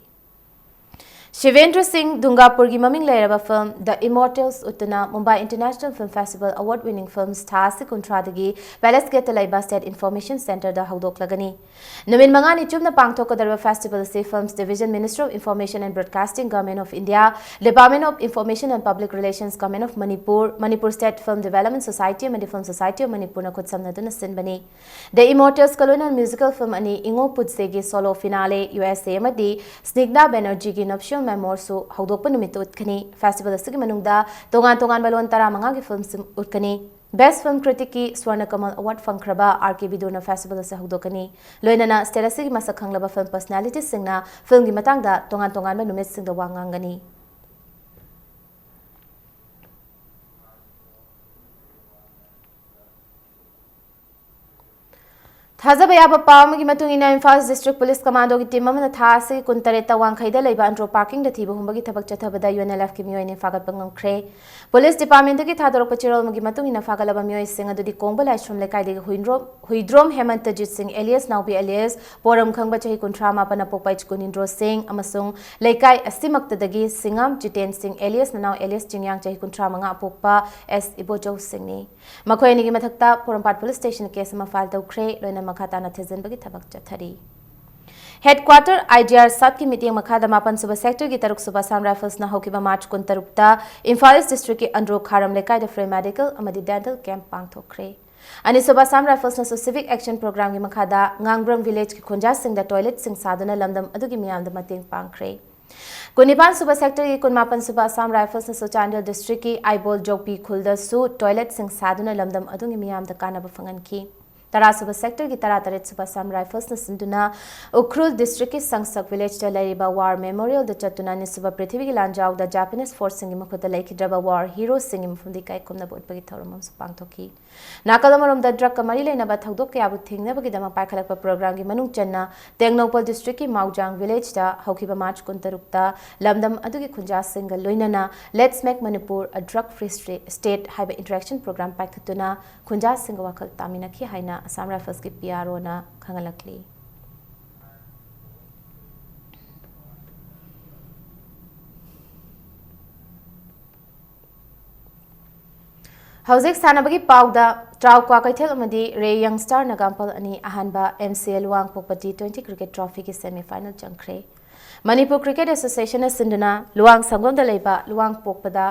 ꯁꯤꯕꯦꯟꯗ꯭ꯔ ꯁꯤꯡ ꯗꯨꯡꯒꯥꯄꯨꯔꯒꯤ ꯃꯃꯤꯡ ꯂꯩꯔꯕ film The Immortals ꯎꯠꯇꯨꯅ Mumbai International Film Festival award winning films ꯊꯥ ꯑꯁꯤ ꯀꯨꯟꯊ꯭ꯔꯥꯗꯒꯤ Palace Gate ꯇ ꯂꯩꯕ State Information Center ꯗ ꯍꯧꯗꯣꯛꯂꯒꯅꯤ꯫ ꯅꯨꯃꯤꯠ ꯃꯉꯥꯅꯤ ꯆꯨꯞꯅ ꯄꯥꯡꯊꯣꯛꯀꯗꯧꯔꯤꯕ festival ꯑꯁꯤ Films Division, Ministry of Information and Broadcasting, Government of India, Department of Information and Public Relations, Government of Manipur, Manipur State Film Development Society ꯑꯃꯗꯤ Film Society of Manipur ꯅ ꯈꯨꯠꯁꯝꯅꯗꯨꯅ ꯁꯤꯟꯕꯅꯤ꯫ The Immortals ꯀ ꯂꯣꯏꯅꯅ musical film ꯑꯅꯤ, ꯏꯉꯣ ꯄꯨꯠꯁꯦꯒꯤ solo finale, U S A, ꯑꯃꯗꯤ ꯁ꯭ꯅꯤꯒ꯭ꯙꯥ ꯕꯦꯅꯔꯖꯤꯒꯤ Nuptial Memoir ꯁꯨ ꯍꯧꯗꯣꯛꯄ ꯅꯨꯃꯤꯠꯇ ꯎꯠꯀꯅꯤ꯫ Festival ꯑꯁꯤꯒꯤ ꯃꯅꯨꯡꯗ ꯇꯣꯉꯥꯟ ꯇꯣꯉꯥꯟꯕ ꯂꯣꯟ ꯇꯔꯥꯃꯉꯥꯒꯤ film ꯁꯤꯡ ꯎꯠꯀꯅꯤ꯫ Best Film Critic ꯀꯤ ꯁ꯭ꯋꯔꯅ ꯀꯃꯜ award ꯐꯪꯈ꯭ꯔꯕ R K ꯕꯤꯗꯨꯔꯅ festival ꯑꯁꯤ ꯍꯧꯗꯣꯛꯀꯅꯤ꯫ ꯂꯣꯏꯅꯅ state ꯑꯁꯤꯒꯤ ꯃꯁꯛ ꯈꯪꯂꯕ film personality ꯁꯤꯡꯅ film ꯒꯤ ꯃꯇꯥꯡꯗ ꯇꯣꯉꯥꯟ ꯇꯣꯉꯥꯟꯕ ꯅꯨꯃꯤꯠꯁꯤꯡꯗ ꯋꯥ ꯉꯥꯡꯒꯅꯤ꯫ ꯊꯥꯖꯕ ꯌꯥꯕ ꯄꯥꯎ ꯑꯃꯒꯤ ꯃꯇꯨꯡ ꯏꯟꯅ, ꯏꯝꯐꯥꯜ District Police Commando ꯒꯤ team ꯑꯃꯅ ꯊꯥ ꯑꯁꯤꯒꯤ ꯀꯨꯟꯇꯔꯦꯠꯇ ꯋꯥꯡꯈꯩꯗ ꯂꯩꯕ ꯑꯟꯗ꯭ꯔꯣ parking ꯗ ꯊꯤꯕ ꯍꯨꯝꯕꯒꯤ ꯊꯕꯛ ꯆꯠꯊꯕꯗ U N L F ꯀꯤ ꯃꯤꯑꯣꯏ ꯑꯅꯤ ꯐꯥꯒꯠꯄ ꯉꯝꯈ꯭ꯔꯦ꯫ Police Department ꯇꯒꯤ ꯊꯥꯗꯣꯔꯛꯄ ꯆꯦꯔꯣꯜ ꯑꯃꯒꯤ ꯃꯇꯨꯡ ꯏꯟꯅ, ꯐꯥꯒꯠꯂꯕ ꯃꯤꯑꯣꯏꯁꯤꯡ ꯑꯗꯨꯗꯤ ꯀꯣꯡꯕ ꯂꯥꯏꯁ꯭ꯔꯝ ꯂꯩꯀꯥꯏꯗꯒꯤ ꯍꯨꯏꯗ꯭ꯔꯣꯝ, ꯍꯨꯏꯗ꯭ꯔꯣꯝ ꯍꯦꯃꯟꯇꯖꯤꯠ ꯁꯤꯡ alias ꯅꯥꯎꯕꯤ alias ꯄꯣꯔꯝ ꯈꯪꯕ ꯆꯍꯤ ꯀꯨꯟꯊ꯭ꯔꯥ ꯃꯥꯄꯟ ꯑꯄꯣꯛꯄ ꯑꯩꯆ ꯀꯨꯟꯅꯤꯟꯗ꯭ꯔꯣ ꯁꯤꯡ ꯑꯃꯁꯨꯡ ꯂꯩꯀꯥꯏ ꯑꯁꯤꯃꯛꯇꯗꯒꯤ ꯁꯤꯡꯉꯥꯝ ꯖꯤꯇꯦꯟ ꯁꯤꯡ alias ꯅꯅꯥꯎ alias ꯆꯤꯡꯌꯥꯡ ꯆꯍꯤ ꯀꯨꯟꯊ꯭ꯔꯥ ꯃꯉꯥ ꯑꯄꯣꯛꯄ ꯑꯦꯁ ꯏꯕꯣꯆꯧ ꯁꯤꯡꯅꯤ꯫ ꯃꯈꯣꯏ ꯑꯅꯤꯒꯤ ꯃꯊꯛꯇ ꯄꯣꯔꯣꯝꯄꯥꯠ Police Station ꯗ case ꯑꯃ file ꯇꯧꯈ꯭ꯔꯦ, ꯂꯣꯏꯅ ꯃꯈꯥ ꯇꯥꯅ ꯊꯤꯖꯤꯟꯕꯒꯤ ꯊꯕꯛ ꯆꯠꯊꯔꯤ꯫ Headquarter I G R sub ꯀꯤ ꯃꯤꯠꯌꯦꯡ ꯃꯈꯥꯗ ꯃꯥꯄꯟ ꯁꯨꯕ sector ꯒꯤ ꯇꯔꯨꯛ ꯁꯨꯕ Assam Rifles ꯅ ꯍꯧꯈꯤꯕ March ꯀꯨꯟꯇꯔꯨꯛꯇ ꯏꯝꯐꯥꯜ East District ꯀꯤ ꯑꯟꯗ꯭ꯔꯣ ꯈꯥꯔꯝ ꯂꯩꯀꯥꯏꯗ free medical ꯑꯃꯗꯤ dental camp ꯄꯥꯡꯊꯣꯛꯈ꯭ꯔꯦ꯫ ꯑꯅꯤꯁꯨꯕ Assam Rifles ꯅꯁꯨ Civic Action Program ꯒꯤ ꯃꯈꯥꯗ ꯉꯥꯡꯕ꯭ꯔꯝ village ꯀꯤ ꯈꯨꯟꯖꯥꯁꯤꯡꯗ toilet ꯁꯤꯡ ꯁꯥꯗꯨꯅ ꯂꯝꯗꯝ ꯑꯗꯨꯒꯤ ꯃꯤꯌꯥꯝꯗ ꯃꯇꯦꯡ ꯄꯥꯡꯈ꯭ꯔꯦ꯫ ꯀꯨꯟꯅꯤꯄꯥꯟ ꯁꯨꯕ sector ꯒꯤ ꯀꯨꯟꯃꯥꯄꯟ ꯁꯨꯕ Assam Rifles ꯅꯁꯨ ꯆꯥꯟꯗꯦꯜ district ꯀꯤ ꯑꯥꯏꯕꯣꯜ ꯖꯣꯛꯄꯤ ꯈꯨꯜꯗꯁꯨ toilet ꯁꯤꯡ ꯁꯥꯗꯨꯅ ꯂꯝꯗꯝ ꯑꯗꯨꯒꯤ ꯃꯤꯌꯥꯝꯗ ꯀꯥꯟꯅꯕ ꯐꯪꯍꯟꯈꯤ꯫ ꯇꯔꯥ ꯁꯨꯕ sector ꯒꯤ ꯇꯔꯥ ꯇꯔꯦꯠ ꯁꯨꯕ Assam Rifles ꯅ ꯁꯤꯟꯗꯨꯅ ꯎꯈ꯭ꯔꯨꯜ district ꯀꯤ ꯁꯪꯁꯛ village ꯇ ꯂꯩꯔꯤꯕ War Memorial ꯗ ꯆꯠꯇꯨꯅ ꯑꯅꯤꯁꯨꯕ ꯄ꯭ꯔꯤꯊꯤꯕꯤꯒꯤ ꯂꯥꯟꯖꯥꯎꯗ Japanese force ꯁꯤꯡꯒꯤ ꯃꯈꯨꯠꯇ ꯂꯩꯈꯤꯗ꯭ꯔꯕ war hero ꯁꯤꯡꯒꯤ ꯃꯐꯝꯗ ꯏꯀꯥꯏ ꯈꯨꯝꯅꯕ ꯎꯠꯄꯒꯤ ꯊꯧꯔꯝ ꯑꯃꯁꯨ ꯄꯥꯡꯊꯣꯛꯈꯤ꯫ ꯅꯥꯀꯜ ꯑꯃꯔꯣꯝꯗ drug ꯀ ꯃꯔꯤ ꯂꯩꯅꯕ ꯊꯧꯗꯣꯛ ꯀꯌꯥꯕꯨ ꯊꯤꯡꯅꯕꯒꯤꯗꯃꯛ ꯄꯥꯏꯈꯠꯂꯛꯄ program ꯒꯤ ꯃꯅꯨꯡ ꯆꯟꯅ ꯇꯦꯡꯅꯧꯄꯜ district ꯀꯤ ꯃꯥꯎꯖꯥꯡ village ꯇ ꯍꯧꯈꯤꯕ March ꯀꯨꯟꯇꯔꯨꯛꯇ ꯂꯝꯗꯝ ꯑꯗꯨꯒꯤ ꯈꯨꯟꯖꯥꯁꯤꯡꯒ ꯂꯣꯏꯅꯅ Let's Make Manipur a Drug Free Stra-, State ꯍꯥꯏꯕ interaction program ꯄꯥꯏꯈꯠꯇꯨꯅ ꯈꯨꯟꯖꯥꯁꯤꯡꯒ ꯋꯥꯈꯜ ꯇꯥꯃꯤꯟꯅꯈꯤ ꯍꯥꯏꯅ Assam Rifles ꯀꯤ P R O ꯅ ꯈꯪꯍꯜꯂꯛꯂꯤ꯫ ꯍꯧꯖꯤꯛ ꯁꯥꯟꯅꯕꯒꯤ ꯄꯥꯎꯗ, ꯇ꯭ꯔꯥꯎ ꯀ꯭ꯋꯥꯀꯩꯊꯦꯜ ꯑꯃꯗꯤ ꯔꯦ ꯌꯪ ꯁ꯭ꯇꯥꯔ ꯅꯥꯒꯥꯝꯄꯥꯜ ꯑꯅꯤ ꯑꯍꯥꯟꯕ ꯑꯦꯝ ꯁꯤ ꯑꯦ ꯂꯨꯋꯥꯡꯄꯣꯛꯄ ꯇꯤ ꯇ꯭ꯋꯦꯟꯇꯤ ꯀ꯭ꯔꯤꯀꯦꯠ ꯇ꯭ꯔꯣꯐꯤꯒꯤ ꯁꯦꯃꯤ ꯐꯥꯏꯅꯦꯜ ꯆꯪꯈ꯭ꯔꯦ꯫ ꯃꯅꯤꯄꯨꯔ ꯀ꯭ꯔꯤꯀꯦꯠ ꯑꯦꯁꯣꯁꯤꯌꯦꯁꯟꯅ ꯁꯤꯟꯗꯨꯅ ꯂꯨꯋꯥꯡ ꯁꯪꯒꯣꯝꯗ ꯂꯩꯕ ꯂꯨꯋꯥꯡꯄꯣꯛꯄꯗ,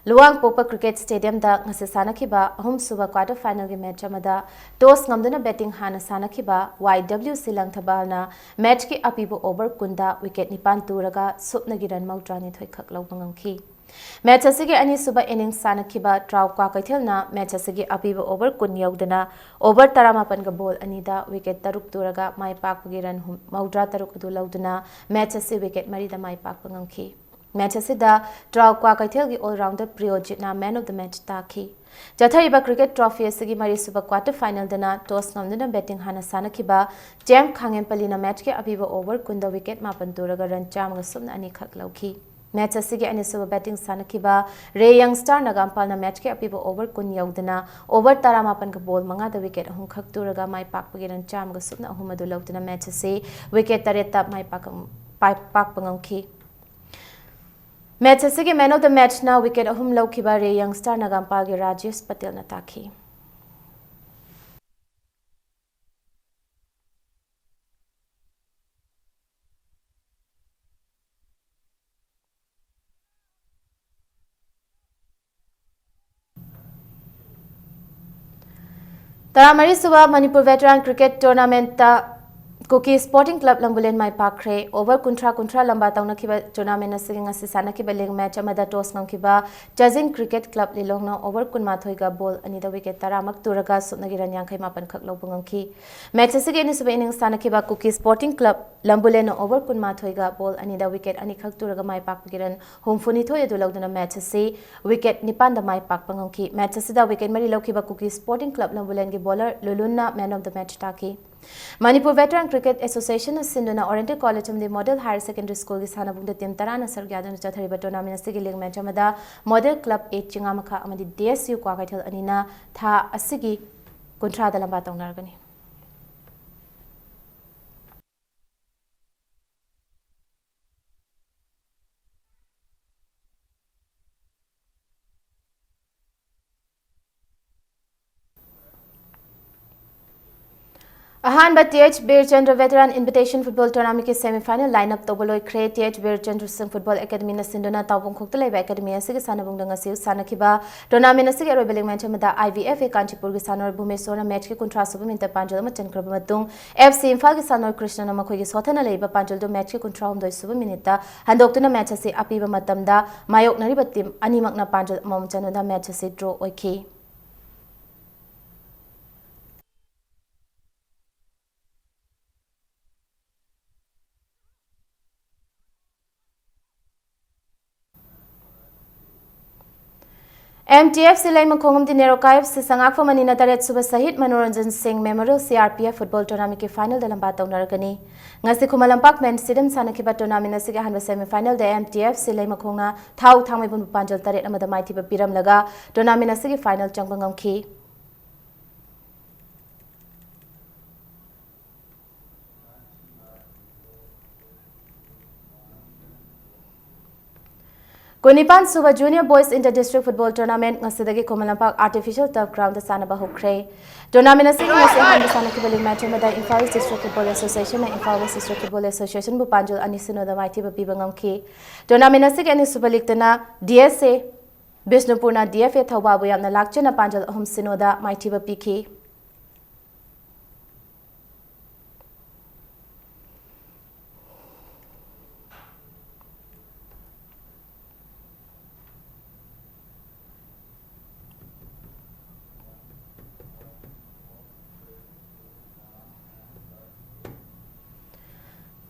ꯂꯨꯋꯥꯡꯄꯣꯛꯄ ꯀ꯭ꯔꯤꯀꯦꯠ ꯁ꯭ꯇꯦꯗꯤꯌꯝꯗ ꯉꯁꯤ ꯁꯥꯟꯅꯈꯤꯕ ꯑꯍꯨꯝꯁꯨꯕ ꯀ꯭ꯋꯥꯔꯇꯔ ꯐꯥꯏꯅꯦꯜꯒꯤ ꯃꯦꯆ ꯑꯃꯗ ꯇꯣꯁ ꯉꯝꯗꯨꯅ ꯕꯦꯇꯤꯡ ꯍꯥꯟꯅ ꯁꯥꯟꯅꯈꯤꯕ ꯋꯥꯏ ꯗꯕ꯭ꯂꯤꯎ ꯁꯤ ꯂꯪꯊꯕꯥꯜꯅ ꯃꯦꯆꯀꯤ ꯑꯄꯤꯕ ꯑꯣꯚꯔ ꯀꯨꯟꯗ ꯋꯤꯀꯦꯠ ꯅꯤꯄꯥꯟ ꯇꯨꯔꯒ ꯁꯨꯞꯅꯒꯤ ꯔꯟ ꯃꯧꯗ꯭ꯔꯥꯅꯤꯊꯣꯏ ꯈꯛ ꯂꯧꯕ ꯉꯝꯈꯤ꯫ ꯃꯦꯆ ꯑꯁꯤꯒꯤ ꯑꯅꯤꯁꯨꯕ ꯏꯅꯤꯡꯁ ꯁꯥꯟꯅꯈꯤꯕ ꯇ꯭ꯔꯥꯎ ꯀ꯭ꯋꯥꯀꯩꯊꯦꯜꯅ ꯃꯦꯆ ꯑꯁꯤꯒꯤ ꯑꯄꯤꯕ ꯑꯣꯚꯔ ꯀꯨꯟ ꯌꯧꯗꯅ ꯑꯣꯚꯔ ꯇꯔꯥꯃꯥꯄꯟꯒ ꯕꯣꯜ ꯑꯅꯤꯗ ꯋꯤꯀꯦꯠ ꯇꯔꯨꯛ ꯇꯨꯔꯒ ꯃꯥꯏ ꯄꯥꯛꯄꯒꯤ ꯔꯟ ꯍꯨꯝ-, ꯃꯧꯗ꯭ꯔꯥ ꯇꯔꯨꯛ ꯑꯗꯨ ꯂꯧꯗꯨꯅ ꯃꯦꯆ ꯑꯁꯤ ꯋꯤꯀꯦꯠ ꯃꯔꯤꯗ ꯃꯥꯏ ꯄꯥꯛꯄ ꯉꯝꯈꯤ꯫ ꯃꯦꯆ ꯑꯁꯤꯗ ꯇ꯭ꯔꯥꯎ ꯀ꯭ꯋꯥꯀꯩꯊꯦꯜꯒꯤ all rounder ꯄ꯭ꯔꯤꯌꯣꯖꯤꯠꯅ man of the match ꯇꯥꯈꯤ꯫ ꯆꯠꯊꯔꯤꯕ ꯀ꯭ꯔꯤꯀꯦꯠ ꯇ꯭ꯔꯣꯐꯤ ꯑꯁꯤꯒꯤ ꯃꯔꯤꯁꯨꯕ ꯀ꯭ꯋꯥꯔꯇꯔ ꯐꯥꯏꯅꯦꯜꯗꯅ ꯇꯣꯁ ꯉꯝꯗꯨꯅ ꯕꯦꯇꯤꯡ ꯍꯥꯟꯅ ꯁꯥꯟꯅꯈꯤꯕ ꯖꯦꯝ ꯈꯥꯉꯦꯝꯄꯜꯂꯤꯅ ꯃꯦꯆꯀꯤ ꯑꯄꯤꯕ ꯑꯣꯚꯔ ꯀꯨꯟꯗ ꯋꯤꯀꯦꯠ ꯃꯥꯄꯟ ꯇꯨꯔꯒ ꯔꯟ ꯆꯥꯝꯃꯒ ꯁꯨꯞꯅ ꯑꯅꯤ ꯈꯛ ꯂꯧꯈꯤ꯫ ꯃꯦꯆ ꯑꯁꯤꯒꯤ ꯑꯅꯤꯁꯨꯕ ꯕꯦꯇꯤꯡ ꯁꯥꯟꯅꯈꯤꯕ ꯔꯦ ꯌꯪ ꯁ꯭ꯇꯥꯔ ꯅꯥꯒꯥꯝꯄꯥꯜꯅ ꯃꯦꯆꯀꯤ ꯑꯄꯤꯕ ꯑꯣꯚꯔ ꯀꯨꯟ ꯌꯧꯗꯅ ꯑꯣꯚꯔ ꯇꯔꯥꯃꯥꯄꯟꯒ ꯕꯣꯜ ꯃꯉꯥꯗ ꯋꯤꯀꯦꯠ ꯑꯍꯨꯝ ꯈꯛ ꯇꯨꯔꯒ ꯃꯥꯏ ꯄꯥꯛꯄꯒꯤ ꯔꯟ ꯆꯥꯝꯃꯒ ꯁꯨꯞꯅ ꯑꯍꯨꯝ ꯑꯗꯨ ꯂꯧꯗꯨꯅ ꯃꯦꯆ ꯑꯁꯤ ꯋꯤꯀꯦꯠ ꯇꯔꯦꯠꯇ ꯃꯥꯏ ꯄꯥꯛ-, ꯄꯥꯛ-, ꯄꯥꯛꯄ ꯉꯝꯈꯤ꯫ ꯃꯦꯆ ꯑꯁꯤꯒꯤ man of the matchꯅ ꯋꯤꯀꯦꯠ ꯑꯍꯨꯝ ꯂꯧꯈꯤꯕ ꯔꯦ ꯌꯪ ꯁ꯭ꯇꯥꯔ ꯅꯥꯒꯥꯝꯄꯥꯜꯒꯤ ꯔꯥꯖꯦꯁ ꯄꯇꯦꯜꯅ ꯇꯥꯈꯤ꯫ ꯇꯔꯥꯃꯔꯤꯁꯨꯕ ꯃꯅꯤꯄꯨꯔ ꯚꯦꯇꯔꯥꯟ ꯀ꯭ꯔꯤꯀꯦꯠ ꯇꯣꯔꯅꯥꯃꯦꯟꯠꯇ ꯀꯨꯀꯤ ꯁ꯭ꯄꯣꯔꯇꯤꯡ ꯀ꯭ꯂꯕ ꯂꯝꯕꯨꯂꯦꯟ ꯃꯥꯏ ꯄꯥꯛꯈ꯭ꯔꯦ꯫ ꯑꯣꯚꯔ ꯀꯨꯟꯊ꯭ꯔꯥ ꯀꯨꯟꯊ꯭ꯔꯥ ꯂꯝꯕꯥ ꯇꯧꯅꯈꯤꯕ ꯇꯣꯔꯅꯥꯃꯦꯟꯠ ꯑꯁꯤꯒꯤ ꯉꯁꯤ ꯁꯥꯟꯅꯈꯤꯕ ꯂꯤꯒ ꯃꯦꯆ ꯑꯃꯗ ꯇꯣꯁ ꯉꯝꯈꯤꯕ ꯆꯥꯖꯤꯡ ꯀ꯭ꯔꯤꯀꯦꯠ ꯀ꯭ꯂꯕ ꯂꯤꯂꯣꯡꯅ ꯑꯣꯚꯔ ꯀꯨꯟꯃꯥꯊꯣꯏꯒ ꯕꯣꯜ ꯑꯅꯤꯗ ꯋꯤꯀꯦꯠ ꯇꯔꯥꯃꯛ ꯇꯨꯔꯒ ꯁꯨꯞꯅꯒꯤ ꯔꯟ ꯌꯥꯡꯈꯩ ꯃꯥꯄꯟ ꯈꯛ ꯂꯧꯕ ꯉꯝꯈꯤ꯫ ꯃꯦꯆ ꯑꯁꯤꯒꯤ ꯑꯅꯤꯁꯨꯕ ꯏꯅꯤꯡꯁ ꯁꯥꯟꯅꯈꯤꯕ ꯀꯨꯀꯤ ꯁ꯭ꯄꯣꯔꯇꯤꯡ ꯀ꯭ꯂꯕ ꯂꯝꯕꯨꯂꯦꯟꯅ ꯑꯣꯚꯔ ꯀꯨꯟꯃꯥꯊꯣꯏꯒ ꯕꯣꯜ ꯑꯅꯤꯗ ꯋꯤꯀꯦꯠ ꯑꯅꯤꯈꯛ ꯇꯨꯔꯒ ꯃꯥꯏ ꯄꯥꯛꯄꯒꯤ ꯔꯟ ꯍꯨꯝꯐꯨꯅꯤꯊꯣꯏ ꯑꯗꯨ ꯂꯧꯗꯨꯅ ꯃꯦꯆ ꯑꯁꯤ ꯋꯤꯀꯦꯠ ꯅꯤꯄꯥꯟꯗ ꯃꯥꯏ ꯄꯥꯛꯄ ꯉꯝꯈꯤ꯫ ꯃꯦꯆ ꯑꯁꯤꯗ ꯋꯤꯀꯦꯠ ꯃꯔꯤ ꯂꯧꯈꯤꯕ ꯀꯨꯀꯤ ꯁ꯭ꯄꯣꯔꯇꯤꯡ ꯀ꯭ꯂꯕ ꯂꯝꯕꯨꯂꯦꯟꯒꯤ ꯕꯣꯂꯔ ꯂꯨꯂꯨꯟꯅ man of the match ꯇꯥꯈꯤ꯫ ꯃꯅꯤꯄꯨꯔ ꯚꯦꯇꯔꯥꯟ ꯀ꯭ꯔꯤꯀꯦꯠ ꯑꯦꯁꯣꯁꯤꯌꯦꯁꯟꯅ ꯁꯤꯟꯗꯨꯅ ꯑꯣꯔꯤꯌꯦꯟꯇꯦꯜ ꯀꯣꯂꯦꯖ ꯑꯃꯗꯤ ꯃꯣꯗꯦꯜ ꯍꯥꯌꯔ ꯁꯦꯀꯦꯟꯗꯔꯤ ꯁ꯭ꯀꯨꯜꯒꯤ ꯁꯥꯟꯅꯕꯨꯡꯗ ꯇꯤꯝ ꯇꯔꯥꯅ ꯁꯔꯨꯛ ꯌꯥꯗꯨꯅ ꯆꯠꯊꯔꯤꯕ ꯇꯣꯔꯅꯥꯃꯦꯟꯠ ꯑꯁꯤꯒꯤ ꯂꯤꯒ ꯃꯦꯆ ꯑꯃꯗ ꯃꯣꯗꯦꯜ ꯀ꯭ꯂꯕ ꯑꯦ ꯆꯤꯉꯥꯃꯈꯥ ꯑꯃꯗꯤ ꯗꯤ ꯑꯦꯁ ꯌꯨ ꯀ꯭ꯋꯥꯀꯩꯊꯦꯜ ꯑꯅꯤꯅ ꯊꯥ ꯑꯁꯤꯒꯤ ꯀꯨꯟꯊ꯭ꯔꯥꯗ ꯂꯝꯕꯥ ꯇꯧꯅꯔꯒꯅꯤ꯫ ꯑꯍꯥꯟꯕ T H Birchandra Veteran Invitation Football Tournamentꯀꯤ semifinal line up ꯇꯧꯕ ꯂꯣꯏꯈ꯭ꯔꯦ꯫ ꯇꯤ ꯑꯩꯆ ꯕꯤꯔꯆꯟꯗ꯭ꯔ ꯁꯤꯡ Football Academyꯅ ꯁꯤꯟꯗꯨꯅ ꯇꯥꯎꯕꯪꯈꯣꯛꯇ ꯂꯩꯕ academy ꯑꯁꯤꯒꯤ ꯁꯥꯟꯅꯕꯨꯡꯗ ꯉꯁꯤ ꯁꯥꯟꯅꯈꯤꯕ tournament ꯑꯁꯤꯒꯤ ꯑꯔꯣꯏꯕ league match ꯑꯃꯗ I V F A ꯀꯥꯟꯆꯤꯄꯨꯔꯒꯤ ꯁꯥꯟꯅꯔꯣꯏ ꯚꯨꯃꯦꯁꯣꯔꯅ matchꯀꯤ ꯀꯨꯟꯊ꯭ꯔꯥ ꯁꯨꯕ minuteꯇ ꯄꯥꯟꯖꯜ ꯑꯃ ꯆꯟꯈ꯭ꯔꯕ ꯃꯇꯨꯡ, F C ꯏꯝꯐꯥꯜꯒꯤ ꯁꯥꯟꯅꯔꯣꯏ ꯀ꯭ꯔꯤꯁꯅꯅ ꯃꯈꯣꯏꯒꯤ ꯁꯣꯠꯊꯅ ꯂꯩꯕ ꯄꯥꯟꯖꯜꯗꯨ matchꯀꯤ ꯀꯨꯟꯊ꯭ꯔꯥ ꯍꯨꯝꯗꯣꯏ ꯁꯨꯕ minuteꯇ ꯍꯟꯗꯣꯛꯇꯨꯅ match ꯑꯁꯤ ꯑꯄꯤꯕ ꯃꯇꯝꯗ ꯃꯥꯌꯣꯛꯅꯔꯤꯕ team ꯑꯅꯤꯃꯛꯅ ꯄꯥꯟꯖꯜ ꯑꯃꯃꯝ ꯆꯟꯗꯨꯅ match ꯑꯁꯤ draw ꯑꯣꯏꯈꯤ꯫ M T F C ꯂꯩꯃꯈꯣꯡ ꯑꯃꯗꯤ ꯅꯦꯔꯣꯀꯥ F C ꯁꯉꯥꯛꯐꯝ ꯑꯅꯤꯅ ꯇꯔꯦꯠ ꯁꯨꯕ ꯁꯍꯤꯗ ꯃꯅꯣꯔꯟꯖꯟ ꯁꯤꯡ Memorial C R P F Football Tournamentꯀꯤ finalꯗ ꯂꯝꯕꯥ ꯇꯧꯅꯔꯒꯅꯤ꯫ ꯉꯁꯤ ꯈꯨꯃꯟ ꯂꯝꯄꯥꯛ ꯃꯦꯟ stadium ꯁꯥꯟꯅꯈꯤꯕ tournament ꯑꯁꯤꯒꯤ ꯑꯍꯥꯟꯕ semifinalꯗ M T F C ꯂꯩꯃꯈꯣꯡꯅ ꯊꯥꯎ ꯊꯥꯡꯃꯩꯕꯟꯕꯨ ꯄꯥꯟꯖꯜ ꯇꯔꯦꯠ ꯑꯃꯗ ꯃꯥꯏꯊꯤꯕ ꯄꯤꯔꯝꯂꯒ tournament ꯑꯁꯤꯒꯤ final ꯆꯪꯕ ꯉꯝꯈꯤ꯫ ꯀꯨꯟꯅꯤꯄꯥꯟ ꯁꯨꯕ Junior Boys Inter District Football Tournament ꯉꯁꯤꯗꯒꯤ ꯈꯨꯃꯟ ꯂꯝꯄꯥꯛ Artificial Turf Groundꯗ ꯁꯥꯟꯅꯕ ꯍꯧꯈ꯭ꯔꯦ꯫ Tournament ꯑꯁꯤꯒꯤ ꯉꯁꯤ ꯑꯍꯥꯟꯕ ꯁꯥꯟꯅꯈꯤꯕ league match ꯑꯃꯗ Imphal East District Football Associationꯅ Imphal West District Football Associationꯕꯨ ꯄꯥꯟꯖꯜ ꯑꯅꯤ ꯁꯤꯅꯣꯗ ꯃꯥꯏꯊꯤꯕ ꯄꯤꯕ ꯉꯝꯈꯤ꯫ Tournament ꯑꯁꯤꯒꯤ ꯑꯅꯤꯁꯨꯕ leagueꯇꯅ D S A ꯕꯤꯁꯅꯨꯄꯨꯔꯅ D F A ꯊꯧꯕꯥꯜꯕꯨ ꯌꯥꯝꯅ ꯂꯥꯛꯆꯅ ꯄꯥꯟꯖꯜ ꯑꯍꯨꯝ ꯁꯤꯅꯣꯗ ꯃꯥꯏꯊꯤꯕ ꯄꯤꯈꯤ꯫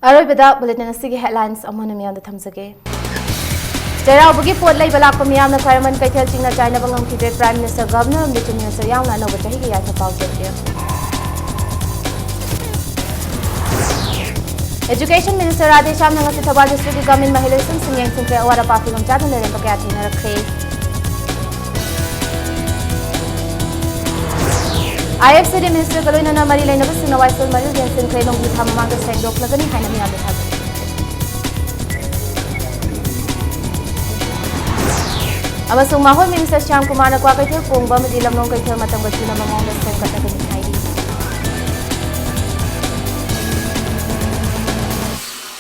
ꯑꯔꯣꯏꯕꯗ bulletin ꯑꯁꯤꯒꯤ headlines ꯑꯃꯨꯛ ꯍꯟꯅ ꯃꯤꯌꯥꯝꯗ ꯊꯝꯖꯒꯦ꯫ ꯆꯩꯔꯥꯎꯕꯒꯤ ꯄꯣꯠ ꯂꯩꯕ ꯂꯥꯛꯄ ꯃꯤꯌꯥꯝꯅ ꯈ꯭ꯋꯥꯏꯔꯝꯕꯟ ꯀꯩꯊꯦꯜ ꯆꯤꯡꯅ ꯆꯥꯏꯅꯕ ꯉꯝꯈꯤꯗ꯭ꯔꯦ꯫ Prime Minister, Governor ꯑꯃꯗꯤ Chief Minister ꯌꯥꯎꯅ ꯑꯅꯧꯕ ꯆꯍꯤꯒꯤ ꯌꯥꯏꯐ ꯄꯥꯎꯖꯦꯜ ꯄꯤꯔꯝꯃꯤ꯫ Education Minister ꯔꯥꯙꯦꯁ꯭ꯌꯥꯝꯅ ꯉꯁꯤ ꯊꯧꯕꯥꯜ districtꯀꯤ ꯒ꯭ꯔꯥꯃꯤꯟ ꯃꯍꯩꯂꯣꯏꯁꯪꯁꯤꯡ ꯌꯦꯡꯁꯤꯟꯈ꯭ꯔꯦ꯫ ꯑꯋꯥꯠ ꯑꯄꯥ ꯐꯤꯕꯝ ꯆꯥꯗꯅ ꯂꯩꯔꯝꯕ ꯀꯌꯥ ꯊꯦꯡꯅꯔꯛꯈ꯭ꯔꯦ꯫ I F C D minister ꯒ ꯂꯣꯏꯅꯅ ꯃꯔꯤ ꯂꯩꯅꯕꯁꯤꯡꯅ ꯋꯥꯏꯁꯣꯜ ꯃꯔꯤꯜ ꯌꯦꯡꯁꯤꯟꯈ꯭ꯔꯦ꯫ ꯅꯣꯡꯖꯨ ꯊꯥ ꯃꯃꯥꯡꯗ ꯁꯦꯡꯗꯣꯛꯂꯒꯅꯤ ꯍꯥꯏꯅ ꯃꯤꯌꯥꯝꯗ ꯊꯥꯖꯩ꯫ ꯑꯃꯁꯨꯡ ꯃꯍꯣꯏ minister ꯁ꯭ꯌꯥꯝ ꯀꯨꯃꯥꯔꯅ ꯀ꯭ꯋꯥꯀꯩꯊꯦꯜ ꯀꯣꯡꯕ ꯑꯃꯗꯤ ꯂꯝꯂꯣꯡ ꯀꯩꯊꯦꯜ ꯃꯇꯝꯒ ꯆꯨꯅꯕ ꯃꯑꯣꯡꯗ ꯁꯦꯝꯒꯠꯂꯒꯅꯤ ꯍꯥꯏꯔꯤ꯫